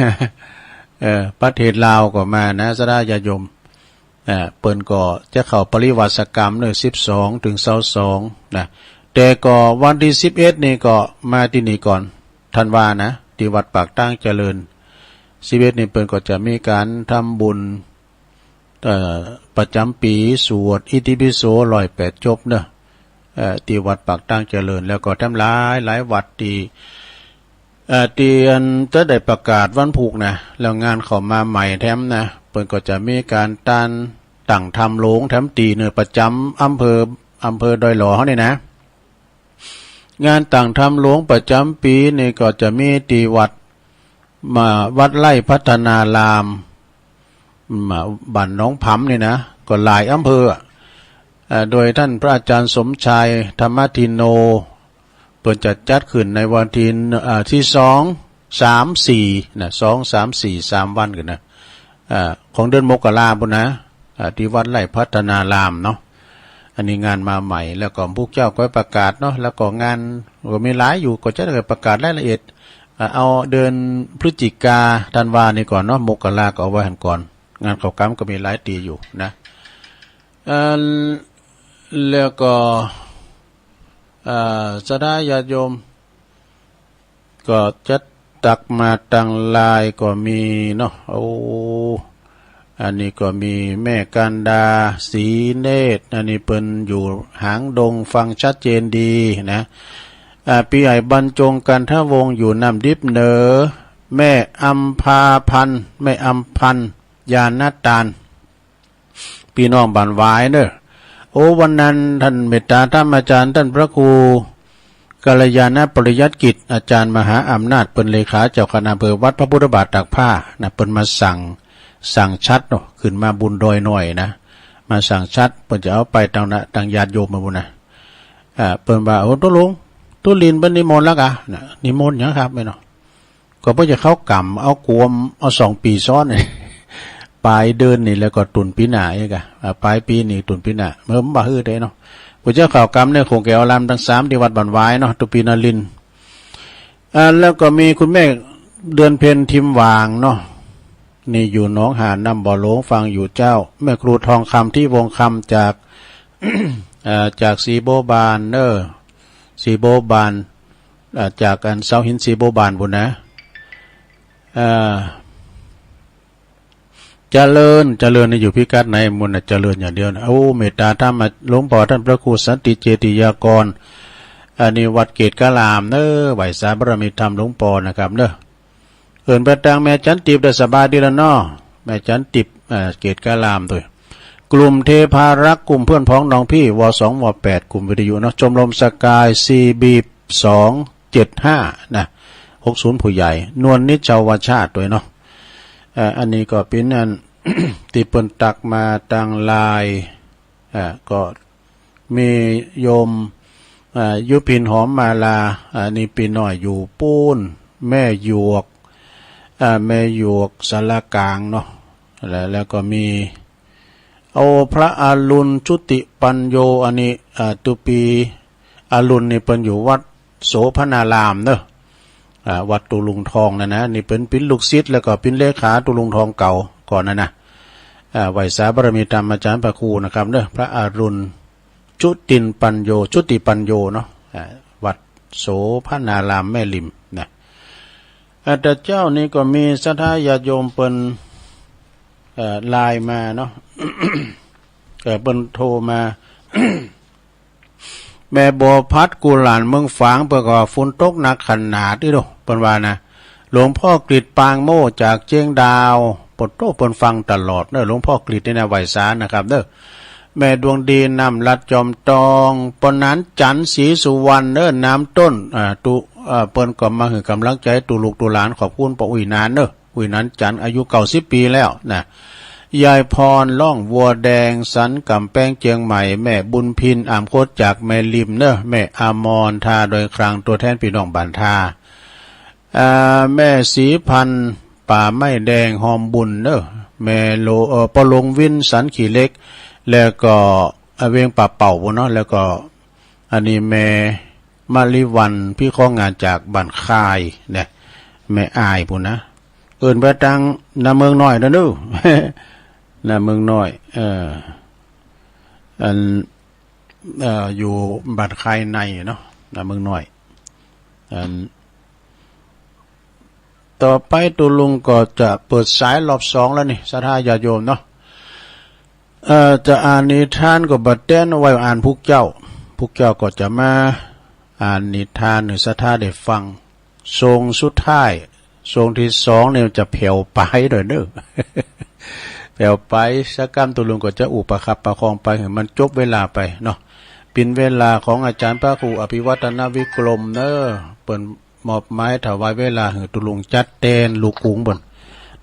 เอ่อ ประเทศลาวก็มานะ ศรัทธาญาติโยม อ่า เปิ้นก็จะเข้าปริวาสกรรมเนาะ สิบสองเถิงซาวสองนะ แต่ก็วันตี้สิบเอ็ดนี่ก็มาตี้นี่ก่อน ธันวานะ ตี้วัดปากตางเจริญ สิบเอ็ดนี่เปิ้นก็จะมีก๋านทำบุญ เอ่อ ประจ๋ำปี๋ สวดอิติปิโสร้อยแปดจบเนาะ เอ่อ ตี้วัดปากตางเจริญ แล้วก็แถมหลายหลายวัดตี้ เอ่อ ตี้อันจะได้ประกาศวันพูกนะ แล้วงานเข้ามาใหม่แถมนะ เปิ้นก็จะมีก๋านตั้ง ตั้งธรรมหลวงแถมตี้เนาะ ประจ๋ำอำเภอ อำเภอดอยหล่อเฮานี่นะ งานตั้งธรรมหลวงประจ๋ำปี๋นี่ก็จะมีตี้วัด มาวัดไร่พัฒนาราม มาบ้านหนองผำนี่นะ ก็หลายอำเภออะ เอ่อ โดยต้านพระอาจ๋ารย์สมชายธรรมทินโน เปิ้นจะจัดขึ้นในวันตี้ เอ่อ ตี้สอง สาม สี่นะ สอง สาม สี่ สามวันกั๋นนะ อ่า ของเดือนมกราพุ้นนะ อ่า ที่วัดไร่พัฒนารามเนาะ อันนี้งานมาใหม่ แล้วก็พวกเจ้าก็ประกาศเนาะ แล้วก็งานก็มีหลายอยู่ ก็จะได้ประกาศรายละเอียด อ่า เอาเดือนพฤศจิกา ธันวานี่ก่อนเนาะ มกราก็เอาไว้หั่นก่อน งานเข้ากรรมก็มีหลายตี้อยู่นะ อัน แล้วก็ อ่า ศรัทธาญาติโยม ก็จะตักมาตังไลน์ก็มีเนาะ โอ้ อันนี้ก็มีแม่กันดา ศรีเนตร อันนี้เปิ้นอยู่หางดง ฟังชัดเจนดีนะ อ่า ปีใหญ่บรรจงกันทวงศ์อยู่น้ำดิบเนอ แม่อัมพาพันธ์ แม่อัมพันธ์ ญาณตาน พี่น้องบ้านหวายเนอะ โอ้ วันนั้นท่านเมตตาธรรมอาจารย์ ท่านพระครูกัลยาณปริยัติกิจ อาจารย์มหาอำนาจ เปิ้นเลขาเจ้าคณะอำเภอวัดพระพุทธบาทตากผ้านะ เปิ้นมาสั่ง สั่งฉัตรเนาะ ขึ้นมาบุญดอยน้อยนะ มาสั่งฉัตร เปิ้นจะเอาไปตังนะ ตังญาติโยมมาบุญนะ อ่า เปิ้นว่า โอ้ ตุ๊ลุง ตุ๊ลินเปิ้นนิมนต์แล้วกะนะ นิมนต์หยังครับแม่เนาะ ก็เปิ้นจะเข้ากรรม เอากวม เอาสองปีซ้อน ปลายเดือนนี่แล้วก็ตุนปีหน้าอีกอะ อ่า ปลายปีนี่ตุนปีหน้า เมื่อบ่ฮื้อได้เนาะ พระเจ้าเข้ากรรมเนี่ยคงแก้วอารามตังสามที่วัดบ้านหวายเนาะ ตุปีนรินทร์ อ่า แล้วก็มีคุณแม่เดือนเพ็ญทิมหว่างเนาะ นี่อยู่หนองหานน้ำบ่อหลวงฟังอยู่เจ้า แม่ครูทองคำที่วงคำจาก อ่า จากศรีโบบานเนอะ ศรีโบบาน อ่า จากอันเสาหินศรีโบบานพุ้นนะ อ่า เจริญ เจริญนี่อยู่พิกัดไหน มุนน่ะเจริญอย่างเดียวนะ โอ้ เมตตาธรรม หลวงพ่อท่านพระครูสันติเจติยากร อันนี้วัดเกตุกาลามเนอะ ไหว้สาบารมีธรรมหลวงพ่อนะครับเนอะ เอิ้นไปตางแม่จันติบได้สบายดีแล้วเนาะ แม่จันติบ อ่า เกตุกาลามตัว กลุ่มเทพารักษ์ กลุ่มเพื่อนพ้องน้องพี่ ว.สอง ว.แปด กลุ่มวิทยุเนาะ ชมรมสกาย ซี บี สอง เจ็ด ห้า นะ หกศูนย์ ผู้ใหญ่ นวลนิชาวชาติตัวเนาะ เอ่อ อันนี้ก็เป๋นอัน ตี้เปิ้นตักมาตางไลน์ เอ่อ ก็ มีโยม อ่า ยุพินหอมมาลา อ่า นี่ปีน้อยอยู่ปู้น แม่หยวก อ่า แม่หยวกสารกลางเนาะ แล้ว แล้วก็มี โอ้ พระอรุณชุติปัญโญ อันนี้ อ่า ตุปีอรุณนี่เปิ้นอยู่วัดโสภณารามเนาะ อ่า วัดตุลุงทองนั่นนะ นี่เปิ้นเป๋นลูกศิษย์ แล้วก็เป๋นเลขาตุลุงทองเก่าก่อนนั่นนะ อ่า ไหว้สาบารมีธรรมอาจารย์พระครูนะครับเนาะ พระอรุณ ชุติปัญโญ ชุติปัญโญเนาะ อ่า วัดโสภณารามแม่ริมนะ อ่า แต่เจ๊านี้ก็มีศรัทธาญาติโยมเปิ้น เอ่อ ไลน์มาเนาะ เอ่อ เปิ้นโทรมา แม่บัวพัดกุหลาบเมืองฝาง เปิ้นก็ว่าฝนตกหนักขนาดนี้เนาะ เปิ้นว่านะ หลวงพ่อกฤษปางโม่จากเชียงดาว ปะโต๊ะ เปิ้นฟังตลอดเนาะ หลวงพ่อกฤษนี่นะ ไหว้สานะครับเนาะ แม่ดวงดี น้ำลัดจอมตอง ป้อหนานจันทร์ ศรีสุวรรณเนาะ น้ำต้น อ่า ตุ อ่า เปิ้นก็มาหื้อกำลังใจ๋ตุลูกตุหลาน ขอบคุณป้ออุ๊ยหนานเนาะ อุ๊ยหนานจันทร์ อายุเก้าสิบปีแล้วนะ ยายพร ร่องวัวแดง สันกำแพงเชียงใหม่ แม่บุญพิน อามโคตจากแม่ริมเนาะ แม่อมร ท่าดอยคราง ตัวแทนพี่น้องบ้านท่า อ่า แม่ศรีพันธ์ ป่าไม้แดง ฮอมบุญเนาะ แม่โล เอ่อ ป้อหลวงวิน สันขี้เหล็ก แล้วก็ อ่า เวียงป่าเป้าพุ้นเนาะ แล้วก็ อันนี้แม่มะลิวัลย์ พี่ของงานจากบ้านคายเนี่ย แม่อายพุ้นนะ เอิ้นไปตางหน้าเมืองน้อยเนาะเนาะ หน้าเมืองน้อย เออ อัน เอ่อ อยู่บ้านคายในเนาะ หน้าเมืองน้อย อัน ต่อไปตุ๊ลุงก็จะเปิดสายรอบสองแล้วนี่ ศรัทธาญาติโยมเนาะ เอ่อ จะอ่านนิทานก็บ่แต๊นเอาไว้อ่านพุกเจ้า พุกเจ้าก็จะมาอ่านนิทานหื้อศรัทธาได้ฟัง ช่วงสุดท้าย ช่วงที่สองนี่มันจะแผ่วปลายหน่อยเนาะ แผ่วปลาย สักกำตุ๊ลุงก็จะอู้ประคับประคองไปหื้อมันจบเวลาไปเนาะ เป๋นเวลาของอาจารย์พระครูอภิวัฒนวิกรมเนาะ เปิ้นมอบหมายถวายเวลาหื้อตุ๊ลุงจัดแต๊นลูกกุ๋งเปิ้น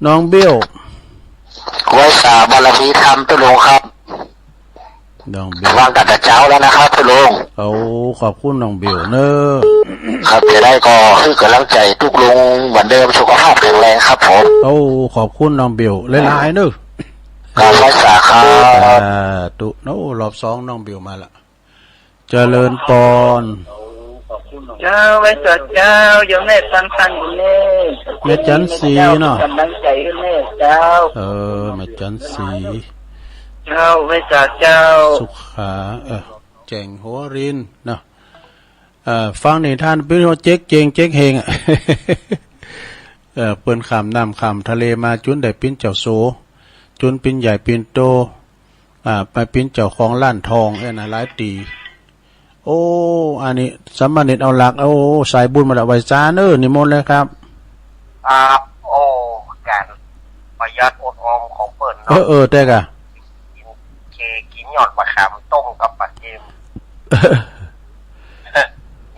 น้องเบี้ยว ไหว้สาบารมีธรรมตุ๊ลุงครับ น้องเบี้ยว ฟังตั้งแต่เจ๊าแล้วนะครับตุ๊ลุง โอ้ ขอบคุณน้องเบี้ยวเนาะ ครับ จะได้ก็ให้กำลังใจตุ๊กลุงเหมือนเดิม สุขภาพแข็งแรงครับผม โอ้ ขอบคุณน้องบิวหลายๆ เนอะ ครับ ไหว้สาครับ สาธุ โอ้ รอบสองน้องบิวมาละ เจริญปอน เจ้า ไหว้สาเจ้า โยมแม่ฟังฟังอยู่นี่ แม่จันทร์ศรีเนาะ กำลังใจให้แม่เจ้า เออ แม่จันทร์ศรี เจ้า ไหว้สาเจ้า สุขา เออ แจ่งหัวรินเนาะ เอ่อ ฟังนิทานปิ้นหัวเจ๊กเจงเจ๊กเฮงอะ เอ่อ เปิ้นข้ามน้ำข้ามทะเลมา จุนได้ปิ้นเจ้าโส จุนปิ้นใหญ่ปิ้นโต อ่า ไปปิ้นเจ้าของร้านทองเอ้ยนะ หลายตี โอ้ อันนี้สามเณรเอาหลัก โอ้ สายบุญมาละ ไหว้สาเนอะ นิมนต์เลยครับ ครับ โอ้ การประหยัดอดออมของเปิ้นเนาะ เออ เออ แต่กะ กินเค กินยอดมะขามต้มกับปลาเค็ม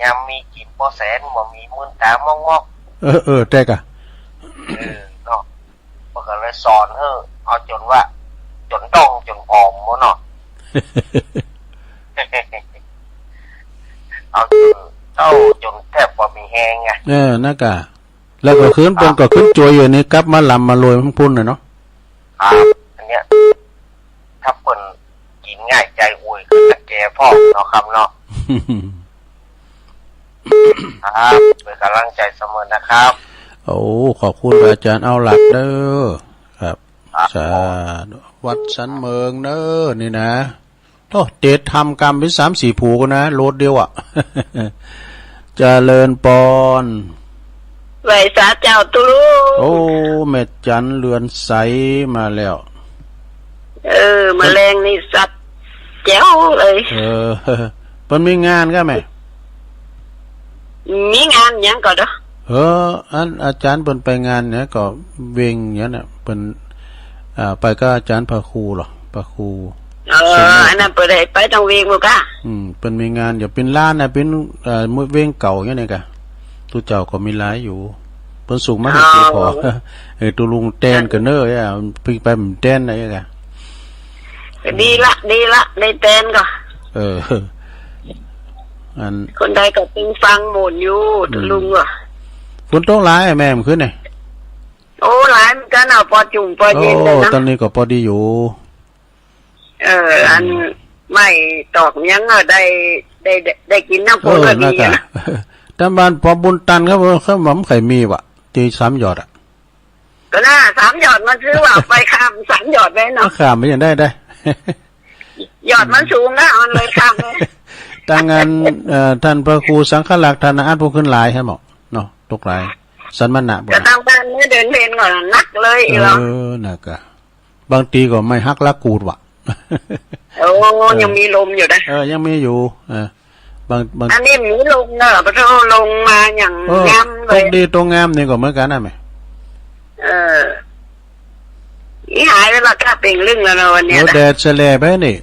ยามมีกินบ่แสน บ่มีมื่นตามอกๆ เออ เออ แต่กะ เออ เนาะ เปิ้นก็เลยสอนให้เอาจนว่า จนต้องจนผอมหมดเนาะ เอาจนเฒ่าจนแทบบ่มีแฮงอะ เออ นั่นกะ แล้วก็คืนเปิ้นก็ขึ้นจวยอยู่นี่ กลับมาล้ำมารวยทั้งพุ้นเลยเนาะ ครับ อันเนี้ย ถ้าเปิ้นกินง่ายใจอวยก็จะแก่พร้อมเนาะครับเนาะ ครับ เป็นกำลังใจเสมอนะครับ โอ้ ขอบคุณพระอาจารย์เอาหลักเด้อ ครับ ครับ สาธุ วัดสันเมิงเด้อ นี่นะ โอ้ เตรียมทำกรรมไปสามสี่ผูกนะ โหลดเดียวอะ เจริญปอน ไหว้สาเจ้าตุ๊ลุง โอ้ แม่จันเรือนใสมาแล้ว เออ แมลงนี่สัตว์แจ๋วเลย เออ เปิ้นมีงานก็แม่ มีงานหยังก็เด้อ เออ อันอาจารย์เปิ้นไปงานเนี่ยก็เวงเนี่ยนะ เปิ้น อ่า ไปกับอาจารย์พระครูเหรอ พระครู เออ เชียงใหม่ อันนั้นเปิ้นได้ไปตางเวงหมดกะ อืม เปิ้นมีงานอยู่ เปิ้นล้านนะ เปิ้น เอ่อ เวงเก่าเนี่ยนี่กะ ตุ๊เจ้าก็มีหลายอยู่ เปิ้นส่งมาให้ อ๋อ เจ๊พอ เออ ตุ๊ลุงแตนก็เนอะ อ่ะ เปิ้นไปมันแตนนะกะ ดีละ ดีละ ได้แตนก็ เออ อัน คนใดก็ตึงฟังหมดอยู่ อืม ตุ๊ลุงอ่ะ ฝนตกหลายแม่มขึ้นเนี่ย โอ้ หลายเหมือนกันอ่ะ ปอจุ่มปอเย็นเลยนะ โอ้ ตอนนี้ก็พอดีอยู่ เออ อัน อืม ไม่ตอกยังอ่ะ ได้ ได้ ได้ ได้กินน้ำฝนก็ดีอ่ะนะ เออ นั่นกะ ตามบ้านปอบุญตันครับ เขาว่ามันเคยมีว่ะ ที่สามยอดอ่ะ ก็น่า สามยอดมันคือว่าไปข้ามสามยอดเลยเนาะ ข้ามไปยังได้ได้ ยอดมันสูงนะ มันเลยข้ามเลย ทางงาน เอ่อ ท่านพระครูสังฆลักษณ์ ท่านอาจารย์ผู้ขึ้นหลายใช่ไหมเนาะ ตกหลาย สันมณะ ก็ทางบ้านเนี่ยเดินเพลนก่อนนักเลยอีกแล้ว เออ นั่นกะ บางทีก็ไม่หักหลักกูดว่ะ โอ้ เออ ยังมีลมอยู่นะ เออ ยังมีอยู่ เออ บาง บาง อันนี้มีลมเนอะ พอลงมาอย่าง เออ งามเลย ตกดีตกงามนี่ก็เหมือนกันนะแม่ เออ นี่หายไปละ กล้าเปล่งลึ่งแล้วนะวันเนี้ยนะ เออ แดดแสลบไปนี่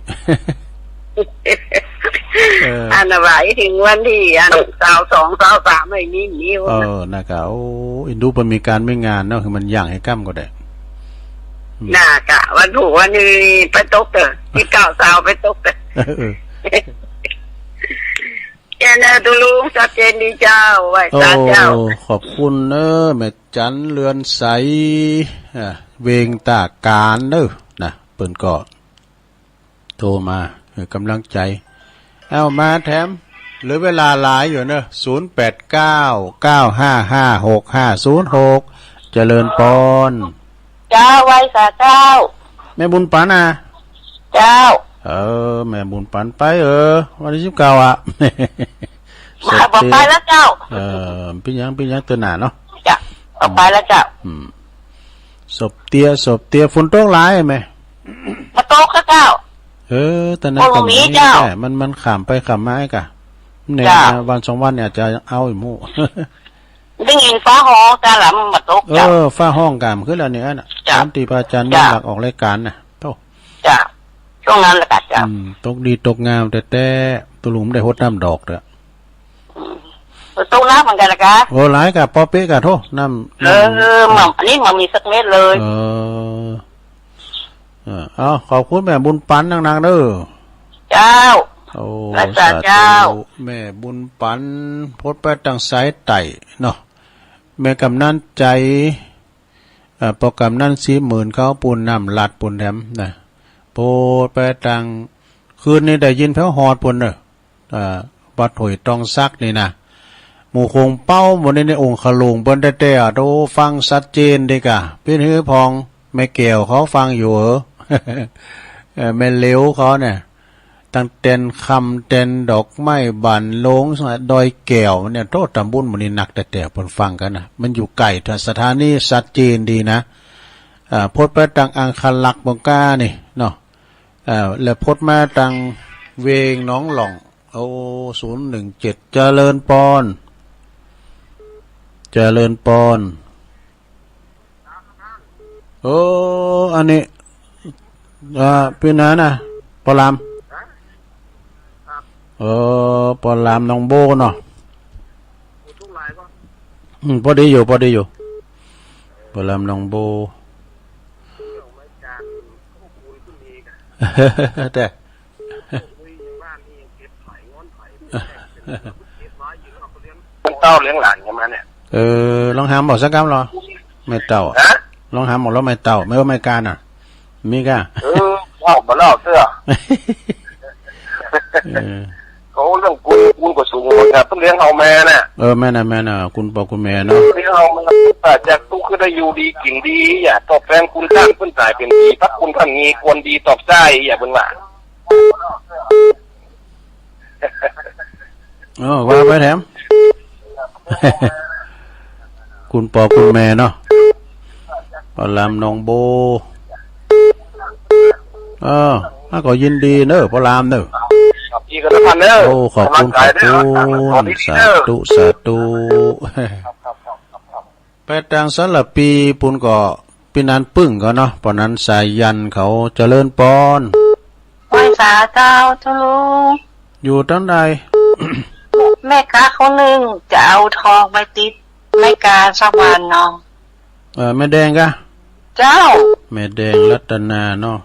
เออ อันน่ะว่าอีกถึงวันที่ อัน ซาวสอง ซาวสาม ไอ้นี่มีอยู่นะ เออ นะครับ โอ้ อินดูเปิ้นมีการมีงานเนาะ คือมันย่างให้ค่ำก็ได้ อืม น่ากะ วันผูกวันนี้ไปตกเถอะ ที่เก้าซาวไปตกเถอะ เออ แค่นั้นตุ๊ลุง ชัดเจนดีเจ้า ไหว้สาเจ้า โอ้ ขอบคุณเนอะ แม่จันเรือนใส อ่ะ เวงตากานเนอะ นะ เปิ้นก็ โทรมา เออ กำลังใจ เอามาแถม เหลือเวลาหลายอยู่เนอะ ศูนย์แปดเก้า เก้าห้าห้า หกห้าศูนย์หก เจริญปอน เจ้า ไหว้สาเจ้า แม่บุญปันนะ เจ้า เออ แม่บุญปันไป เออ วันที่สิบเก้าอ่ะ มา สด บ่ไปแล้วเจ้า เออ ปิ้นยัง ปิ้นยังเตือนหน้าเนาะ จ้ะ บ่ไปแล้วเจ้า อืม สบเตีย สบเตีย ฝนตกหลายไหม บ่ตกแล้วเจ้า เออ ตอนนั้น โอ้ ก็มี บ่มีเจ้า แหละ มัน มันข้ามไปข้ามมาไอ้กะ เนี่ย เจ้า วันสองวันเนี่ยจะเอาอีกหมู่ ได้ยินฟ้าฮ้องแต่ละมันบ่ตก เออ เจ้า ฟ้าฮ้องกามขึ้นแล้วเนี่ยนะ เจ้า ตามที่พระอาจารย์ เจ้า มีหลักออกรายการนะ โธ่ เจ้า ช่วงนั้นแหละค่ะ เจ้า อืม ตกดีตกงามแต่แต่ตุ๊ลุงได้หดน้ำดอกเด้อ อืม ตกหนักเหมือนกันนะคะ โอ้ หลายกะ ปอเป๊ะกะ โธ่ น้ำ เออ น้ำ เออ มัน อันนี้มันมีสักเม็ดเลย เออ เออ เอา ขอบคุณแม่บุญปันนักๆ เด้อ เจ้า โอ้ สาธุ สาธุเจ้า แม่บุญปัน โพสต์ไปตางสายใต้เนาะ แม่กำนันใจ๋ เอ่อ ปอกำนันสีหมื่นเขาปูนน้ำลัดปูนแถมนะ โพสต์ไปตาง คืนนี้ได้ยินแผวฮอดปูนเนอะ เอ่อ วัดห้วยตองสักนี่นะ หมู่โขงเป๊าหมู่นี้ในองค์ขลุงเปิ้นแต๊ๆ อ่ะ โอ้ ฟังชัดเจนดีกะ ปิ้นหื้อพอง แม่แก้วเขาฟังอยู่เหรอ เอ่อ แม่เหลวเขาเนี่ย ตั้งแต่นคำแต่นดอกไม้บานโลงดอยแก้วเนี่ย โตตำบุญหมู่นี้นักแต๊ๆ เปิ้นฟังกันนะ มันอยู่ใกล้สถานีชัดเจนดีนะ อ่า โพสต์ไปตางอังคารักษ์บงกานี่เนาะ อ่า แล้วโพสต์มาตางเวงหนองหล่อง โอ้ ศูนย์หนึ่งเจ็ด เจริญปอน เจริญปอน โอ้ อันนี้ อ่า พี่นานะ ปอลาม เออ ปอลามหนองโบเนาะ อืม พอดีอยู่ พอดีอยู่ ปอลามหนองโบ แต่ เต้าเลี้ยงหลานใช่ไหมเนี่ย เออ ลองถามบอกสักคำเหรอ แม่เต้าอะ ฮะ ลองถามบอกแล้วแม่เต้า แม่ว่าแม่การอ่ะ มีก้า เออ เล่าบ่เล่าเตื้อ เออ เขาเรื่องคุณ คุณก็สูงเหมือนกัน เพิ่นเลี้ยงเอาแม่น่ะ เออ แม่น่ะ แม่น่ะ คุณพ่อคุณแม่เนาะ เลี้ยงเอาแม่ จากทุกข์ก็ได้อยู่ดีกินดี อย่าตอบแทนคุณท่าน เพิ่นตายเป็นดี พระคุณท่านมีควรดีตอบใช้ อย่าเพิ่นว่า เออ ว่าไปแถม คุณปอคุณแม่เนาะ ปอลามหนองโบ เออ อ่ะ ก็ยินดีเนอะ ปอลามเนอะ ขอบคุณครับ โอ้ ขอบคุณ ขอบคุณ สวัสดีเนอะ สาธุ สาธุ ไปตางสารพีปูนก็ พี่นันปึ้งก็เนาะ ปอนั้นสายันเขา เจริญปอน ไหว้สาเจ้า เจ้าลุง อยู่ตางใด แม่ค้าคนหนึ่งจะเอาทองไปติดแม่กาสักวันเนาะ เออ แม่แดงกะ เจ้า แม่แดงรัตนาเนาะ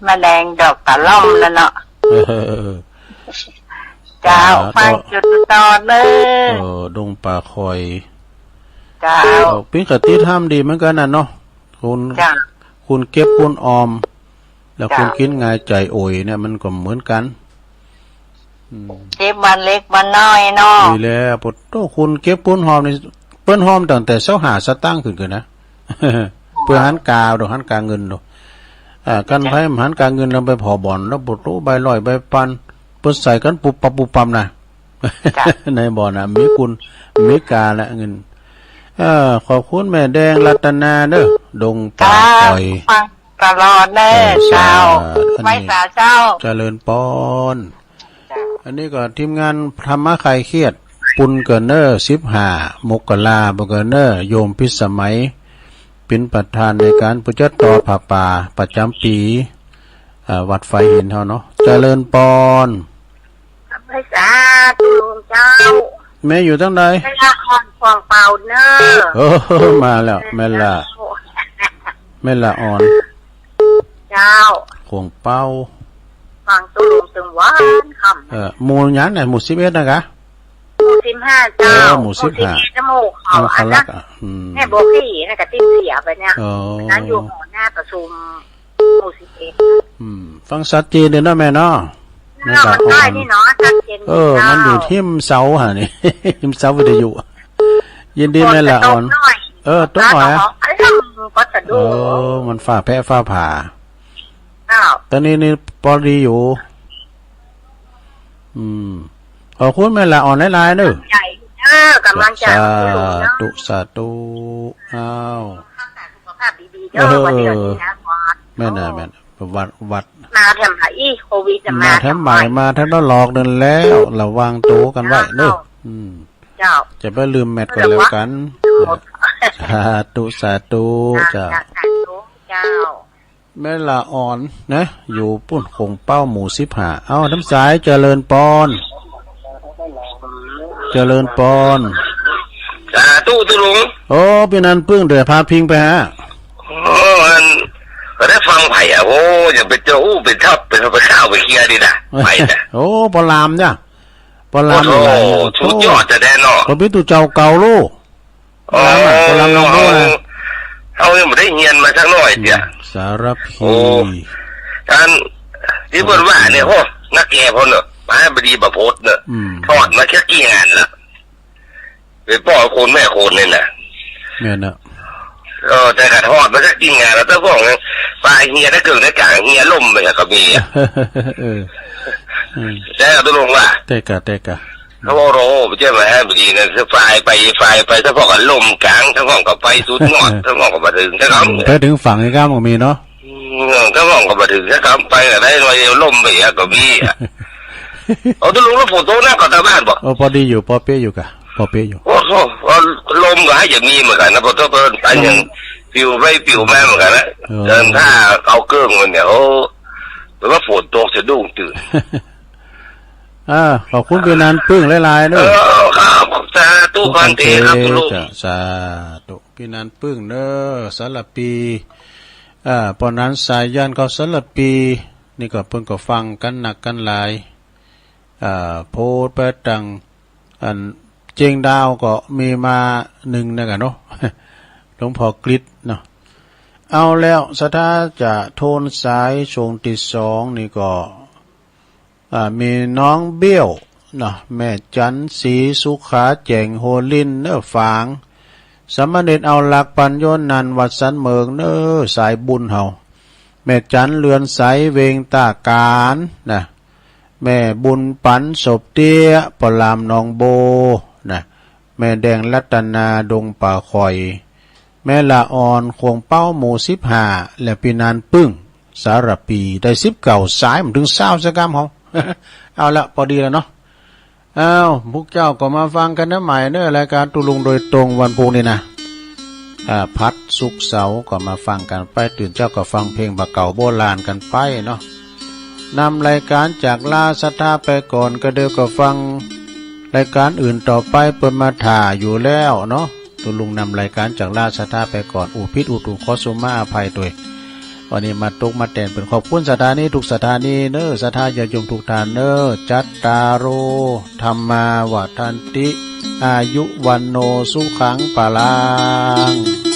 แม่แดงดอกกะหล่ำนั่นเนาะ เออ เจ้า อ่า ฟัง ต่อ จุดต่อเนอะ เออ ดงป่าคอย เจ้า เออ ปิ้นก็ติดตามดีเหมือนกันน่ะเนาะ คุณ เจ้า คุณเก็บคุณออม แล้วคุณ เจ้า กินง่ายใจโอยเนี่ย มันก็เหมือนกัน อืม เก็บวันเล็กวันน้อยเนาะ ดีแล้ว ปะโธ่ คุณเก็บคุณหอมนี่ เปิ้นหอมตั้งแต่ซาวห้าสตางค์ขึ้นกันนะ เปื้อหันกาดอก หันกาเงินดอก อ่า กันไผหันกาเงิน ลำไปผ่อบ่อน แล้วปะโธ่ ใบร้อยใบพัน เปิ้นใส่กันปุบปับปุบปับนะ จ้ะ ในบ่อนน่ะ มีคุณ มีกาและเงิน เออ ขอบคุณแม่แดงรัตนาเด้อ ดงป่า จ้า คอย ฟังตลอดเนอะ เออ เจ้า สาธุ ไหว้สาเจ้า เจริญปอน จ้ะ อันนี้ก็ทีมงานธรรมะคลายเครียด ปุณเกินเนอร์ สิบห้า มกรา ปุณเกินเนอร์ โยมพิสมัย เป็นประธานในการประจัดต่อผ้าป่าประจำปี อ่า วัดไฟหินเฮาเนาะ เจริญปอน ไหว้สาตุลุงเจ้า แม่อยู่ตางใด แม่ละอ่อนขวางเป่าเนอ โอ้ มาแล้ว แม่ละ เจ้า แม่ละอ่อน เจ้า ขวางเป่า ฟังตุลุงตึงหวานค่ำ เออ หมู่หยังเนี่ย หมู่สิบเอ็ดนะกะ หมู่สิบห้า เจ้า เออ หมู่สิบห้า หมู่สิบเอ็ด หมู่เขา อันนั้น อันนั้น อ่ะ อืม แม่บอกพี่นะ กะติดเสียไปเนี่ย อ๋อ นั้นอยู่หอหน้าประชุม หมู่สิบเอ็ด อืม ฟังชัดเจนเลยเนาะแม่เนาะ เนาะ แม่ละอ่อน มันได้นี่เนาะ ชัดเจน เออ เจ้า มันอยู่ทิ่มเสาหั่นนี่ ทิ่มเสาวิทยุ ยินดีแม่ละอ่อน ฝนก็ตกหน่อย เออ ตกหน่อยอะ ฟ้าก็ร้อง อันนั้นก็สะดุ้ง เออ มันฟ้าแผ่ฟ้าผ่า อ้าว ตอนนี้นี่ปอดีอยู่ อืม ขอบคุณแม่ละอ่อนหลายๆเด้อ ใหญ่เด้อกำลังใจ สาธุ สาธุ อ้าว รักษาสุขภาพดีๆเด้อ เออ วันนี้วันนี้นะ แม่นน่ะ แม่น วัด วัด มาแถมไหม อีโควิดน่ะ มาแถมไหม มาแถมละลอกนั่นแล้ว ระวังตัวกันไว้เด้อ เจ้า อืม เจ้า จะไปลืมแมทก็แล้วกัน เจ้า สาธุ สาธุ เจ้า เจ้า สาธุ เจ้า แม่ละอ่อนนะ อยู่ปุ้นโขงเป้าหมู่สิบห้า เอ้า น้ำสาย เจริญปอน เจริญปอน สาธุ ตุลุง โอ้ พี่นันปึ้ง เดี๋ยวพาพิงไปฮะ โอ้ อัน ก็ได้ฟังไผ่อะ โอ้ อย่าไปเจออู้ ไปทับ ไป ไปข้าว ไปเคลียร์ดีนะ ไผ่นะ โอ้ ปอลามเนี่ย ปอลาม โอ้โห นี่หลายนะ สุดยอดแท้ๆเนาะ ก็มีตู้เจ้าเก่าลูก อ๋อ ปอลามอะ ปอลามน้องโบ้นะ เอา เอายังบ่ได้เฮียนมาสักหน่อยเดียว สารพี โอ้ ท่าน ที่เพิ่นว่าเนี่ย โอ้ นักแก่เพิ่นเนาะ มาบดีบ่โพสเนาะ อืม ถอดมาแค่กี่งานละ ไปป้อคนแม่คนนี่นะ แม่นนะ เออ แต่ก็ถอดมาสักกี่งานแล้ว แต่พวกนั้น ฝ่ายเฮียถ้าเกิดในกลางเฮียล่มไปก็มีอะ เออ อืม แต่เอาตกลงว่า แต่กะ แต่กะ เขาบอกโอ้โห ไม่ใช่มาให้พอดีนะ คือฝ่ายไป ฝ่ายไป ถ้าพวกก็ล่มกลาง ถ้าพวกก็ไปสุดยอด ถ้าพวกก็มาถึง ถ้าเขา อืม ไปถึงฝั่งนี่ก็มันก็มีเนาะ อืม ถ้าพวกก็มาถึง ถ้าเขาไปก็ได้หน่อยเดียวล่มไปอะก็มีอะ เอาตกลงแล้วฝนตกหนักกว่าชาวบ้านบ่ โอ้ พอดีอยู่ พอเป๊ะอยู่กะ พอเป๊ะอยู่ โอ้โห ลมก็ให้จะมีเหมือนกันนะ พอทบกันอย่าง อืม ปิวไปปิวมาเหมือนกันนะ เออ เดินท่าเอาเครื่องมันเนี่ย โอ้ แต่ว่าฝนตกสะดุ้งตื่น อ่า ขอบคุณพี่นันปึ้งหลายๆเนอะ เออ ครับ สาธุ ขอบคุณ พันเตครับ คุณลุง จ้ะ สาธุ พี่นันปึ้งเนอะ สารพี อ่า ปอนันสายันเขาสารพี นี่ก็เพิ่นก็ฟังกันนักกันหลาย อ่า โพสต์ไปตัง อันเจียงดาวก็มีมาหนึ่งนะกะเนาะ หลวงพ่อกฤษเนาะ เอาแล้ว ศรัทธาจะโทนสายช่วงที่สองนี่ก็ อ่า มีน้องเบี้ยวเนาะ แม่จันทร์ศรีสุขา แจ้งโฮลินเนอฝาง สามเณรเอาหลักปัญโยนันท์วัดสันเมิงเนอ สายบุญเฮา แม่จันทร์เรือนใส เวงตาการนะ แม่บุญปัน ศพเตี้ย ปอลามหนองโบนะ แม่แดงรัตนา ดงป่าข่อย แม่ละอ่อน ขวงเป้า หมู่สิบห้า และพี่นันปึ้ง สารพี ได้สิบเก้าสาย มันถึงซาวสักกำเฮา เอาละ พอดีแล้วเนาะ อ้าว พวกเจ้าก็มาฟังกันนะใหม่เนอะ รายการตุลุงโดยตรงวันพุธนี่นะ อ่า พัดศุกร์เสาร์ก็มาฟังกันไป ตื่นเช้าก็ฟังเพลงบ่าเก่าโบราณกันไปเนาะ นำรายการจากลาศรัทธาไปก่อน ก็เดี๋ยวก็ฟังรายการอื่นต่อไป เปิ้นมาถ่าอยู่แล้วเนาะ ตุลุงนำรายการจากลาศรัทธาไปก่อน อู้ผิดอู้ถูกขอสุมาอภัยตวย วันนี้มาตกมาแต่นเปิ้น ขอบคุณศรัทธานี้ทุกศรัทธานี้เนอ ศรัทธาญาติโยมทุกท่านเนอ จัตตาโร ธัมมา วัฑฒันติ อายุ วัณโณ สุขัง พลัง